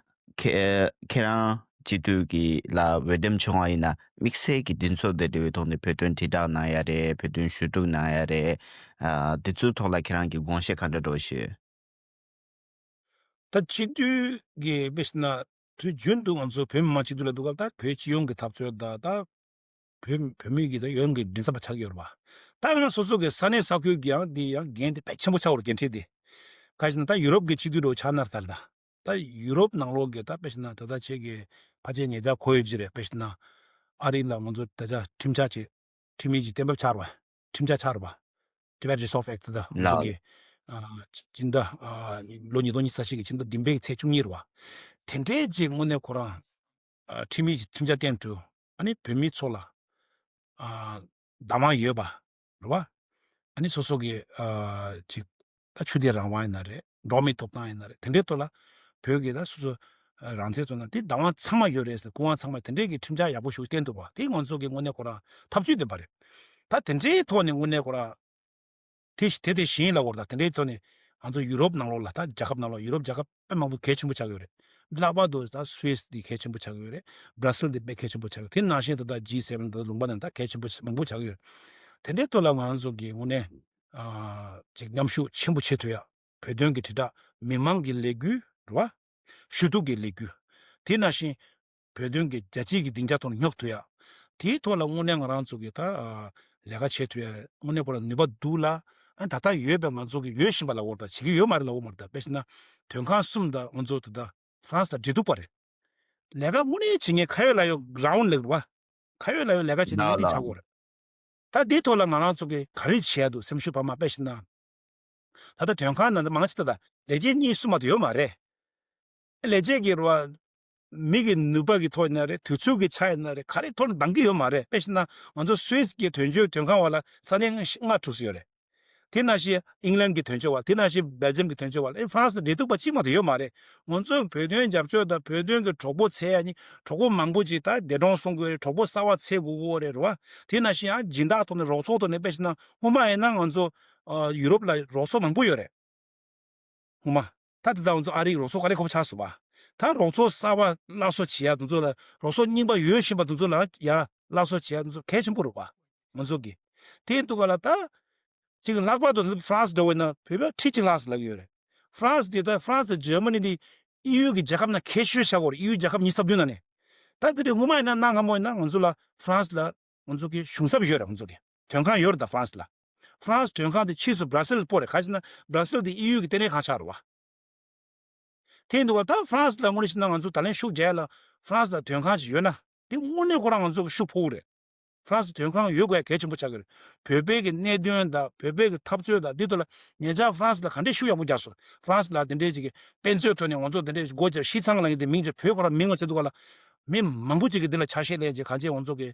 ཁྱེད་ཁྱེད་རང་སྤྱི་འཐུས་ཀྱི་ལ་འོས་འདེམས་བྱུང་བ་ཡིན་ན་དམིགས་བསལ་གྱི་འདི་ཚོ་དང་འབྲེལ་བའི་ཐོག་ནས་བོད་དོན་དྲིལ་བསྒྲགས་གནང་ཡ་རེད། བོད་དོན་ཞུ་གཏུག་གནང་ཡ་རེད། ཨ་དེ་ཚོའི་ཐོག་ལ་ཁྱེད་རང་གི་དགོངས་བཞེས་ག་འདྲ་འགྲོ་ཞེས། ད་སྤྱི་འཐུས་ཀྱི་དཔེ་བཞག་ན་དུས་རྒྱུན་དུ་ང་ཚོ་བོད་མི་མང་སྤྱི་འཐུས་ལ་འདུག་ག་ད་བོད་སྤྱི་ཡོངས་ཀྱི་འཐབ་རྩོད་ད་ད་བོད་བོད་མི་གི་ད་ཡོངས་ཀྱི་མགྲིན་ཚབ་པ་ཆགས་ཀྱི་ཡོད་རེད་པ། ད་ཡང་སོ་སོ་གི་ས་གནས་ས་ཁུལ་གྱི་ཡང་འདི་ཡང་འགན་དེ་དཔེ་ཆེན་པོ་ཆགས་ཡོད་རེད། འགན་འཁྲི་དེ། ག་ཞིག་ན་ད་ཡུ་རོབ་ཀྱི་སྤྱི་འཐུས་འདྲ་བོ་ཆགས་ན་ད་ད་ད་ཡུ་རོབ་ནང་ལོགས་ཀྱི་ད་དཔེ་བཞག་ན་ད་ད་ཁྱེད་ཀྱི་ཕལ་ཆེར་ཉེ་ཆར་གོ་ཡོད་ཀྱི་རེད། དཔེ་བཞག་ན་ཨ་རི་ལ་ང་ཚོ་ད་ཆ་ཁྲིམས་འཆར་ཅིག་ཁྲིམས་ཡིག་ཅིག་གཏན་འབེབས་ཆགས་རེད་པ། ཁྲིམས་འཆར་ཆགས་རེད་པ། Tibet Resolve Act ད་ང་ཚོ་ལགས། གི་ཨ་སྤྱི་ཟླ་ཨ་ལོ་ཉིས་སྟོང་ཉི་ཤུ་རྩ་གཅིག་གི་སྤྱི་ཟླ་བདུན་པའི་ཚེས་བཅུ་གཉིས་རེད་པ། དེ་འདྲའི་ཅིག་དངོས་གནས་ཁོ་རང་ཨ་ཁྲིམས་ཡིག་ཅིག་ཁྲིམས་འཆར་སྟེང་དུ་ཨ་ནི་བོད་མི་ཚོ་ལ་ཨ་བདག་དབང་ཡོད་པ་རེད་པ། ཨ་ནི་སོ་སོ་གི་ཨ་ཅིག་ད་ཆོས་དད་རང་དབང་ཡིན་ན་རེད། འགྲོ་བ་མིའི་ཐོབ་ཐང་ཡིན་ན་རེད། དེ་འདྲའི་ཐོག་ལ་བོད་ཀྱི་ད་སོ་སོ་རང་བཙན་བཟོ་ན་དེ་བདག་དབང་ཚང་མ་ཡོད་རེད་ཟེར། སྐུ་དབང་ཚང་མ་དེ་འདྲའི་གི་ཁྲིམས་འཆར་ཡག་པོ་ཞིག་བཏོན་འདུག་པ། དེ་ང་ཚོ་གི་དངོས་གནས་ཁོ་རང་ཐབས་ཇུས་བདེན་པ་རེད། ད་དེ་འདྲའི་ཐོག་ནས་དངོས་གནས་ཁོ་རང་དེ་དེ་དེ་བཞིན་ལ་འོར་ད་དེ་འདྲའི་ཐོག་ནས་ང་ཚོ་ཡུ་རོབ་ནང་ལོགས་ལ་ད་རྒྱལ་ཁབ་ནང་ལོགས་ཡུ་རོབ་རྒྱལ་ཁབ་དཔེ་མང་པོ་གལ་ཆེན་པོ་ཆགས་ཡོད་རེད། ལྷག་པར་དུ་ད་སུད་སི་འདི་གལ་ཆེན་པོ་ཆགས་ཡོད་རེད། བྷ་ར་སེལ་འདི་དཔེ་གལ་ཆེན་པོ་ཆགས་ཡོད། དེ་ནང་བཞིན་དུ་ད་ཇི་སེ་ཝེན་ད་ལུང་པ་ནང་ད་གལ་ཆེན་པོ་མང་པོ་ཆགས་ཡོད། དེ་འདྲའི་ཐོག་ལ་ང་ཚོ་གི་དངོས་གནས་ཨ་ཅིག་མཉམ་ཞུགས་ཆེན་པོ་བྱེད་ཐུབ་ཡ། བོད་དོན་གྱི་དྲིལ་བསྒྲགས། མི་མང་གི་ལས་འགུལ་རེད་བ། ཞུ་གཏུག་གི་ལས་འགུལ། དེ་ནང་བཞིན་བོད་དོན་གྱི་རྒྱལ་སྤྱི་གི་སྡིངས་ཆ་ཐོག་ནས་སྙོབ་ཐུབ་ཡ། དེའི་ཐོག་ལ་དངོས་གནས་ང་རང་ཚོ་གི་ད་ཨ་ལས་ཀ་བྱེད་ཐུབ་ཡ་དངོས་གནས་ཁོ་ལ་ནུས་པ་འདུག་ལ། ཨ་ད་ལྟ་ཡོད་པའི་ང་ཚོ་གི་ཡོད་བཞིན་པ་ལ་འོར་ད་བྱེད་ཀྱི་ཡོད་མ་རེད་ལ་འོར་མ་རེད། ད་དཔེ་བཞག་ན་དོན་ཁང་གསུམ་དང་ང་ཚོ་ད་ལྟ་ཧྥ་རན་སི་དང་འབྲེལ་གཏུག་པ་རེད། ལས་ཀ་དངོས་གནས་བྱེད་མཁན་ཁ་ཡོད་ལག་ཡོད་གྷི་རའུན་ཌི་ལེ་ཝལ་རེད་བ། ཁ་ཡོད་ལག་ཡོད་ལས་ཀ་བྱེད་མཁན་ལགས་འདི་ཆགས་ཀྱི་ཡོད་རེད། ད་འདིའི་ཐོག་ལ་ང་རང་ཚོ་གིས་ག་རེ་བྱེད་ཡ་འདུག་སེམས་ཤུགས་བར་མ་དཔེ་བཞག་ན། ད་ལྟ་དོན་ཁང་ནང་དུ་མང་ཆེ་ད་ལྟ་ལས་བྱེད་གཉིས་གསུམ་མ་གཏོགས་ཡོད་མ་རེད། ལས་བྱེད་ཀྱི་རེད་བ། མི་གི་ནུས་པ་གི་ཐོག་ཡིན་ན་རེད། དུས་ཚོད་ཀྱི་ཆ་ཡིན་ན་རེད། ག་རེ་ཐོག་ནས་འདང་གི་ཡོད་མ་རེད། དཔེ་བཞག་ན་ང་ཚོ་སུད་སི་གི་དོན་གཅོད་དོན་ཁང་བ་ལ་ས་གནས་ལྔ་ལྔ་དྲུག་ཙམ་ཡོད་རེད། དེ་ནང་བཞིན་ཨིང་ལན་གྱི་དོན་གཅོད་བ། དེ་ནང་བཞིན་སྦེལ་ཇམ་གྱི་དོན་གཅོད་བ། ཨེ་ཧྥ་རན་སི་ལ་འབྲེལ་གཏུག་པ་གཅིག་མ་གཏོགས་ཡོད་མ་རེད། ང་ཚོས་བོད་དོན་རྒྱབ་སྐྱོར་དང་བོད་དོན་གྱི་གྲོགས་པོ་འཚོལ་ཡ་ནི་གྲོགས་པོ་མང་པོ་ཅིག་ད་འདས་གྲོངས་སོང་གི་ཡོད་རེད། གྲོགས་པོ་གསར་པ་འཚོལ་དགོས་ཀྱི་ཡོད་རེད། རེད་བ། དེ་ནང་བཞིན་ཡང་སྦྱིན་བདག་ཐོག་ནས་རོགས་ཚོགས་ཐོག་ནས་དཔེ་བཞག་ན་སྔོན་མ་ཡིན་ན་ང་ཚོ་ཨ་ཡུ་རོབ་ལ་རོགས་ཚོགས་མང་པོ་ཡོད་རེད། སྔོན་མ། ད་དེ་དག་ང་ཚོ་ཨ་རིའི་རོགས་ཚོགས་ག་ལེ་ཁོ་པ་ཆགས་སོང་བ། ད་རོགས་ཚོགས་གསར་པ་སླར་གསོ་བྱེད་ཡ་དེ་ཚོ་ལ་རོགས་ཚོགས་རྙིང་པ་ཡོད་བཞིན་པ་དེ་ཚོ་ལ་ཡ་སླར་གསོ་བྱེད་ཡ་དེ་ཚོ་གལ་ཆེན་པོ་རེད་བ། ང་ཚོ་གི། དེ་ཡིན་དུས་ག་ལ་ད། ཅིག་ལྷག་པར་དུ་ཧྥ་རན་སི་འདྲ་བོ་ཡིན་ན་བོད་པ་ཁྲི་གཅིག་ལྷག་ཙམ་ལབ་ཀྱི་ཡོད་རེད། ཧྥ་རན་སི་དེ་ད་ཧྥ་རན་སི་དང་འཇར་མ་ནི་དེ་ཨི་ཡུ་གི་རྒྱལ་ཁབ་ནང་གལ་ཤོས་ཆགས་ཀྱི་ཡོད་རེད། ཨི་ཡུ་རྒྱལ་ཁབ་ཉི་ཤུ་རྩ་བདུན་ནང་ནས། ད་དེ་འདྲའི་སྔོན་མ་ཡིན་ན་གནའ་སྔ་མོ་ཡིན་ན་ང་ཚོ་ལ་ཧྥ་རན་སི་ལ་ང་ཚོ་གི་གཞུང་ཚབ་ཡོད་རེད། ང་ཚོ་གི་དོན་ཁང་ཡོད་རེད། ད་ཧྥ་རན་སི་ལ། ཧྥ་རན་སི་དོན་ཁང་དེ་ཕྱིས་སུ་བྷ་ར་སེལ་སྤོ་རེད། ག་ཅི་ན་བྷ་ར་སེལ་དེ་ཨི་ཡུ་གི་ལྟེ་གནས་ཁང་ཆགས་རེད་བ། དེ་ཡིན་དུས་ག་ད་ཧྥ་རན་སི་ལ་དངོས་གནས་བཤད་ན་ང་ཚོ་ད་ལན་ཤུགས་རྒྱག་ཡ་ལ་ཧྥ་རན་སི་ལ་དོན་ཁང་ཞིག་ཡོད་ན་དེ་དངོས་གནས་ཁོ་རང་ང་ཚོ་གི་ཤུགས་ཕོག་གི་རེད། ཧྥ་རན་སི་དོན་ཁང་ཡོད་དགོས་ཡ་གལ་ཆེན་པོ་ཆགས་ཀྱི་རེད། བོད་པའི་གི་གནད་དོན་དང་བོད་པའི་གི་འཐབ་རྩོད་དང་འདི་ཐོག་ལ་ཉེ་ཆར་ཧྥ་རན་སི་ལ་ག་འདྲས་ཤུགས་ཡག་པོ་རྒྱག་སོང་། ཧྥ་རན་སི་ལ་དེ་འདྲས་ཅིག་གི་དཔེ་མཛོད་ཐོག་ནས་ང་ཚོ་དེ་འདྲས་ཅིག་སྒོ་བརྒྱབ། ཤིས་ཚང་ལ་ཡིན་དེ་མིང་ཅིག་བོད་ཁོ་རང་མིང་ང་ཟེར་དུས་ག་ལ་མི་མང་པོ་ཅིག་གི་འདི་ལ་ཆ་ཤས་ལེན་ཅིག་གང་ཅི་ང་ཚོ་གི་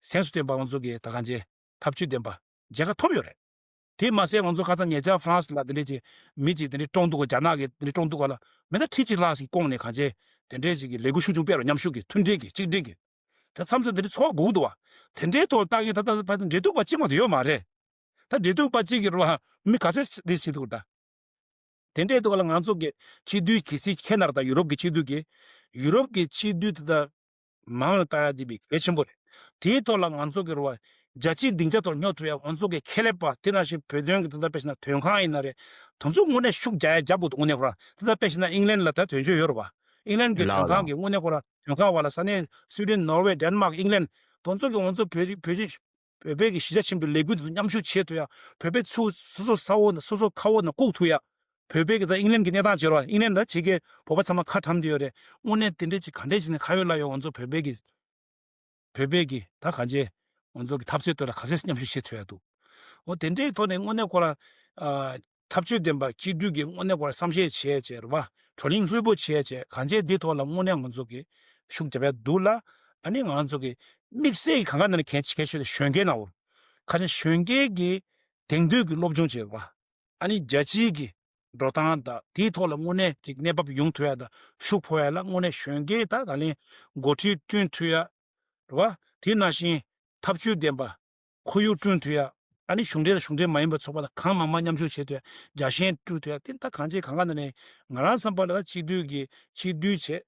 སེམས་སུ་བསྟན་པ་ང་ཚོ་གི་ད་གང་ཅི་ཐབས་ཇུས་བདེན་པ་མཇལ་ཁ་ཐོབ་ཡོད་རེད། དེ་མ་ཟད་ང་ཚོ་ཁ་སང་ཉེ་ཆར་ཧྥ་རན་སི་ལ་དེ་འདྲས་ཅིག་མི་ཅིག་དེ་འདྲས་བཀྲོངས་འདུག་ག་རྒྱ་ནག་གིས་དེ་འདྲས་བཀྲོངས་འདུག་ག་ལ་མི་ད་ཁྲི་གཅིག་ལྷག་ཞིག་བཀོང་ནས་གང་ཅི་དེ་འདྲས་ཅིག་གི་ལས་འགུལ་ཤུགས་ཆུང་སྤེལ་རོགས། མཉམ་ཞུགས་ཀྱི་མཐུན་སྒྲིལ་གྱི་གཅིག་སྒྲིལ་གྱི་དེ་མཚམས་མཚམས་དེ་འདྲས་ཚོར་བ་དགོས་འདུག་བ། དེ་འདྲའི་ཐོག་ལ་བཏང་ཡིན་ད་ལྟ་ད་འབྲེལ་གཏུག་པ་གཅིག་མ་གཏོགས་ཡོད་མ་རེད། ད་འབྲེལ་གཏུག་པ་གཅིག་གི་རུ་བ་མི་ག་ཚད་རེད་བྱེད་འདུག་ད། དེ་འདྲའི་ཐོག་ལ་ང་ཚོ་གི་སྤྱི་འཐུས་གལ་སྲིད་ཁྱེད་ན་ར་ད་ཡུ་རོབ་ཀྱི་སྤྱི་འཐུས་ཀྱི་ཡུ་རོབ་ཀྱི་སྤྱི་འཐུས་དེ་ད་མང་ལ་བཏང་ཡ་དེ་བས་གལ་ཆེན་པོ་རེད། དེའི་ཐོག་ལ་ང་ཚོ་གི་རུ་བ་རྒྱལ་སྤྱིའི་སྡིངས་ཆ་ཐོག་སྙོབ་ཐུབ་ཡ་ང་ཚོ་གི་ཁེ་ལས་པ་དེ་ནང་བཞིན་བོད་དོན་གྱི་དེ་ད་དཔེ་བཞག་ན་དོན་ཁང་ཡིན་ན་རེད། དེ་ཚོ་དངོས་གནས་ཤུགས་རྒྱག་ཡ་རྒྱབ་དགོས་འདུག་དངོས་གནས་ཁོ་ར་དེ་ད་དཔེ་བཞག་ན་ཨིང་ལན་ལ་ད་དོན་གཅོད་ཡོད་རེད་བ། ཨིང་ལན་གྱི་ལགས་དོན་ཁང་ལགས། གི་དངོས་གནས་ཁོ་ར་ དོན་ཁང་བ་ལ་ས་གནས་སུའི་ཌེན། ནོར་ཝེ། ཌེན་མཱག། ཨིང་ལན། དེ་ཚོ་གི་ང་ཚོ་བོད་རིགས་བོད་རིགས་བོད་པའི་གི་གཞིས་ཆགས་ཆེན་པོའི་ལས་འགུལ་དེ་ཚོ་མཉམ་ཞུགས་བྱེད་ཐུབ་ཡ། བོད་པའི་ཚུགས་སོ་སོ་ས་འོག་ན་སོ་སོ་ཁ་འོག་ན་བཀུག་ཐུབ་ཡ། བོད་པའི་གི་ད་ཨིང་ལན་གི་གནས་སྟངས་བྱེད་རོགས། ཨིང་ལན་ད་ཕྱི་རྒྱལ་བོད་པ་ཚང་མ་ཁ་གྲམ་དེ་ཡོད་རེད། དངོས་གནས་དེ་འདྲས་ཅིག་ག་འདྲས་བྱས་ནས་ཁ་ཡོད་ལག་ཡོད་ང་ཚོ་བོད་པའི་གི་བོད་པའི་གི་ད་གང་བྱས་ང་ཚོ་གི་འཐབ་རྩོད་དེ་ལ་ག་ཚད་མཉམ་ཞུགས་བྱེད་ཐུབ་ཡ་འདུག་འོ་དེ་འདྲའི་ཐོག་ནས་དངོས་གནས་ཁོ་རང་ཨ་ཐབས་ཇུས་ལྡན་པ་གཅིག་སྡུད་ཀྱི་དངོས་གནས་ཁོ་རང་བསམ་ཤེས་བྱས་བྱས་རེད་བ། བགྲོ་གླེང་ལྷུན་པོ་བྱས་བྱས་གང་བྱས་འདི་ཐོག་ལ་དངོས་གནས་ང་ཚོ་གི་ཤུགས་རྒྱབ་ཡ་འདུག་ལ། ཨ་ནི་ང་ཚོ་གི་དམིགས་བསལ་གྱི་གང་ག་ནང་ནས་གལ་གལ་ཆེ་ཤོས་དེ་གཞོན་སྐྱེས་ནང་བོ། ཁ་ཆེ་གཞོན་སྐྱེས་ཀྱི་དེང་དུས་ཀྱི་སློབ་སྦྱོང་བྱས་རེད་བ། ཨ་ནི་རྒྱལ་སྤྱིའི་གི་འགྲོ་སྟངས་དང་དེའི་ཐོག་ལ་དངོས་གནས་ཅིག་གནས་བབ་ཡོང་ཐུབ་ཡ་དང་ཤུགས་འཕོ་ཡ་ལ་དངོས་གནས་གཞོན་སྐྱེས་དང་ད་ལན་འགོ་ཁྲིད་བསྐྲུན་ཐུབ་ཡ་རེད་བ། དེ་ནང་བཞིན་ཐབས་ཇུས་ལྡན་པ་ཁོར་ཡུག་བསྐྲུན་ཐུབ་ཡ། ཨ་ནི་གཞུང་འབྲེལ་དང་གཞུང་འབྲེལ་མ་ཡིན་པའི་ཚོགས་པ་དང་གང་མང་མང་མཉམ་ཞུགས་བྱེད་ཐུབ་ཡ། རྒྱལ་ཞེན་བསྐྲུན་ཐུབ་ཡ། དེ་ད་གང་བྱེད་གང་ག་ནང་ནས་ང་རང་བསམ་པ་ལ་ད་གཅིག་སྡུད་ཀྱི་གཅིག་སྡུད་བྱེད།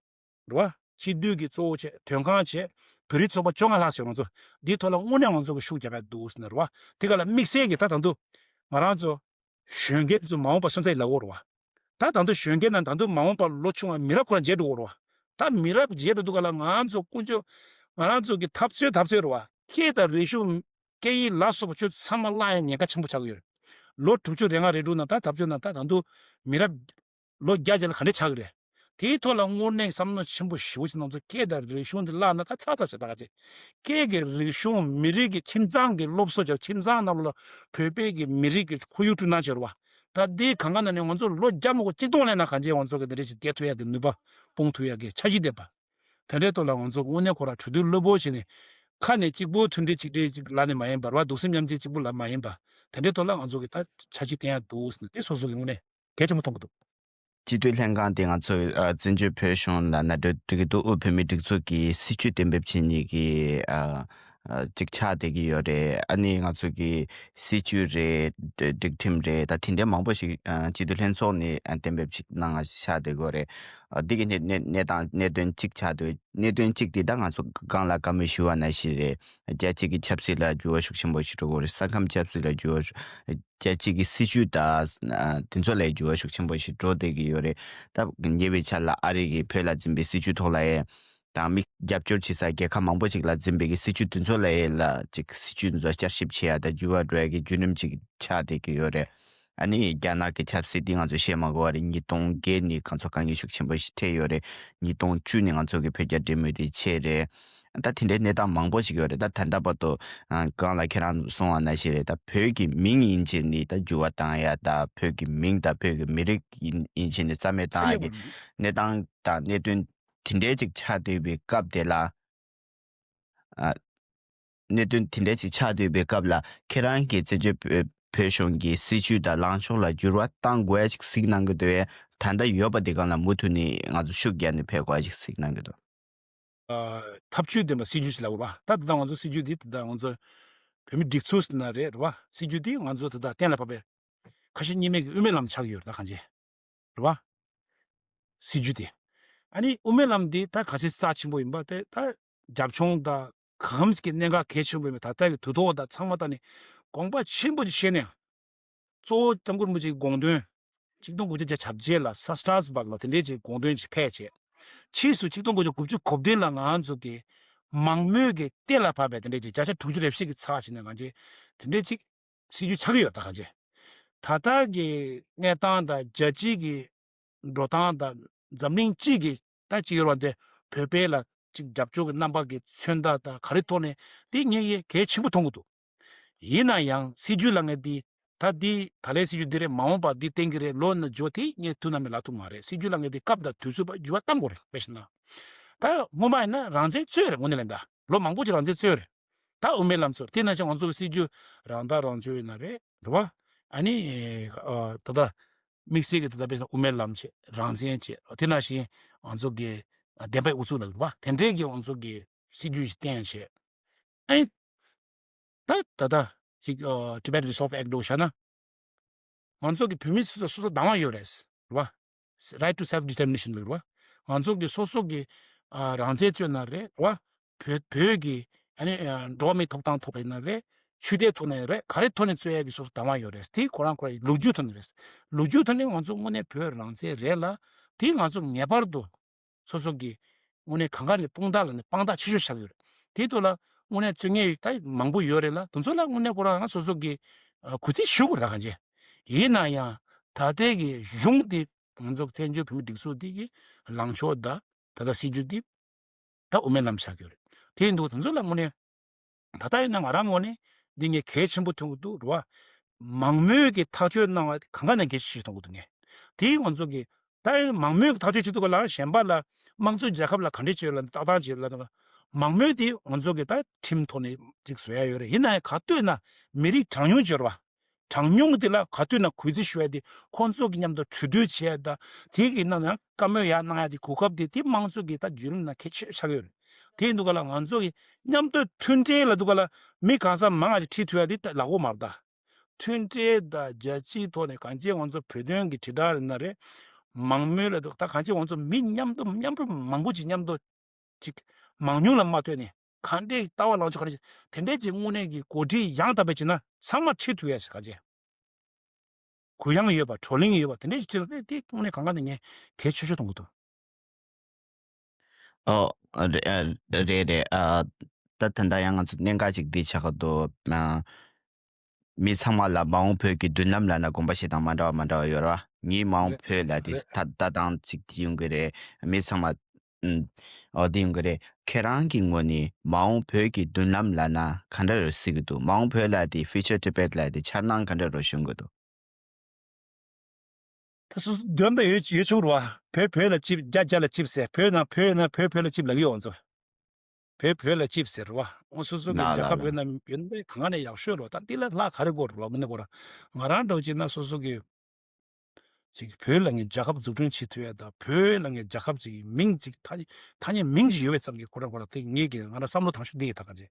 རེད་བ། སྤྱི་འཐུས་ཀྱི་གཙོ་བོ་བྱས། དོན་ཁང་བྱས། བོད་རིགས་ཚོགས་པ་བཅོ་ལྔ་ལྷག་ཟེར་ང་ཚོ། འདིའི་ཐོག་ལ་དངོས་གནས་ང་ཚོ་གི་ཤུགས་རྒྱབ་ཡ་འདུག་ཟེར་ན་རེད་བ། དེ་ག་ལ་དམིགས་བསལ་གྱི་ད་ད་དུང་ང་རང་ཚོ་གཞོན་སྐྱེས་ཚོ་མ་འོངས་པ་སོན་རྩ་ཡི་ལ་འོ་རེད་བ། ད་ད་དུང་གཞོན་སྐྱེས་ནང་ད་དུང་མ་འོངས་པ་ལོ་ཆུང་བ་མི་རབས་ཁོ་རང་བརྗེད་འགྲོ་གི་རེད་བ། ད་མི་རབས་བརྗེད་འགྲོ་དུས་ག་ལ་ང་ཚོ་ཀུན་སྤྱོད་ང་རང་ཚོ་གི་འཐབ་རྩོད་འཐབ་རྩོད་རེད་བ། སྐད་དང་རིག་གཞུང་སྐད་ཡིག་ལ་སོགས་པ་ཆོས་ཚང་མ་བརླག་ཡ་ཉེན་ཁ་ཆེན་པོ་ཆགས་ཀྱི་ཡོད་རེད། ལོ་དྲུག་ཅུ་རེ་ལྔ་རེ་དྲུག་ནང་ད་འཐབ་རྩོད་ནང་ད་ད་དུང་མི་རབས་ལོ་བརྒྱ་ཅིག་ལ་ག་འདྲས་ཆགས་ཀྱི་རེད། དེའི་ཐོག་ལ་དངོས་གནས་བསམ་བློ་ཆེན་པོ་ཞེ་པོ་ཅིག་ནང་ཚོ་སྐད་དང་རིག་གཞུང་འདི་བརླག་ན་ད་ཚར་ཚར་བྱེད་ད་ག་ཅིག་སྐད་ཀྱི་རིག་གཞུང་མི་རིགས་ཀྱི་ཁྱིམ་ཚང་གི་སློབ་གསོ་བྱ་ཁྱིམ་ཚང་ནང་ལོགས་ལ་བོད་པའི་གི་མི་རིགས་ཀྱི་ཁོར་ཡུག་བསྐྲུན་གནང་བྱེད་རོགས། ད་འདི་གང་ག་ནང་ནས་ང་ཚོ་ལོ་བརྒྱ་མ་གོ་གཅིག་སྟོང་ལས་ན་གང་ཅི་ང་ཚོ་གི་འདི་འདྲས་ཅིག་བསྡད་ཐུབ་ཡ་གི་ནུས་པ་སྤུངས་ཐུབ་ཡ་གི་འཆར་གཞི་ལྡན་པ། དེ་འདྲའི་ཐོག་ལ་ང་ཚོ་དངོས་གནས་ཁོ་རང་གྲོས་བསྡུར་རླབས་པོ་བྱས་ནས་ཁ་ནས་གཅིག་པོ་མཐུན་སྒྲིལ་གཅིག་སྒྲིལ་ཅིག་ལ་ནས་མ་ཡིན་པར་བ་གདུང་སེམས་མཉམ་སྐྱེད་གཅིག་པུ་ལ་མ་ཡིན་པ། དེ་འདྲའི་ཐོག་ལ་ང་ཚོ་གི་ད་འཆར་གཞི་བཏིང་ཡ་འདུག་ཟེར་ནས་དེ་སོ་སོ་གི་དངོས་གནས་གལ་ཆེན་པོ་མཐོང་གི་འདུག་སྤྱི་འཐུས་ལྷན་ཁང་དེ་ང་ཚོ་ཨ་བཙན་བྱོལ་བོད་གཞུང་ལ་ན་འགྲོ་འགྲིག་གི་འདུག་དབུས་བོད་མིའི་སྒྲིག་འཛུགས་ཀྱི་སྲིད་བྱུས་གཏན་འབེབས་བྱེད་མཁན་གྱི་ཨ་ཨ་ཅིག་ཆགས་བསྡད་ཀྱི་ཡོད་རེད། ཨ་ནི་ང་ཚོ་གི་སྲིད་བྱུས་རེད། སྒྲིག་ཁྲིམས་རེད། ད་དེ་འདྲའི་མང་པོ་ཞིག་ཨ་སྤྱི་འཐུས་ལྷན་ཚོགས་ནས་ཨ་གཏན་འབེབས་ཤིག་གནང་ང་ཆགས་བསྡད་ཀྱི་ཡོད་རེད། ཨ་འདི་གི་གནད་གནད་གནས་སྟངས་གནད་དོན་གཅིག་ཆགས་བསྡད། གནད་དོན་གཅིག་དེ་ད་ང་ཚོ་སྒང་ལ་བཀའ་མོལ་ཞུ་བ་ནང་བཞིན་རེད། རྒྱལ་སྤྱི་གི་ཆབ་སྲིད་ལ་འགྱུར་བ་ཤུགས་ཆེན་པོ་ཞིག་འགྲོ་གི་ཡོད་རེད། ས་ཁམས་ཆབ་སྲིད་ལ་འགྱུར་བ་ཤུགས་རྒྱལ་སྤྱི་གི་སྲིད་བྱུས་དང་ཨ་དེ་ཚོ་ལ་འགྱུར་བ་ཤུགས་ཆེན་པོ་ཞིག་འགྲོ་བསྡད་ཀྱི་ཡོད་རེད། ད་ཉེ་བའི་ཆར་ལ་ཨ་རི་གིས་བོད་ལ་འཛིན་པའི་སྲིད་བྱུས་ཐོག་ལ་ཡང་དང་མི་རྒྱབ་སྐྱོར་བྱེད་ས་རྒྱལ་ཁབ་མང་པོ་ཞིག་ལ་འཛིན་པའི་གི་སྲིད་བྱུས་དེ་ཚོ་ལ་ཡང་ལ་ཅིག་སྲིད་བྱུས་དེ་ཚོ་བསྐྱར་ཞིབ་བྱེད་ཡ་དང་འགྱུར་བ་འགྲོ་ཡ་གི་བརྒྱུད་རིམ་ཅིག་ཆགས་བསྡད་ཀྱི་ཡོད་རེད། ཨ་ནི་རྒྱ་ནག་གི་ཆབ་སྲིད་འདི་ང་ཚོ་བཤད་མ་དགོས་པ་རེད། ཉིས་སྟོང་བརྒྱད་ནས་ང་ཚོ་དཀའ་ངལ་ཤུགས་ཆེན་པོ་ཞིག་འཕྲད་ཡོད་རེད། ཉིས་སྟོང་བཅུ་ནས་ང་ཚོ་གི་བོད་རྒྱ་འབྲེལ་མོལ་དེ་བྱས་རེད། ད་དེ་འདྲའི་གནས་སྟངས་མང་པོ་ཞིག་ཡོད་རེད། ད་ད་ལྟ་བར་དུ་ཨ་སྒང་ལ་ཁྱེད་རང་གསུངས་པ་ནང་བཞིན་རེད། ད་བོད་ཀྱི་མིང་ཡིན་བྱས་ནས་ད་འགྱུར་བ་བཏང་ཡ། ད་བོད་ཀྱི་མིང་དང་བོད་ཀྱི་མི་རིགས་ཡིན་ཡིན་བྱས་ནས་རྩ་མེད་བཏང་ཡ་གི་གནས་སྟངས་དང་གནད་དོན་དེ་འདྲའི་ཅིག་ཆགས་བསྡད་པའི་སྐབས་དེ་ལ། ཨ། གནད་དོན་དེ་འདྲ་ཅིག་ཆགས་བསྡད་པའི་སྐབས་ལ་ཁྱེད་རང་གིས་བཙན་བྱོལ་བོད་བོད་གཞུང་གི་སྲིད་བྱུས་དང་ལངས་ཕྱོགས་ལ་འགྱུར་བ་གཏང་དགོས་ཡ་ཅིག་གཟིགས་གནང་གི་འདུག་གས། ད་ལྟ་ཡོད་པ་དེ་སྒང་ལ་མུ་མཐུད་ནས་ང་ཚོ་ཤུགས་རྒྱག་ནས་ཕེབས་དགོས་ཡ་ཅིག་གཟིགས་གནང་གི་འདུག་ཨ། ཐབས་ཇུས་ལྡན་པ་སྲིད་བྱུས་ཤིག་ལབ་དགོས་པ། ད་ད་ལྟ་ང་ཚོ་སྲིད་བྱུས་འདི་ད་ལྟ་ང་ཚོ་བོད་མི་སྒྲིག་འཛུགས་ཟེར་ན་རེད། རེད་བ། སྲིད་བྱུས་འདི་ང་ཚོ་ད་ལྟ་གཏན་ལ་ཕབ་པའི་ཁ་ཞེ་གཉིས་མེད་ཀྱི་དབུ་མའི་ལམ་ཆགས་ཀྱི་ཡོད་རེད། ད་གང་ཅི། རེད་བ། སྲིད་བྱུས་དེ། ཨ་ནི་དབུ་མའི་ལམ་འདི་ད་ག་ཚོད་རྩ་ཆེན་པོ་ཡིན་པ་དེ་ད་རྒྱབ་ལྗོངས་དང་གང་ཟག་གི་གནད་འགག་གལ་ཆེན་པོ་ཡིན་པ་ད་ལྟ་གི་དུས་ཐོག་དང་ཚང་མ་ད་ནི་དགོངས་པ་ཆེན་པོ་ཅིག་བཞེས་ནས། གཙོ་བོ་ལྕམ་སྐུ་རིན་པོ་ཆེའི་དགོངས་དོན། ཆིག་སྟོང་དགུ་བརྒྱ་བརྒྱ་ཆ་བརྒྱད་ལ་ས་སྟྲ་སྦར་ལ་དེ་འདྲའི་ཅིག་དགོངས་དོན་ཅིག་ཕེབས་བྱས། ཕྱིས་སུ་ཆིག་སྟོང་དགུ་བརྒྱ་དགུ་བཅུ་གོ་བདུན་ལ་ང་ཚོ་གི་མང་མོས་ཀྱི་གཏན་ལ་ཕབ་པའི་དེ་འདྲའི་ཅིག་བརྒྱ་ཆ་དྲུག་ཅུ་རེ་བཞི་གི་ཚད་བྱས་ནས་ང་ཚོས་དེ་འདྲའི་ཅིག་སྲིད་བྱུས་ཆགས་ཀྱི་ཡོད། ད་གང་ཅི། ད་ལྟ་གི་གནས་སྟངས་དང་རྒྱལ་སྤྱིའི་གི་འགྲོ་སྟངས་དང་འཛམ་གླིང་སྤྱི་གི་ད་ཅིག་ཡོད་རེད་བ། འདི་བོད་པའི་ལ་ཅིག་རྒྱབ་སྐྱོར་གྱི་རྣམ་པ་གི་མཚོན་རྟགས་དང་ག་རེ་ཐོག་ནས་དེ་ངས་ཡེ་གལ་ཆེན་པོ་མཐོང་གི་འདུག་ཡིན་ན་ཡང་སྲིད་བྱུས་ལབ་མཁན་འདི་ད་འདི་ད་ལན་སྲིད་བྱུས་འདི་རེད། མ་འོངས་པ་འདི་བསྟན་གྱི་རེད། ལོ་ན་འགྱུར་བ་དེ་ངས་དུས་ནམ་ཡང་ལབ་ཐུབ་མ་རེད། སྲིད་བྱུས་ལབ་མཁན་འདི་སྐབས་དང་དུས་ཚོད་པ་འགྱུར་བ་གཏང་དགོས་རེད། དཔེ་བཞག་ན་ད་སྔོན་མ་ཡིན་ན་རང་བཙན་རྩོད་རེད། དངོས་གནས་ལན་ད་ལོ་མང་པོ་ཅིག་རང་བཙན་རྩོད་རེད། ད་དབུ་མའི་ལམ་ཚོ་དེ་ན་ཆ་ང་ཚོ་གི་སྲིད་བྱུས་རང་བདག་རང་གཅོད་ཡིན་ན་རེད། རེད་བ། ཨ་ནི་ཨ་ད་ལྟ་དམིགས་བསལ་གྱི་ད་ལྟ་དཔེ་བཞག་ན་དབུ་མའི་ལམ་བྱས། རང་བཙན་བྱས། དེ་ནང་བཞིན་ང་ཚོ་གི་ཨ་བདེན་པའི་ཨུ་ཚུགས་ལ་རེད་བ། དེ་འདྲའི་གི་ང་ཚོ་གི་སྲིད་བྱུས་ཤིག་བསྟན་བྱས། ཨ་ནི་ད་ད་ལྟ་ཅིག་ཨ་Tibet Resolve Act འདྲ་བོ་བཞག་ན། ང་ཚོ་གི་བོད་མི་སོ་སོ་སོ་སོ་བདག་དབང་ཡོད་རེད། རེད་བ། Right to self determination ལབ་རེད་བ། ང་ཚོ་གི་སོ་སོ་གི་ཨ་རང་བཙན་རྩོད་ན་རེད་བ། བོད་བོད་ཀྱི་ཨ་ནི་ཨ་འགྲོ་བ་མིའི་ཐོབ་ཐང་ཐོག་ཡིན་ན་རེད། ཆོས་དད་ཐོག་ནས་རེད། ག་རེ་ཐོག་ནས་རྩོད་ཡ་གི་སོ་སོ་བདག་དབང་ཡོད་རེད། དེ་ཁོ་རང་ཁོ་རང་ལོ་རྒྱུས་ཐོག་ནས་རེད། ལོ་རྒྱུས་ཐོག་ནས་ང་ཚོ་དངོས་གནས་བོད་རང་བཙན་རེད་ལ། དེ་ང་ཚོ་ངེས་པར་དུ་སོ་སོ་གི་ དངོས་གནས་གང་ག་ནས་དཔུང་རྟགས་ལ་ནི་དཔང་རྟགས་ཆེ་ཤོས་ཆགས་ཡོད་རེད། དེའི་ཐོག་ལ་དངོས་གནས་རྩོད་མཁན་ད་མང་པོ་ཡོད་རེད་ལ། དེ་ཚོ་ལ་དངོས་གནས་ཁོ་རང་སོ་སོ་གི་ཨ་གུས་བརྩི་ཞུ་དགོས་རེད། ད་གང་ཅི་ཡིན་ན་ཡང་ད་ལྟའི་གི་གཞུང་དེ་ང་ཚོ་བཙན་བྱོལ་བོད་མིའི་སྒྲིག་འཛུགས་དེ་གི་ལངས་ཕྱོགས་དང་ད་ལྟ་སྲིད་ཇུས་དེ་ད་དབུ་མའི་ལམ་ཆགས་ཀྱི་ཡོད་རེད། དེ་ཡིན་དུས་དེ་ཚོ་ལ་དངོས་གནས་ད་ལྟ་ཡིན་ན་ང་རང་ངོས་ནས་འདི་ངས་གལ་ཆེན་པོ་མཐོང་གི་འདུག་རེད་བ། མང་མོས་ཀྱི་ཐག་གཅོད་གནང་བ་དེ་གང་ག་ནས་གལ་ཆེ་ཤོས་མཐོང་གི་འདུག་ངས། དེ་ང་ཚོ་གི་ད་ཡིན་མང་མོས་ཀྱི་ཐག་གཅོད་བྱེད་དུས་ག་ལ་གཞན་པ་ལ་དམངས་གཙོའི་རྒྱལ་ཁབ་ལ་ག་འདྲས་བྱེད་ལ་ལྟ་སྟངས་བྱེད་ལ་མང་མོས་དེ་ང་ཚོ་གི་ད་ཁྲིམས་ཐོག་ནས་ཅིག་བཟོ་ཡ་ཡོད་རེད། ཡིན་ན་ཡང་ག་དུས་ན་མི་རིགས་གྲངས་ཉུང་ཅིག་ཡོད་རེད་བ། གྲངས་ཉུང་དེ་ལ་ག་དུས་ན་གུས་བརྩི་ཞུ་ཡ་དེ་ཁོང་ཚོ་གི་མཉམ་དུ་གྲོས་བསྡུར་བྱས་ད་དེ་གི་ནང་ན་བཀའ་མོལ་ཡ་གནང་ཡ་དེ་གོ་སྐབས་དེ་དེ་དམངས་གཙོ་གི་ད་བརྒྱུད་རིམ་ན་གལ་ཆེ་ཆགས་ཡོད་རེད། དེ་ཡིན་དུས་ག་ལ་ང་ཚོ་གི་མཉམ་དུ་མཐུན་སྒྲིལ་ལ་དུས་ག་ལ་མི་གང་ས་མང་ང་ཅིག་ཁྲིད་ཐུབ་ཡ་དེ་ད་ལག་པོ་མ་རེད་ད། མཐུན་སྒྲིལ་དང་རྒྱལ་སྤྱིའི་ཐོག་ནས་གང་ཅི་ང་ཚོ་བོད་དོན་གི་དྲིལ་བསྒྲགས་རེད་ན་རེད། མང་མོས་ལ་དུས་ད་གང་ཅི་ང་ཚོ་མི་མཉམ་དུ་མཉམ་རུབ་མང་པོ་ཅིག་མཉམ་དུ་ཅིག་མང་ཉུང་ལ་མ་ལྟོས་ནས་གང་འདྲའི་ལྟ་བ་ལངས་ཕྱོགས་གང་འདྲ་དེ་འདྲའི་ཅིག་དངོས་གནས་ཀྱི་འགོ་ཁྲིད་ཡང་དག་པའི་བྱས་ན་ཚང་མ་ཁྲིད་ཐུབ་ཡ་ཞིག་གང་བྱས། གུ་ཡངས་ཡོད་པ་བགྲོ་གླེང་ཡོད་པ་དེ་འདྲའི་ཞིག་ཁྲིད་ལ་དེ་དངོས་གནས་གང་ག་ནས་ངས་གལ་ཆེ་ཤོས་མཐོང་གི་འདུག་ཨོ། རེད་རེད་རེད། ཨ་ད་ད་ལྟ་ཡང་ང་ཚོ་གནད་འགག་ཅིག་འདི་ཆགས་ཀྱི་འདུག་ཨ། མི་ཚང་མ་ལ་མ་འོངས་བོད་ཀྱི་མདུན་ལམ་ལབ་ན་དགོངས་པ་བཞེས་སྟངས་མ་འདྲ་བ་མ་འདྲ་བ་ཡོད་རེད་བ། ངའི་མ་འོངས་རེད་བོད་ལབ་དེ་རེད། ད་ལྟ་སྟངས་ཅིག་ཡོང་གི་རེད། མི་ཚང་མ། ཨུམ། འོ་དེ་ཡོང་གི་རེད། ཁྱེད་རང་གི་ངོས་ནས་མ་འོངས་བོད་ཀྱི་མདུན་ལམ་ལབ་ན་ག་འདྲ་རེད་གཟིགས་ཀྱི་འདུག་མ་འོངས་བོད་ལབ་དེ་Future Tibet་ལབ་དེ་འཆར་སྣང་ག་འདྲ་རེད་ཤོང་གི་འདུག་ད་སོ་སོ་འདོད་པ་ཡོད་ཡོད་ཆོག་རེད་བ། བོད་བོད་ལ་གཅིག་རྒྱ་རྒྱ་ལ་གཅིག་ཟེར། བོད་ནང་བོད་ནང་བོད་བོད་ལ་གཅིག་ལབ་ཀྱི་ཡོད་ང་ཚོ། བོད་བོད་ལ་གཅིག་ཟེར་བ། ཨོ་སོ་སོ་གི་ལགས་རྒྱལ་ཁབ་ལགས་ཡོད་ན་ཡོད་ན་གང་ནས་ཡག་ཤོས་རེད་བ། ད་འདི་ལ་ལྷག་ག་རེ་དགོས་རེད་བ། དངོས་གནས་ཁོ་རང་ང་རང་འདྲ་བོ་བྱས་ན་སོ་སོ་གི་ཅིག་བོད་ལ་ངས་རྒྱལ་ཁབ་འཛུགས་སྐྲུན་བྱེད་ཐུབ་ཡ་ད་བོད་ལ་ངས་རྒྱལ་ཁབ་ཅིག་མིང་ཅིག་ཐ་ཐ་སྙད་མིང་ཅིག་ཡོད་པའི་ཙམ་གྱི་ཁོ་རང་ཁོ་རང་དེ་ངས་ཀྱི་ང་རང་བསམ་བློ་བཏང་ཤུགས་འདི་ཡི་ད་ག་ཅེ།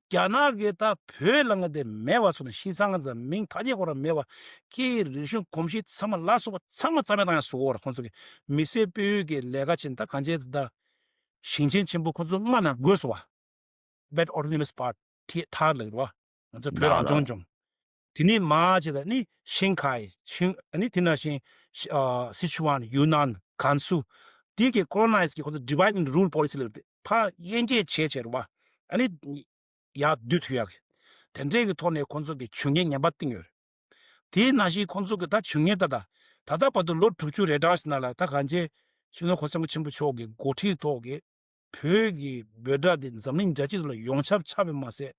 རྒྱ་ནག་གི་ད་བོད་ལ་ངས་དེ་མེད་བ་སོང་ན་ཤི་སང་ཙམ་མིང་ཐ་སྙད་ཁོ་རང་མེད་བ། སྐད་ཡིག་རིག་གཞུང་གོམས་གཤིས་ཚང་མ་ལ་སོགས་པ་ཚང་མ་རྩ་མེད་བཏང་ཡ་བཟོ་གོ་ར། ཁོང་ཚོ་གི་མི་སེར་སྤེལ་ཡུལ་གྱི་ལས་ཀ་ཆེན་ད་གང་ཅེ་ད། ཞིང་ཆེན་ཆེན་པོ་ཁོ་ཚོ་ལྔ་ནང་བགོས་སོང་བ། Belt Autonomous Party་ཐ་ལབ་རེད་བ། ང་ཚོ་བོད་རང་སྐྱོང་ལྗོངས། དེ་ནས་མར་བྱས་ད་ནི་ཤིང་ཁའི་ཤིང་ཨ་ནི་དེ་ནང་བཞིན་ཤི་ཨ་སི་ཆུ་ཝན་ཡུན་ནན་ཀན་སུའུ། དེ་གི་colonize་གི་ཁོ་ཚོ་divide and rule policy་ལབ་རེད། ཕར་དབྱེ་འབྱེད་བྱས་བྱས་རེད་བ། ཨ་ནི་ཡར་བསྡུ་ཐུབ་ཡག་གི། དེ་འདྲའི་གི་ཐོག་ནས་ཁོ་ཚོ་གི་ཇུས་ངན་ངན་པ་བཏིང་ཡོད་རེད། དེའི་ནང་བཞིན་ཁོང་ཚོ་གི་ད་ཇུས་ངན་ད་ད་ད་ལྟ་བར་དུ་ལོ་དྲུག་ཅུ་རེ་གྲངས་ཤིག་ནང་ལ་ད་གང་ཅི་སྤྱི་ནོར་གོང་ས་སྐྱབས་མགོན་ཆེན་པོ་མཆོག་གི་འགོ་ཁྲིད་ཐོག་གི་བོད་ཀྱི་འབོད་སྒྲ་དེ་འཛམ་གླིང་རྒྱལ་སྤྱི་ཐོག་ལ་ཡོངས་ཁྱབ་ཁྱབ་པས་མ་ཟད།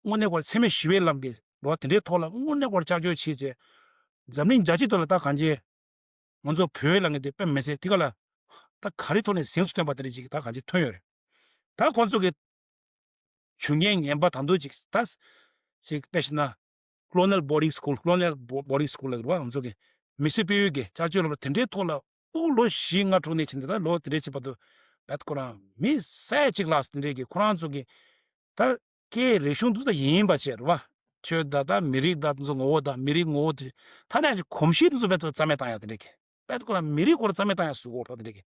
དངོས་གནས་ཁོ་འཚེ་མེད་ཞི་བའི་ལམ་གྱི་རོ་དེ་འདྲའི་ཐོག་ལ་དངོས་གནས་ཁོ་ལྕག་ཀྱོག་བྱས་བྱས། འཛམ་གླིང་རྒྱལ་སྤྱི་ཐོག་ལ་ད་གང་ཅི་ང་ཚོ་བོད་ལ་ངས་དེ་དཔེ་མི་སྲིད་དེ་ག་ལ་ད་ག་རེ་ཐོག་ནས་གཟེངས་སུ་ཐོན་པ་དེ་འདྲ་ཅིག་ད་གང་ཅི་ཐོན་ཡོད་རེད། ད་ཁོང་ཚོ་གི་ཇུས་ངན་ངན་པ་དང་དུ་ཅིག་ད་ཅིག་དཔེ་བཞག་ན་colonial boarding school colonial boarding school་ལ་རེད་བ། ང་ཚོ་གི་མི་སེར་སྤེལ་ཡུལ་གྱི་ཅག་ཅོ་ལ་དེ་འདྲའི་ཐོག་ལ་ཨུ་ལོ་བཞི་ལྔ་དྲུག་ནས་ཕྱིན་ཏེ་ད་ལོ་དེ་འདྲའི་ཕྱིན་པ་དུ་བད་ཁོ་རང་མི་སད་ཅིག་ལགས་དེ་འདྲའི་གི་ཁོ་རང་ཚོ་གི་ད་སྐད་རིག་གཞུང་དུ་ད་ཡིན་པ་བྱས་རེད་བ། ཆོས་ད་ད་མི་རིགས་ད་ཚོ་ངོ་བོ་ད་མི་རིགས་ངོ་བོ་དེ་ཐ་ན་ཅིག་གོམས་གཤིས་དུ་ཚོ་བད་ཚོ་རྩ་མེད་བཏང་ཡ་དེ་འདྲའི་གི་བད་ཁོ་རང་མི་རིགས་སྐོར་རྩ་མེད་བཏང་ཡ་སུ་གོ་ད་དེ་འདྲའི་གི་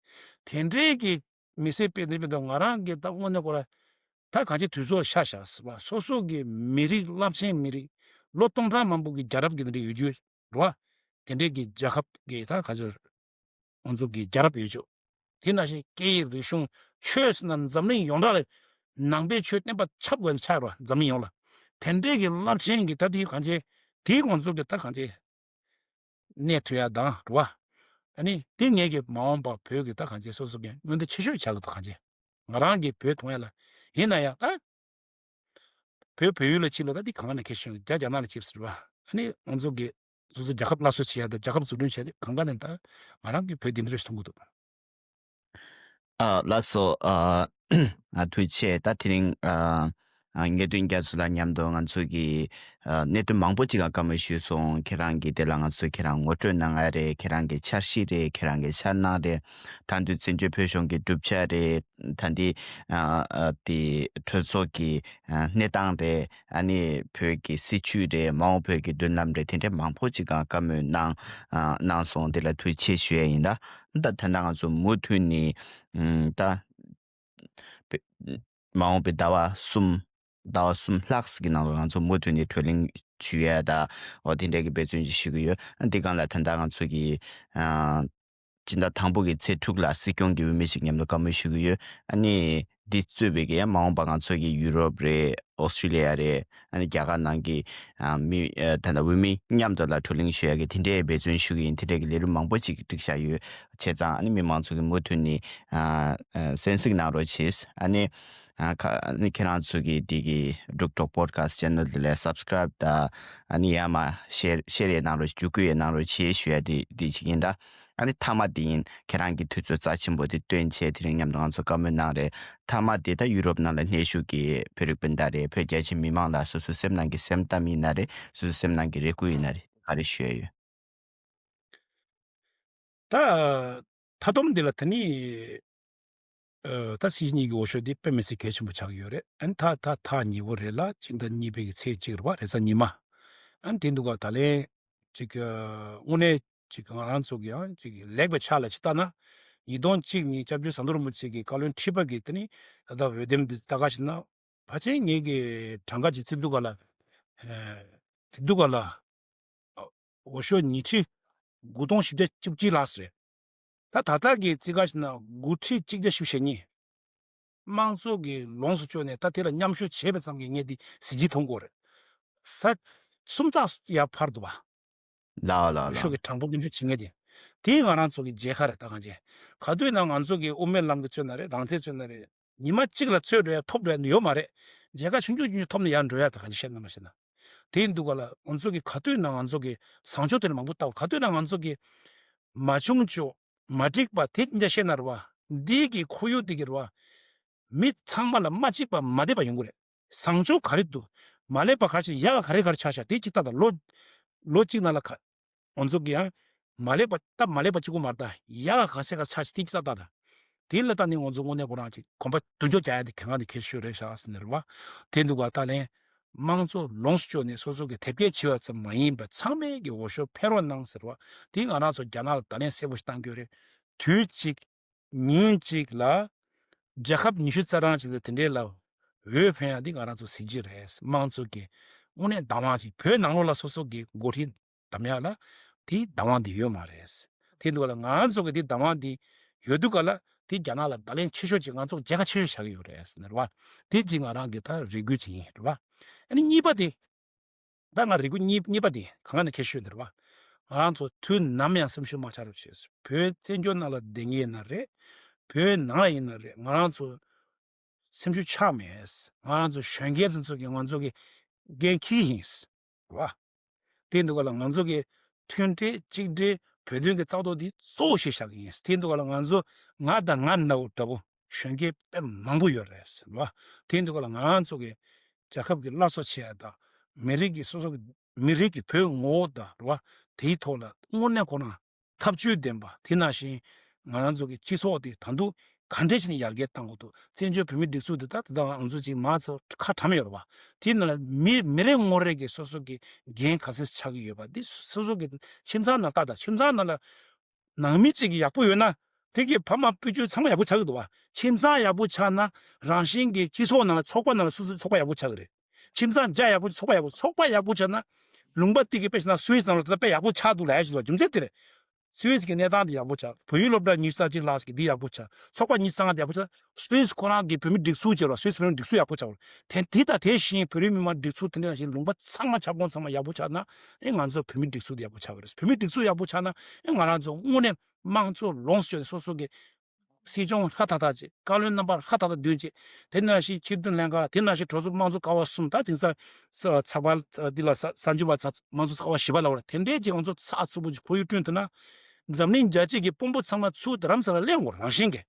དེ་འདྲའི་གི་མི་སེར་སྤེལ་དེ་སྤེལ་དུ་ང་རང་གི་ད་དངོས་གནས་ཁོ་ར་ད་གང་ཅི་དུས་ཚོད་ཤ་ཤ་སོ་སོ་གི་མི་རིགས་རླབས་ཆེན་མི་རིགས་ལོ་སྟོང་ཕྲག་མང་པོ་གི་རྒྱལ་རབས་ཀྱི་དེ་འདྲའི་ཡོད་རྒྱུ་རེད་བ། དེ་འདྲའི་གི་རྒྱལ་ཁབ་ཀྱི་ད་ག་ཚོད་ང་ཚོ་གི་རྒྱལ་རབས་ཡོད་ཆོག་དེ་ནང་བཞིན་སྐད་ཡིག་རིག་གཞུང་ཆོས་ཟེར་ན་འཛམ་གླིང་ཡོངས་གྲགས་ལ་ནང་པའི་ཆོས་བསྟན་པ་ཁྱབ་དགོས་ན་ཆགས་རོགས་འཛམ་གླིང་ཡོངས་ལ། དེ་འདྲའི་གི་རླབས་ཆེན་གྱི་ད་དེའི་གང་ཅི་དེའི་ང་ཚོ་གི་ད་གང་ཅི་གནས་ཐུབ་ཡ་དང་རེད་བ། ཨ་ནི་དེ་ངེད་ཀྱི་མ་འོངས་པ་བོད་ཀྱི་ད་གང་ཅི་སོ་སོ་གི་མངོན་འདོད་ཆེ་ཤོས་ཆགས་ལ་ད་གང་ཅི་ང་རང་གི་བོད་མཐོང་ཡ་ལ་ཡིན་ན་ཡང་ད། བོད་བོད་ཡུལ་ལ་ཆིབས་ལ་ད་འདི་གང་ནས་ཁེལ་ཤོང་རྒྱ་རྒྱ་ནག་ལ་ཆིབས་ཟེར་བ། ཨ་ནི་ང་ཚོ་གི་སོ་སོ་རྒྱལ་ཁབ་སླར་གསོ་བྱེད་ཡ་ད་རྒྱལ་ཁབ་འཛུགས་སྐྲུན་བྱས་ཏེ་གང་ག་ནས་ད་ང་རང་གི་བོད་འདི་འདྲ་ཞིག་མཐོང་གི་འདུག་ཨ་ལགས་སོ། ཨ་ང་ཐུགས་རྗེ་ཆེ། ད་དེ་རིང་ཨ་ངེས་དོན་རྒྱ་མཚོ་ལགས་མཉམ་དུ་ང་ཚོ་གི་ཨ་གནད་དོན་མང་པོ་ཅིག་ལ་བཀའ་མོལ་ཞུས་སོང་། ཁྱེད་རང་གིས་དེ་ལ་ང་ཚོ་ཁྱེད་རང་ངོ་སྤྲོད་གནང་ཡ་རེད། ཁྱེད་རང་གི་འཆར་གཞི་རེད། ཁྱེད་རང་གི་འཆར་སྣང་རེད། ད་དུང་བཙན་བྱོལ་བོད་གཞུང་གི་གྲུབ་ཆ་རེད། ད་འདི་ཨ་ཨ་དེ་གྲོས་ཚོགས་ཀྱི་ཨ་གནས་སྟངས་རེད། ཨ་ནི་བོད་ཀྱི་སྲིད་བྱུས་རེད། མ་འོངས་བོད་ཀྱི་མདུན་ལམ་རེད། དེ་འདྲ་མང་པོ་ཅིག་གང་བཀའ་མོལ་གནང་ཨ་གནང་སོང་། འདི་ལ་ཐུགས་རྗེ་ཆེ་ཞུ་ཡ་ཡིན་ལ། ད་ད་ལྟ་ང་ཚོ་མུ་མཐུད་ནས་ཨམ་ད་མ་འོངས་པའི་ཟླ་བ་གསུམ་ཟླ་བ་གསུམ་ལྷག་ཙམ་གྱི་ནང་ལ་ང་ཚོ་མུ་མཐུད་ནས་བགྲོ་གླེང་ཞུ་ཡ་ད་འོ་དེ་འདྲ་གི་འབད་བརྩོན་ཅིག་ཞུ་གི་ཡོད། འདི་སྒང་ལ་ད་ལྟ་ང་ཚོ་གི་ཨ། སྤྱི་ཟླ་དང་པོ་གི་ཚེས་དྲུག་ལ་སྲིད་སྐྱོང་གི་འོས་མི་ཞིག་མཉམ་དུ་བཀའ་མོལ་ཞུ་གི་ཡོད། ཨ་ནི་འདི་གཙོས་པའི་གི་ཡང་མ་འོངས་པ་ང་ཚོ་གི་ཡུ་རོབ་རེད། ཨོ་སི་ཀྲི་ལི་ཡ་རེད། ཨ་ནི་རྒྱ་གར་ནང་གི་ཨ་མི་ཨ་ད་ལྟ་འོས་མི་མཉམ་དུ་ལ་བགྲོ་གླེང་ཞུ་ཡ་གི་དེ་འདྲའི་འབད་བརྩོན་ཞུ་གི་ཡིན། དེ་འདྲའི་གི་ལས་རིམ་མང་པོ་ཅིག་བསྒྲིགས་བཞག་ཡོད། བྱས་ཙང་ཨ་ནི་མི་མང་ཚོ་གི་མུ་མཐུད་ནས་ཨ་ཨ་གསན་གཟིགས་གནང་རོགས་བྱེད། ཨ་ནི་ཨ་ཁ་ཨ་ནི་ཁྱེད་རང་ཚོ་གི་འདི་གི་འབྲུག་ཊོག་པོ་ཌི་ཁ་སི་ཊི་ཆེ་ནལ་འདི་ལ་སབ་སི་ཀ་རའིབ་དང་། ཨ་ནི་ཡར་མར་ཤེར་ཤེར་ཡས་གནང་རོགས། བརྒྱུད་སྐུལ་ཡས་གནང་རོགས་བྱེད་ཞུ་ཡ་དེ་དེ་ཅིག་ཡིན་ད། ཨ་ནི་མཐའ་མ་དེ་ཡིན། ཁྱེད་རང་གི་དུས་ཚོད་རྩ་ཆེན་པོ་དེ་བཏོན་བྱས་དེ་རིང་མཉམ་དུ་ང་ཚོ་བཀའ་མོལ་གནང་རེད། མཐའ་མ་དེ་ད་ཡུ་རོབ་ནང་ལ་གནས་བཞུགས་ཀྱི་བོད་རིགས་སྤུན་ཟླ་རེད། བོད་རྒྱ་ཆེ་མི་མང་ལ་སོ་སོའི་སེམས་ནང་གི་སེམས་གཏམ་ཡིན་ན་རེད། སོ་སོའི་སེམས་ནང་གི་རེ་སྐུལ་ཡིན་ན་རེད། ག་རེ་ཞུ་ཡ་ཡོད། ད་མཐའ་སྡོམ་འདི་ལ་ད་ནི་ཨ་ད་སྲིད་སྤྱི་གཉིས་ཀྱི་འོས་ཤོག་འདི་དཔེ་མི་སྲིད་གལ་ཆེན་པོ་ཆགས་ཀྱི་ཡོད་རེད། ཨ་ནི་ད་ད་ཐག་ཉེ་བོ་རེད་ལ། སྤྱི་ཟླ་གཉིས་པའི་གི་ཚེས་གཅིག་རེད་པ། རེས་གཟའ་ཉི་མ། ཨ་ནི་དེ་འདུག་ག་ད་ལན་ཅིག་ཨ་དངོས་གནས་ཅིག་ང་རང་ཚོ་གི་ཡང་ཅིག་ལེགས་པའི་ཆ་ལ་ཅིག་ལྟ་ན། ཉིས་སྟོང་གཅིག་ནས་སྐྱབས་རྗེ་ཟམ་གདོང་རིན་པོ་ཆེ་གི་བཀའ་བློན་ཁྲི་པ་གི་དེ་ནི་ད་ལྟ་འོས་འདེམས་འདི་ལྟ་ག་ཞིག་ན། ཕལ་ཆེར་ངེད་ཀྱི་གྲངས་ཀ་ཅིག་བརྩི་འདུག་ག་ལ། ཨ་དེ་འདུག་ག་ལ། འོས་ཤོག་ཉིས་ཁྲི་དགུ་སྟོང་བཞི་བརྒྱ་བཅུ་གཅིག་ལགས་རེད། ད་ད་ལྟ་གི་རྩིས་ཁ་བྱས་ན་དགུ་ཁྲི་གཅིག་བརྒྱ་བཞི་བཅུ་ཞེ་གཉིས། དམངས་གཙོ་གི་ལོངས་སུ་སྤྱོད་ནས་ད་དེ་ལ་མཉམ་ཞུགས་བྱས་པ་ཙམ་གྱིས་ངས་འདི་གཟི་བརྗིད་མཐོང་གི་ཡོད་རེད། ད་སུམ་རྩ་ཡར་འཕར་འདུག་པ། ལགས་ལགས་ལགས། འོས་ཤོག་གི་གྲངས་འབོར་མཉམ་ཞུགས་བྱེད་མཁན་དེ། དེ་ང་རང་ཚོ་གི་མཇལ་ཁ་རེད། ད་གང་ཅི་ག་དུས་ན་ང་ཚོ་གི་དབུ་མའི་ལམ་གྱི་རྩོད་ན་རེད། རང་བཙན་རྩོད་ན་རེད། ཉི་མ་གཅིག་ལ་རྩོད་འགྲོ་ཡ་ཐོབ་འགྲོ་ཡ་ཡོད་མ་རེད། མཇལ་ཁ་ཆུང་ཆུང་ཆུང་ཆུང་ཐོབ་ནས་ཡར་འགྲོ་ཡ། ད་གང་ཅི་བཤད་ན་མ་བཤད་ན། དེ་ཡིན་དུས་ག་ལ་ང་ཚོ་གི་ག་དུས་ན་ང་ཚོ་གི་བཟང་ཕྱོགས་དེ་ལ་མང་པོ་ལྟ་བ། ག་དུས་ན་ང་ཚོ་གི་མ་བྱུང་ཕྱོགས་མ་འགྲིག་པ་དེ་འདྲ་བཤད་ན་རེད་པ། འདི་གི་ཁོར་ཡུག་དེ་གི་རེད་པ། མི་ཚང་མ་ལ་མ་གཅིག་པ་མ་བདེ་བ་ཡོང་གི་རེད། བཟང་ཕྱོགས་ག་རེ་འདུག་མ་ལེགས་པ་ག་རེ་བྱས། ཡག་ག་ག་རེ་ག་རེ་ཆགས་ཤག་དེ་གཅིག་ལྟ་དང་། ལོ་ལོ་གཅིག་ནང་ལ་ག་ང་ཚོ་གི་ཡང་མ་ལེགས་པ་སྟབས་མ་ལེགས་པ་གཅིག་པོ་མ་རེད། ད་ཡག་ག་ག་ཚད་ག་ཆགས་ཤག་དེ་གཅིག་ལྟ་དང་། དེ་ལ་ལྟ་ནས་ང་ཚོ་དངོས་གནས་ཁོ་རང་ཅིག་གོམ་པ་མདུན་ཅོག་རྒྱག་ཡ་དེ་གལ་འགངས་དེ་གལ་ཆེ་ཤོས་རེད་ཤག་ཟེར་ནས་རེད་པ། དེ་འདུག་ག་ད་ལན་དམངས་གཙོ་ལོངས་སུ་སྤྱོད་ནས་སོ་སོ་གི་དེབ་སྐྱེལ་བྱས་པ་ཙམ་མ་ཡིན་པ་ཚང་མས་ཀྱི་འོས་ཤོག་འཕེན་རོགས་གནང་ཟེར་བ། དེ་ང་རང་ཚོ་རྒྱ་ནག་ལ་ད་ལན་གསལ་པོ་ཞིག་བཏང་གི་ཡོད་རེད། དུས་གཅིག་ཉིན་གཅིག་ལ་རྒྱལ་ཁབ་ཉི་ཤུ་རྩ་གྲངས་ཅིག་ལ་དེ་འདྲའི་ལ་འོས་འཕེན་ཡ་འདི་ང་རང་ཚོ་གཟི་བརྗིད་རེད། དམངས་གཙོ་གི་དངོས་གནས་བདག་དབང་ཅིག་བོད་ནང་ལོགས་ལ་སོ་སོ་གི་འགོ་ཁྲིད་གདམ་ཡ་ལ་དེའི་བདག་དབང་འདི་ཡོད་མ་རེད། དེ་འདུག་ག་ལ་ང་ཚོ་གི་དེ་བདག་དབང་འདི་ཡོད་དུས་ག་ལ་དེ་རྒྱ་ནག་ལ་བརྡ་ལན་ཆེ་ཤོས་ཅིག་ང་ཚོ་མཇལ་ཁ་ཆེ་ཤོས་བཞག་གི་ཡོད་རེད་ཟེར་ནས་རེད་པ། དེ་ཅིག་ང་རང་གི་ད་རེ་སྐུལ་ཅིག་ཡིན་རེད་པ། ཨ་ནི་གཉིས་པ་དེ། ད་ང་རེ་སྐུལ་གཉིས་གཉིས་པ་དེ་གང་ག་ནས་ཁྱེར་ཤོད་འདིར་བ། ང་རང་ཚོ་དུས་ནམ་ཡང་སེམས་ཤུགས་མ་ཆག་རོགས་བྱེད། བོད་བཙན་བྱོལ་ནང་ལ་བསྡད་མཁན་ཡིན་ན་རེད། བོད་ནང་ལ་ཡིན་ན་རེད། ང་རང་ཚོ་སེམས་ཤུགས་ཆག་མེད། ང་རང་ཚོ་གཞོན་སྐྱེས་དེ་ཚོ་གི་ང་ཚོ་གི་འགན་འཁྱེར་ཡིན། རེད་བ། དེ་འདུག་ག་ལ་ང་ཚོ་གི་མཐུན་སྒྲིལ་གཅིག་སྒྲིལ་བོད་དོན་གྱི་རྩ་གཏོར་འདི་གཙོ་བོ་ཞིག་བཞག་གི་ཡིན། དེ་འདུག་ག་ལ་ང་ཚོ་ང་དང་ང་འདྲ་བོ་འདྲ་བོ་གཞོན་སྐྱེས་དཔེ་མང་པོ་ཡོད་རེད་ཟེར་བ། དེ་འདུག་ག་ལ་ང་ཚོ་གི་རྒྱལ་ཁབ་ཀྱི་སླར་གསོ་བྱེད་ཡ་དང་། མི་རིགས་ཀྱི་སོ་སོ་གི་མི་རིགས་ཀྱི་བོད་ངོ་བོ་དང་རེད་བ། དེའི་ཐོག་ལ་དངོས་གནས་ཁོ་ན་ཐབས་ཇུས་ལྡན་པ། དེ་ནང་བཞིན་ང་རང་ཚོ་གི་སྤྱི་ཚོགས་དེ་ད་དུང་ག་འདྲས་བྱས་ནས་ཡར་རྒྱས་གཏང་དགོས་འདུག་བཙན་བྱོལ་བོད་མིའི་སྒྲིག་འཛུགས་འདི་ད་ད་ལྟ་ང་ཚོ་ཅིག་མ་ཚོ་ཁ་གྲམ་ཡོད་རེད་བ། དེ་ནང་ལ་མི་མི་རེ་ངོ་རེ་གི་སོ་སོ་གི་འགན་ག་ཚོད་ཆགས་ཀྱི་ཡོད་པ་འདི་སོ་སོ་གི་ཁྱིམ་ཚང་ནང་ལ་ལྟ་དང་། ཁྱིམ་ཚང་ནང་ལ་ནང་མི་གཅིག་གི་ཡག་པོ་ཡོད་ན་དེ་གི་ཕ་མ་སྤུན་ཆུང་ཚང་མ་ཡག་པོ་ཆགས་ཀྱི་འདུག་བ། ཁྱིམ་ཚང་ཡག་པོ་ཆགས་ན་རང་བཞིན་གྱི་སྤྱི་ཚོགས་ནང་ལ་ཚོགས་པ་ནང་ལ་སོ་སོའི་ཚོགས་པ་ཡག་པོ་ཆགས་ཀྱི་རེད། ཁྱིམ་ཚང་རྒྱ་ཡག་པོ་ཚོགས་པ་ཡག་པོ་ཚོགས་པ་ཡག་པོ་ཆགས་ན་ལུང་པ་དེ་གི་དཔེ་བྱས་ན་སུད་སི་ནང་ལ་ད་ལྟ་དཔེ་ཡག་པོ་ཆགས་འདུག་ལབ་ཡ་ཞིག་འདུག་རྒྱུ་མཚན་དེ་རེད། སུད་སི་གི་གནས་སྟངས་དེ་ཡག་པོ་ཆགས། བོད་ཡིག་སློབ་གྲྭ་ཉི་ཤུ་རྩ་གཅིག་ལྷག་ཅིག་གི་འདི་ཡག་པོ་ཆགས། ཚོགས་པ་ཉི་ཤུ་རྩ་ལྔ་དེ་ཡག་པོ་ཆགས། སུད་སི་ཁོ་རང་གི་བོད་མི་སྒྲིག་འཛུགས་བྱས་རོགས། སུད་སི་བོད་མི་སྒྲིག་འཛུགས་ཡག་པོ་ཆགས་རོགས། དེ་དེ་དང་དེ་བཞིན་བོད་རིགས་མི་མང་སྒྲིག་འཛུགས་དེ་འདྲ་བཞིན་ལུང་པ་ཚང་མ་ཁྱབ་ཁོངས་ཚང་མ་ཡག་པོ་ཆགས་ན་ཨེ་ང་ཚོ་བོད་མི་སྒྲིག་འཛུགས་དེ་ཡག་པོ་ཆགས་ཀྱི་རེད། བོད་མི་སྒྲིག་འཛུགས་ཡག་པོ་ཆགས་ན་ཨེ་ང་རང་ཚོ་དངོས་གནས་དམངས་གཙོ་ལོངས་སུ་སྤྱོད་ནས་སོ་སོ་གི་སྲིད་སྐྱོང་ལྷ་ཐག་ཐག་ཅིག་བཀའ་བློན་རྣམ་པ་ལྷ་ཐག་ཐག་བདུན་ཅིག་དེ་ནང་བཞིན་སྤྱི་འཐུས་ལྷན་ཁང་། དེ་ནང་བཞིན་གྲོས་ཚོགས་དམངས་གཙོ་ཀ་བ་གསུམ། ད་དེང་སང་ཚགས་པར་འདི་ལ་གསར་འགྱུར་པ་དམངས་གཙོ་ཀ་བ་བཞི་པ་ལ་བར་དེ་འདྲའི་ཅིག་ང་ཚོ་ཚགས་ཚུད་པོ་ཅིག་ཁོར་ཡུག་བསྐྲུན་ཐུབ་ན། འཛམ་གླིང་རྒྱལ་སྤྱི་གི་དཔོན་པོ་ཚང་མ་ཚུར་རྡ་རམ་ས་ལ་གླེང་དགོས་རང་བཞིན་གྱི།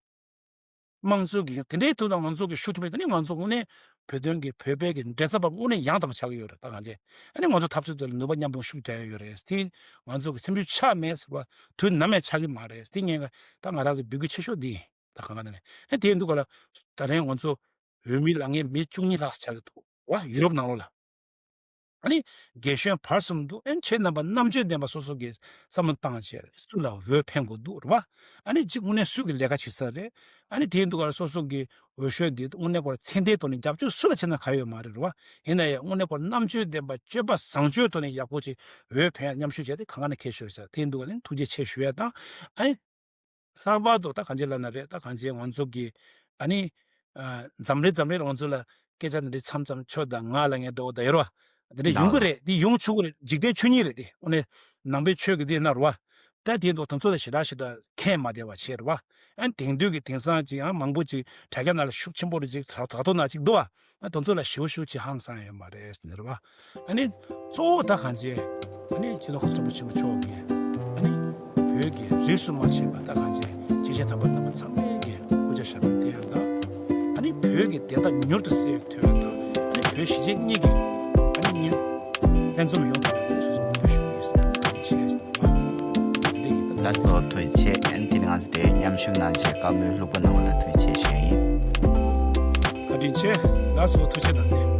དམངས་གཙོ་གི་དེ་འདྲའི་ཐོག་ནས་ང་ཚོ་གི་ཤུགས་ཐོན་པ་དེ་ནི་ང་ཚོ་དངོས་གནས་བོད་དོན་གྱི་བོད་པའི་གི་འབྲེལ་ཚབ་པ་དངོས་གནས་ཡང་དག་པ་ཆགས་ཀྱི་ཡོད་རེད། ད་གང་ཅི་ཨ་ནི་ང་ཚོ་འཐབ་རྩོད་དེ་ལ་ནུས་པ་མཉམ་སྤུངས་ཤུགས་རྒྱག་ཡ་ཡོད་རེད། དེ་ང་ཚོ་གི་སེམས་ཤུགས་ཆག་མེད་ཟེར་བ་དུས་ནམ་ཡང་ཆག་གི་མ་རེད། དེ་ངས་ད་ང་རང་གི་འབོད་སྐུལ་ཆེ་ཤོས་འདི་ཡིན། ད་གང་ག་ནས་ཨ་དེ་འདུག་ག་ལ། ད་རེས་ང་ཚོ་འོས་མི་ལ་ངས་མི་བཅུ་གཉིས་ལྷག་ཆགས་ཀྱི་འདུག་བ། ཡུ་རོབ་ནང་ལོགས་ལ། ཨ་ནི་རྒན་གཞོན་བར་གསུམ་འདུག་ཨ་ནི་ཁྱེད་རྣམ་པ་རྣམ་དཔྱོད་ལྡན་པ་སོ་སོ་གིས་བསམ་བློ་བཏང་བྱས་སུ་ལ་འོས་འཕེན་དགོས་འདུག་རེད་བ། ཨ་ནི་གཅིག་དངོས་གནས་སུ་གི་ལས་ཀ་བྱེད་ས་རེད། ཨ་ནི་དེ་འདུག་ག་ལ་སོ་སོ་གི་འོས་ཤོག་འདི་དངོས་གནས་ཁོ་ར་ཚད་ལྡན་ཐོག་ནས་རྒྱབ་སྐྱོར་སུ་ལ་བྱས་ན་ག་ཡོད་མ་རེད་རེད་བ། ཡིན་ན་ཡང་དངོས་གནས་ཁོ་ར་རྣམ་དཔྱོད་ལྡན་པ་སྤྱོད་པ་བཟང་སྤྱོད་ཐོག་ནས་ཡག་པོ་ཅིག་འོས་འཕེན་ཡ་མཉམ་ཞུགས་བྱས་ཏེ་གང་ག་ནས་ཁྱེར་ཤོག་བྱས། དེ་འདུག་ག་ལ་ཐུགས་རྗེ་ཆེ་ཞུ་ཡ་དང་། ཨ་ནི། ལྷག་པར་དུ་ད་གང་ཅི་ལབ་ན་རེད། ད་གང་ཅི་ང་ཚོ་གི་ཨ་ནི་ཨ་འཛམ་རེ་འཛམ་རེ་ང་ཚོ་ལ་སྐད་ཆ་འདི་འདྲ་མཚམས་མཚམས་ཁྱོད་དང་ང་ལབ་མཁན་འདྲ་བོ་ད་ཡོད་རེད་བ། འདི་འདྲ་ཡོང་གི་རེད། འདི་ཡོང་ཆོག་གི་རེད། འཇིག་རྟེན་ཆོས་ཉིད་རེད་དེ། འོ་ནས་ནང་པའི་ཆོས་ཀྱི་འདི་ན་རེད་བ། ད་དེ་འདུག་དེ་ཚོ་ལ་ཞེ་དྲག་ཞེ་དྲག་ཁས་མ་བདེ་བ་བྱས་རེད་བ། ཨ་ནི་དེང་དུས་ཀྱི་དེང་སང་ཅིག་ཡང་མང་པོ་ཅིག་དྲ་རྒྱ་ནང་ལ་ཤུགས་ཆེན་པོ་རེད་ཅིག་དྲ་དྲ་ཐོག་ནང་ཅིག་འདུག་བ། ཨ་དེ་ཚོ་ལ་ཞེ་པོ་ཞེ་པོ་ཅིག་ཧང་སང་ཡོད་མ་རེད་ཟེར་ནས་རེད་བ། ཨ་ནི་གཙོ་བོ་ད་གང་ཅི། ཨ་ནི་སྤྱི་ནོར་གོང་ས་སྐྱབས་མགོན་ཆེན་པོ་མཆོག་གིས་ཨ་ནི་བོད་ཀྱི་རིས་སུ་མ་ཆད་པ་ད་གང་ཅི་སྐྱེས་ཆེན་དམ་པ་རྣམ་པ་ཚང་མས་ཀྱི་སྐུ་ཕྱྭ་ཞབས་དྲུང་བསྟེན་ཡག་དང་། ཨ་ནི་བོད་ཀྱི་བདེན་མཐའ་མྱུར་དུ་གསལ་ཐུབ་ཡག་དང་། ཨ་ནི་བོད་གཞིས་བྱེས་གཉིས་ཀྱི་ཨ་ནི་གཉིས་ལྷན་འཛོམས་ཡོང་ཐུབ་ཡག་སོ་སོ་མོས་གུས་ཞུ་གི་ཡོད་ཟེར་ནས་བྱས་ཟིན་པ། དེ་འདྲ་ཡིན། ད་ལགས་སོ། ཐུགས་རྗེ་ཆེ། ཨ་ནི་དེ་ནི་ང་ཚོ་དེ་མཉམ་ཞུགས་གནང་བྱས་བཀའ་མོལ་ལྷུག་པོ་གནང་བ་ལ་ཐུགས་རྗེ་ཆེ་ཞུ་ཡ་ཡིན། བཀའ་དྲིན་ཆེ། ལགས་སོ། ཐུགས་རྗེ་གནང་།